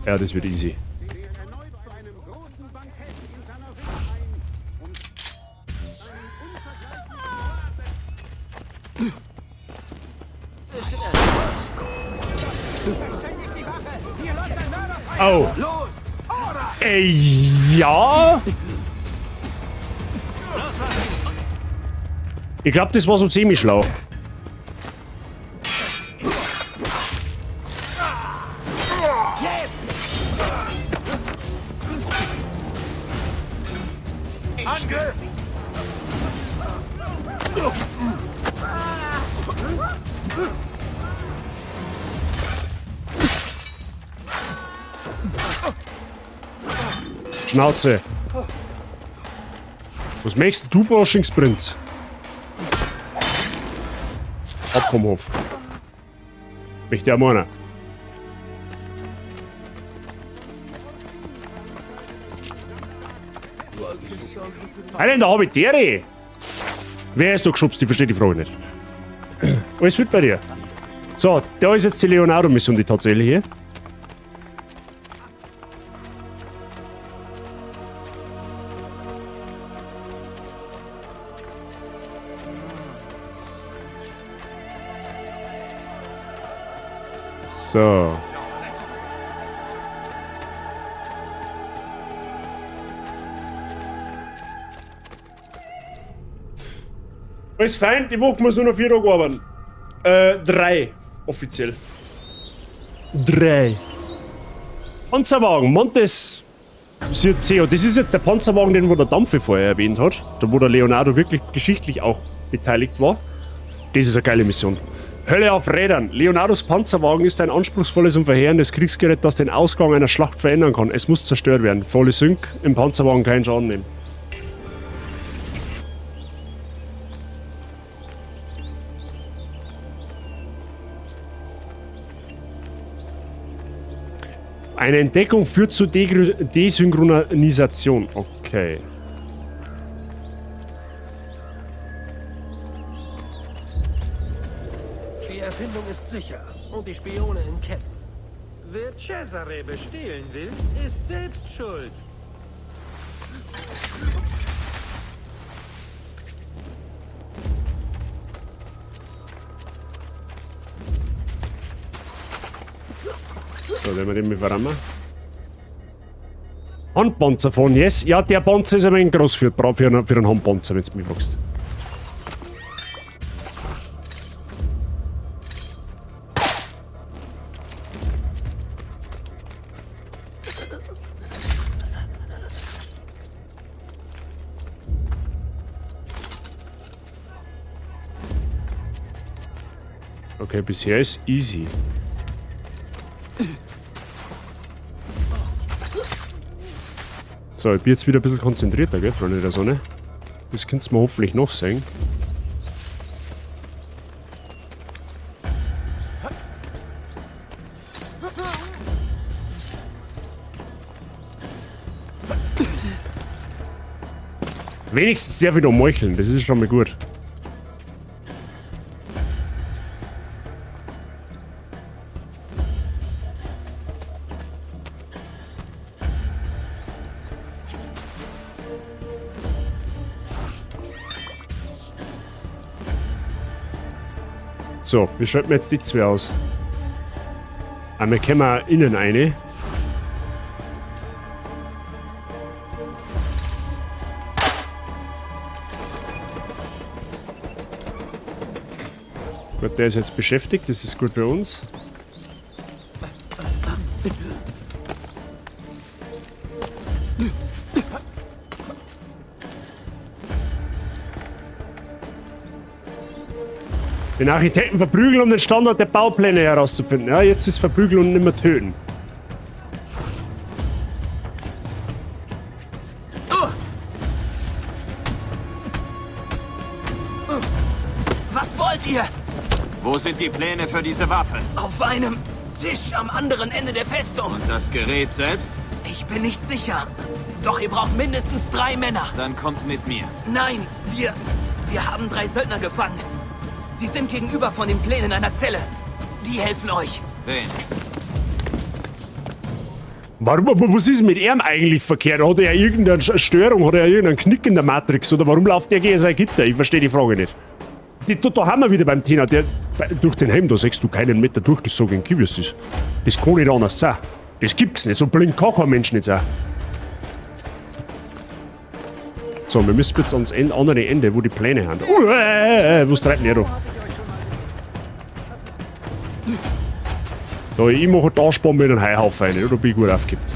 Ja, das wird easy. Oh. Ey, ja. Ich glaube, das war so semi-schlau. Schnauze. Was möchtest du, Forschungsprinz? Ab vom Hof. Möchte ja meiner. Alter, hab ich dere. Wer ist da geschubst? Ich verstehe die Frage nicht. Alles fit bei dir. So, da ist jetzt die Leonardo-Mission, die tatsächliche. So. Alles fein, die Woche muss nur noch 4 Tage arbeiten. 3, offiziell. 3. Panzerwagen, Montes Circeo. Das ist jetzt der Panzerwagen, den wo der Dampfe vorher erwähnt hat. Da wo der Leonardo wirklich geschichtlich auch beteiligt war. Das ist eine geile Mission. Hölle auf Rädern. Leonardos Panzerwagen ist ein anspruchsvolles und verheerendes Kriegsgerät, das den Ausgang einer Schlacht verändern kann. Es muss zerstört werden. Volle Sync, im Panzerwagen keinen Schaden nehmen. Eine Entdeckung führt zu Desynchronisation. Okay. Die Erfindung ist sicher und die Spione in Ketten. Wer Cesare bestehlen will, ist selbst schuld. So, wenn wir den mit verrammen. Handpanzer von Yes. Ja, der Panzer ist ein wenig groß für einen Handpanzer, wenn du mich fragst. Okay, bisher ist easy. So, ich bin jetzt wieder ein bisschen konzentrierter, gell, Freunde der Sonne. Das könnt's mir hoffentlich noch sehen. Wenigstens darf ich noch meucheln, das ist schon mal gut. So, wir schalten jetzt die zwei aus. Aber wir können auch innen eine. Gut, der ist jetzt beschäftigt, das ist gut für uns. Den Architekten verprügeln, um den Standort der Baupläne herauszufinden. Ja, jetzt ist verprügeln und nicht mehr töten. Was wollt ihr? Wo sind die Pläne für diese Waffe? Auf einem Tisch am anderen Ende der Festung. Und das Gerät selbst? Ich bin nicht sicher. Doch ihr braucht mindestens 3 Männer. Dann kommt mit mir. Nein, wir haben 3 Söldner gefangen. Sie sind gegenüber von den Plänen einer Zelle. Die helfen euch. Wen? Warum, was ist mit ihm eigentlich verkehrt? Hat er irgendeine Störung? Hat er irgendeinen Knick in der Matrix? Oder warum läuft der gegen sein Gitter? Ich verstehe die Frage nicht. Da haben wir wieder beim Thema. Durch den Helm, da siehst du keinen Meter durch, das so gegen Kiwis ist. Das kann nicht anders sein. Das gibt's nicht. So blind kann kein Mensch nicht sein. So, wir müssen jetzt ans andere Ende, wo die Pläne sind. Was treibt denn der da? Da, ich mache da Arschbombe in den Heuhaufen rein, oder bin ich gut aufgekippt?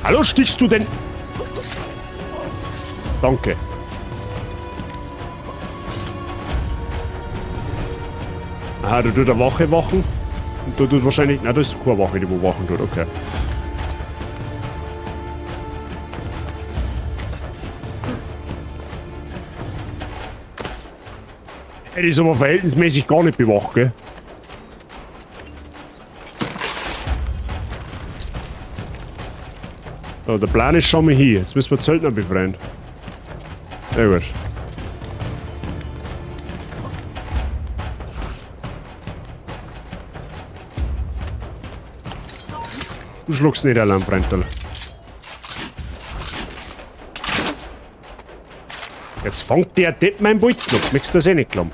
Hallo, stichst du denn? Danke. Aha, da tut eine Wache wachen. Und da tut wahrscheinlich... Nein, da ist keine Wache, die wo wachen tut, okay. Hey, die ist aber verhältnismäßig gar nicht bewacht, gell? So, der Plan ist schon mal hier. Jetzt müssen wir Söldner befreien. Sehr gut. Du schluckst nicht allein, Freundl. Jetzt fängt der Depp mein Bolzen ab. Möchtest du das eh nicht glauben?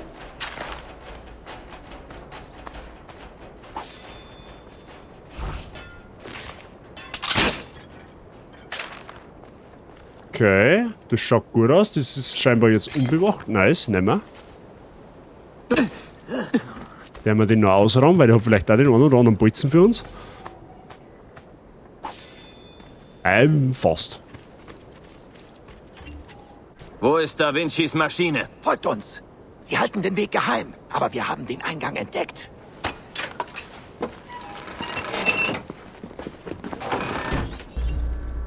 Okay, das schaut gut aus. Das ist scheinbar jetzt unbewacht. Nice, nehmen wir. Werden wir den noch ausräumen, weil der hat vielleicht auch den einen oder anderen Bolzen für uns. Fast. Wo ist Da Vincis Maschine? Folgt uns! Sie halten den Weg geheim, aber wir haben den Eingang entdeckt.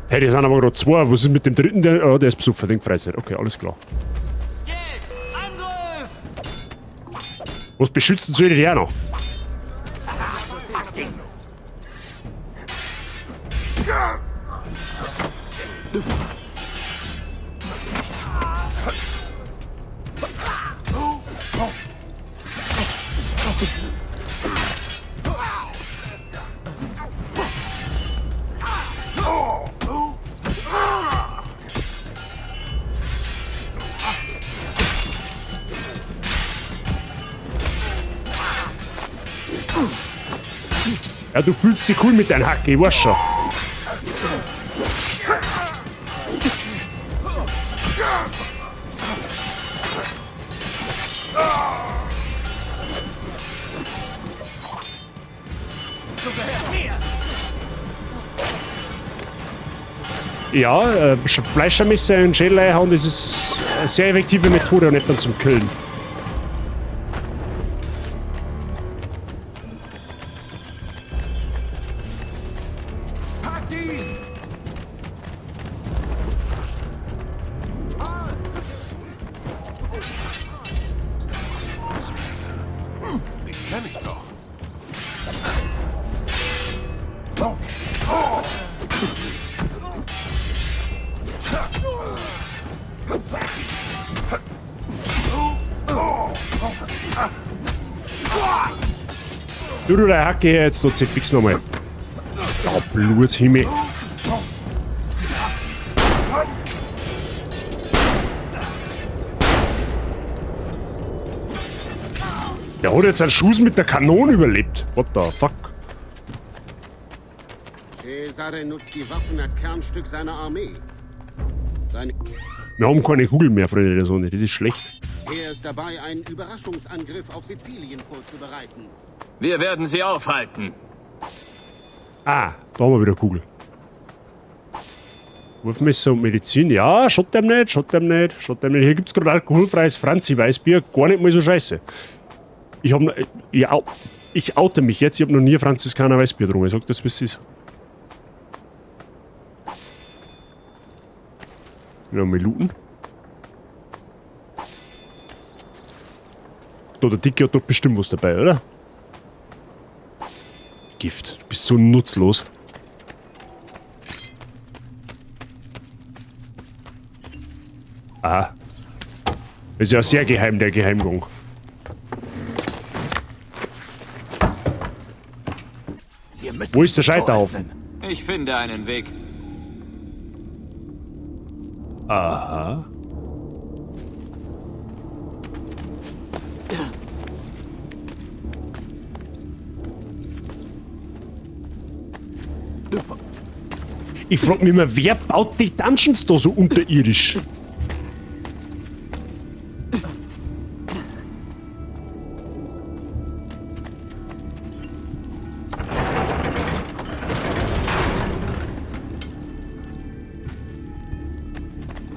Hey, die sind aber gerade 2. Was ist mit dem dritten? Der, oh, der ist besoffen, den Freizeit. Okay, alles klar. Jetzt! Angriff! Was beschützen soll ich die auch noch? Ja, du fühlst dich cool mit deinem Hack, ich weiß schon. Ja, Fleischermesser in den Schädel einhauen, das ist eine sehr effektive Methode und nicht dann zum Killen. Du, der Hacke hier jetzt, so fix nochmal. Ja, bloß Himmel. Der hat jetzt einen Schuss mit der Kanone überlebt. What the fuck? Cesare nutzt die Waffen als Kernstück seiner Armee. Wir haben keine Kugel mehr, Freunde der Sonne. Das ist schlecht. Er ist dabei, einen Überraschungsangriff auf Sizilien vorzubereiten. Wir werden sie aufhalten. Ah, da haben wir wieder Kugel. Wurfmesser und Medizin. Ja, schaut dem nicht, schaut dem nicht, schaut dem nicht. Hier gibt's gerade alkoholfreies Franzi-Weißbier. Gar nicht mal so scheiße. Ich hab, ich oute mich jetzt, ich hab noch nie Franziskaner Weißbier getrunken. Ich sag das, wie es ist. Noch mal looten. Da, der Dicke hat doch bestimmt was dabei, oder? Gift. Du bist so nutzlos. Aha. Ist ja sehr geheim, der Geheimgang. Wo ist der Scheiterhaufen? Ich finde einen Weg. Aha. Ich frag mich immer, wer baut die Dungeons da so unterirdisch?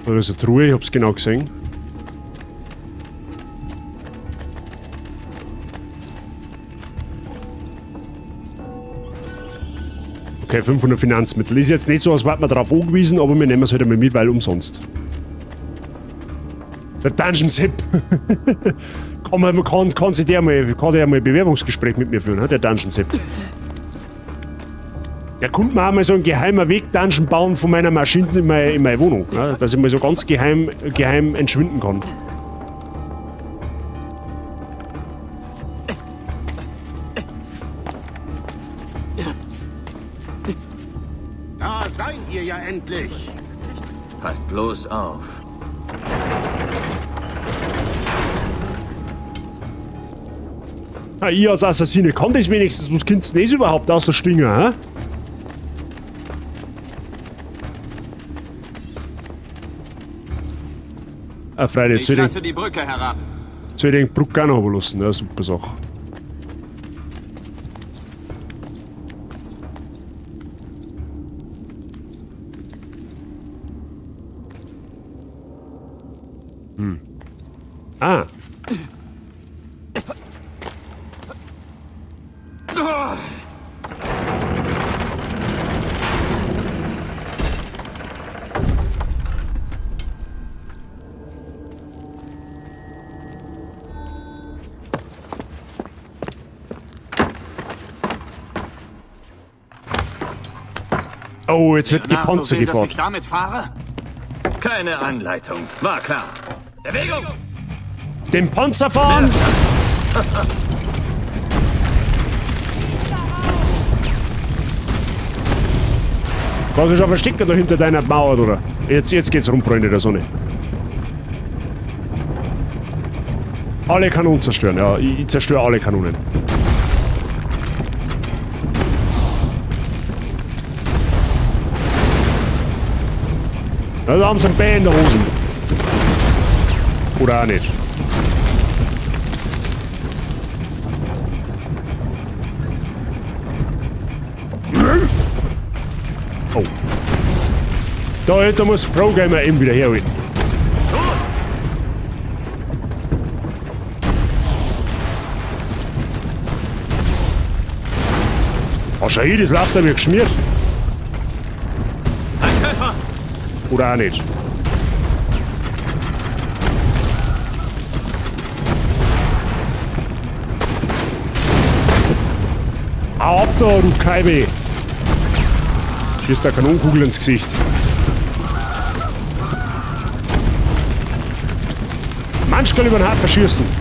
Da ist eine Truhe, ich hab's genau gesehen. Okay, 500 Finanzmittel. Ist jetzt nicht so, als wäre man darauf angewiesen, aber wir nehmen es halt einmal mit, weil umsonst. Der Dungeon Zip. Kann der mal ein Bewerbungsgespräch mit mir führen, der Dungeon Zip. Der kommt mir auch mal so einen geheimen Weg-Dungeon bauen von meiner Maschine in meine Wohnung, ne? Dass ich mal so ganz geheim entschwinden kann. Da seid ihr ja endlich! Passt bloß auf. Ah, ich als Assassine kann das wenigstens, was könnt's denn das überhaupt außer Stinger, hä? Ah, Freunde, ich lasse die Brücke herab. Soll ich den Brücke auch noch runterlassen? Ja, super Sache. Hm. Ah. Oh, jetzt wird Gepanzer gefahren. Dass ich damit fahre? Keine Anleitung, war klar. Bewegung! Den Panzer fahren! Kannst du schon verstecken da hinter deiner Mauer, oder? Jetzt geht's rum, Freunde der Sonne. Alle Kanonen zerstören, ja. Ich zerstöre alle Kanonen. Da haben sie ein Bär in der Hosen. Oder auch nicht. Oh. Da muss Pro-Gamer eben wieder herholen. Oh, schau hier, das läuft da wie geschmiert. Oder auch nicht. Hau ab da, du Kaibe! Schießt da Kanonenkugel ins Gesicht. Manchmal über den Hart verschießen.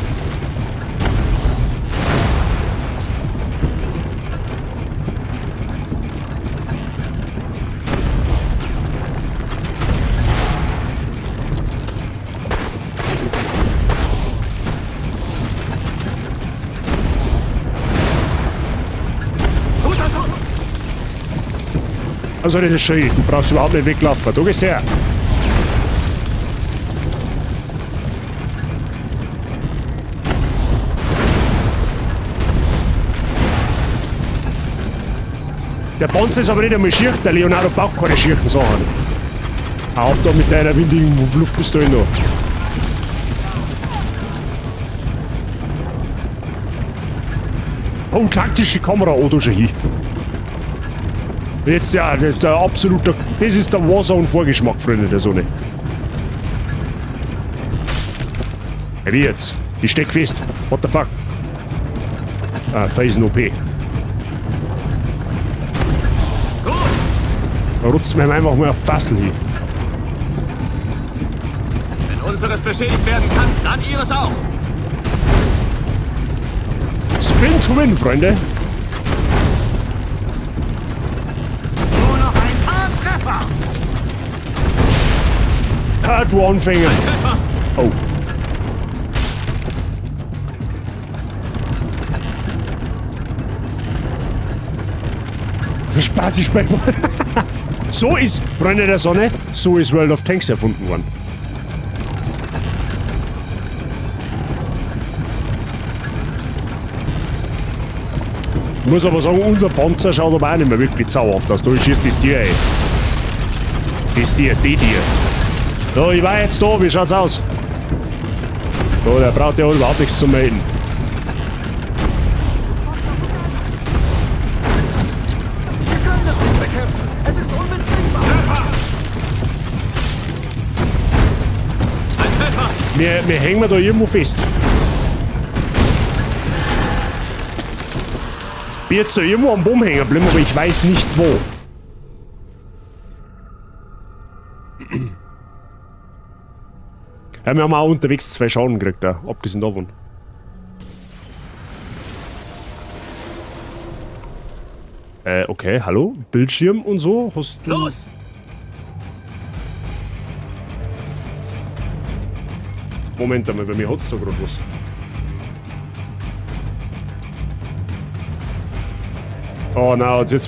Also das ist schön, du brauchst überhaupt nicht weglaufen. Du gehst her. Der Panzer ist aber nicht einmal schier, der Leonardo braucht keine schieren Sachen. Hau ab da mit deiner windigen Luftpistole noch. Oh, taktische Kamera, oh, da schon hin. Jetzt ja, das ist der absolute, das ist der Warzone-Vorgeschmack, Freunde der Sonne. Hey, wie jetzt? Ich steck fest. What the fuck? Ah, Phasen OP. Da rutzt mir einfach mal auf Fassel hin. Wenn unseres beschädigt werden kann, dann ihres auch. Spin to win, Freunde. Nur noch ein paar Treffer. Ha, du Anfänger. Oh. Spaß, ich mal. So ist, Freunde der Sonne, so ist World of Tanks erfunden worden. Ich muss aber sagen, unser Panzer schaut aber auch nicht mehr wirklich zauberhaft aus. Du schießt das Tier, ey. Das Tier, die Tier. So, ich war jetzt da, wie schaut's aus? So, der braucht ja überhaupt nichts zu melden. Wir können das nicht bekämpfen. Es ist unbezwingbar. Wir hängen da irgendwo fest. Bin jetzt da irgendwo am Baum hängen geblieben, aber ich weiß nicht wo. Ja, wir haben auch unterwegs 2 Schaden gekriegt, da, abgesehen davon. Okay, hallo? Bildschirm und so? Hast du... Los! Moment einmal, bei mir hat's da grad was. Oh nein, jetzt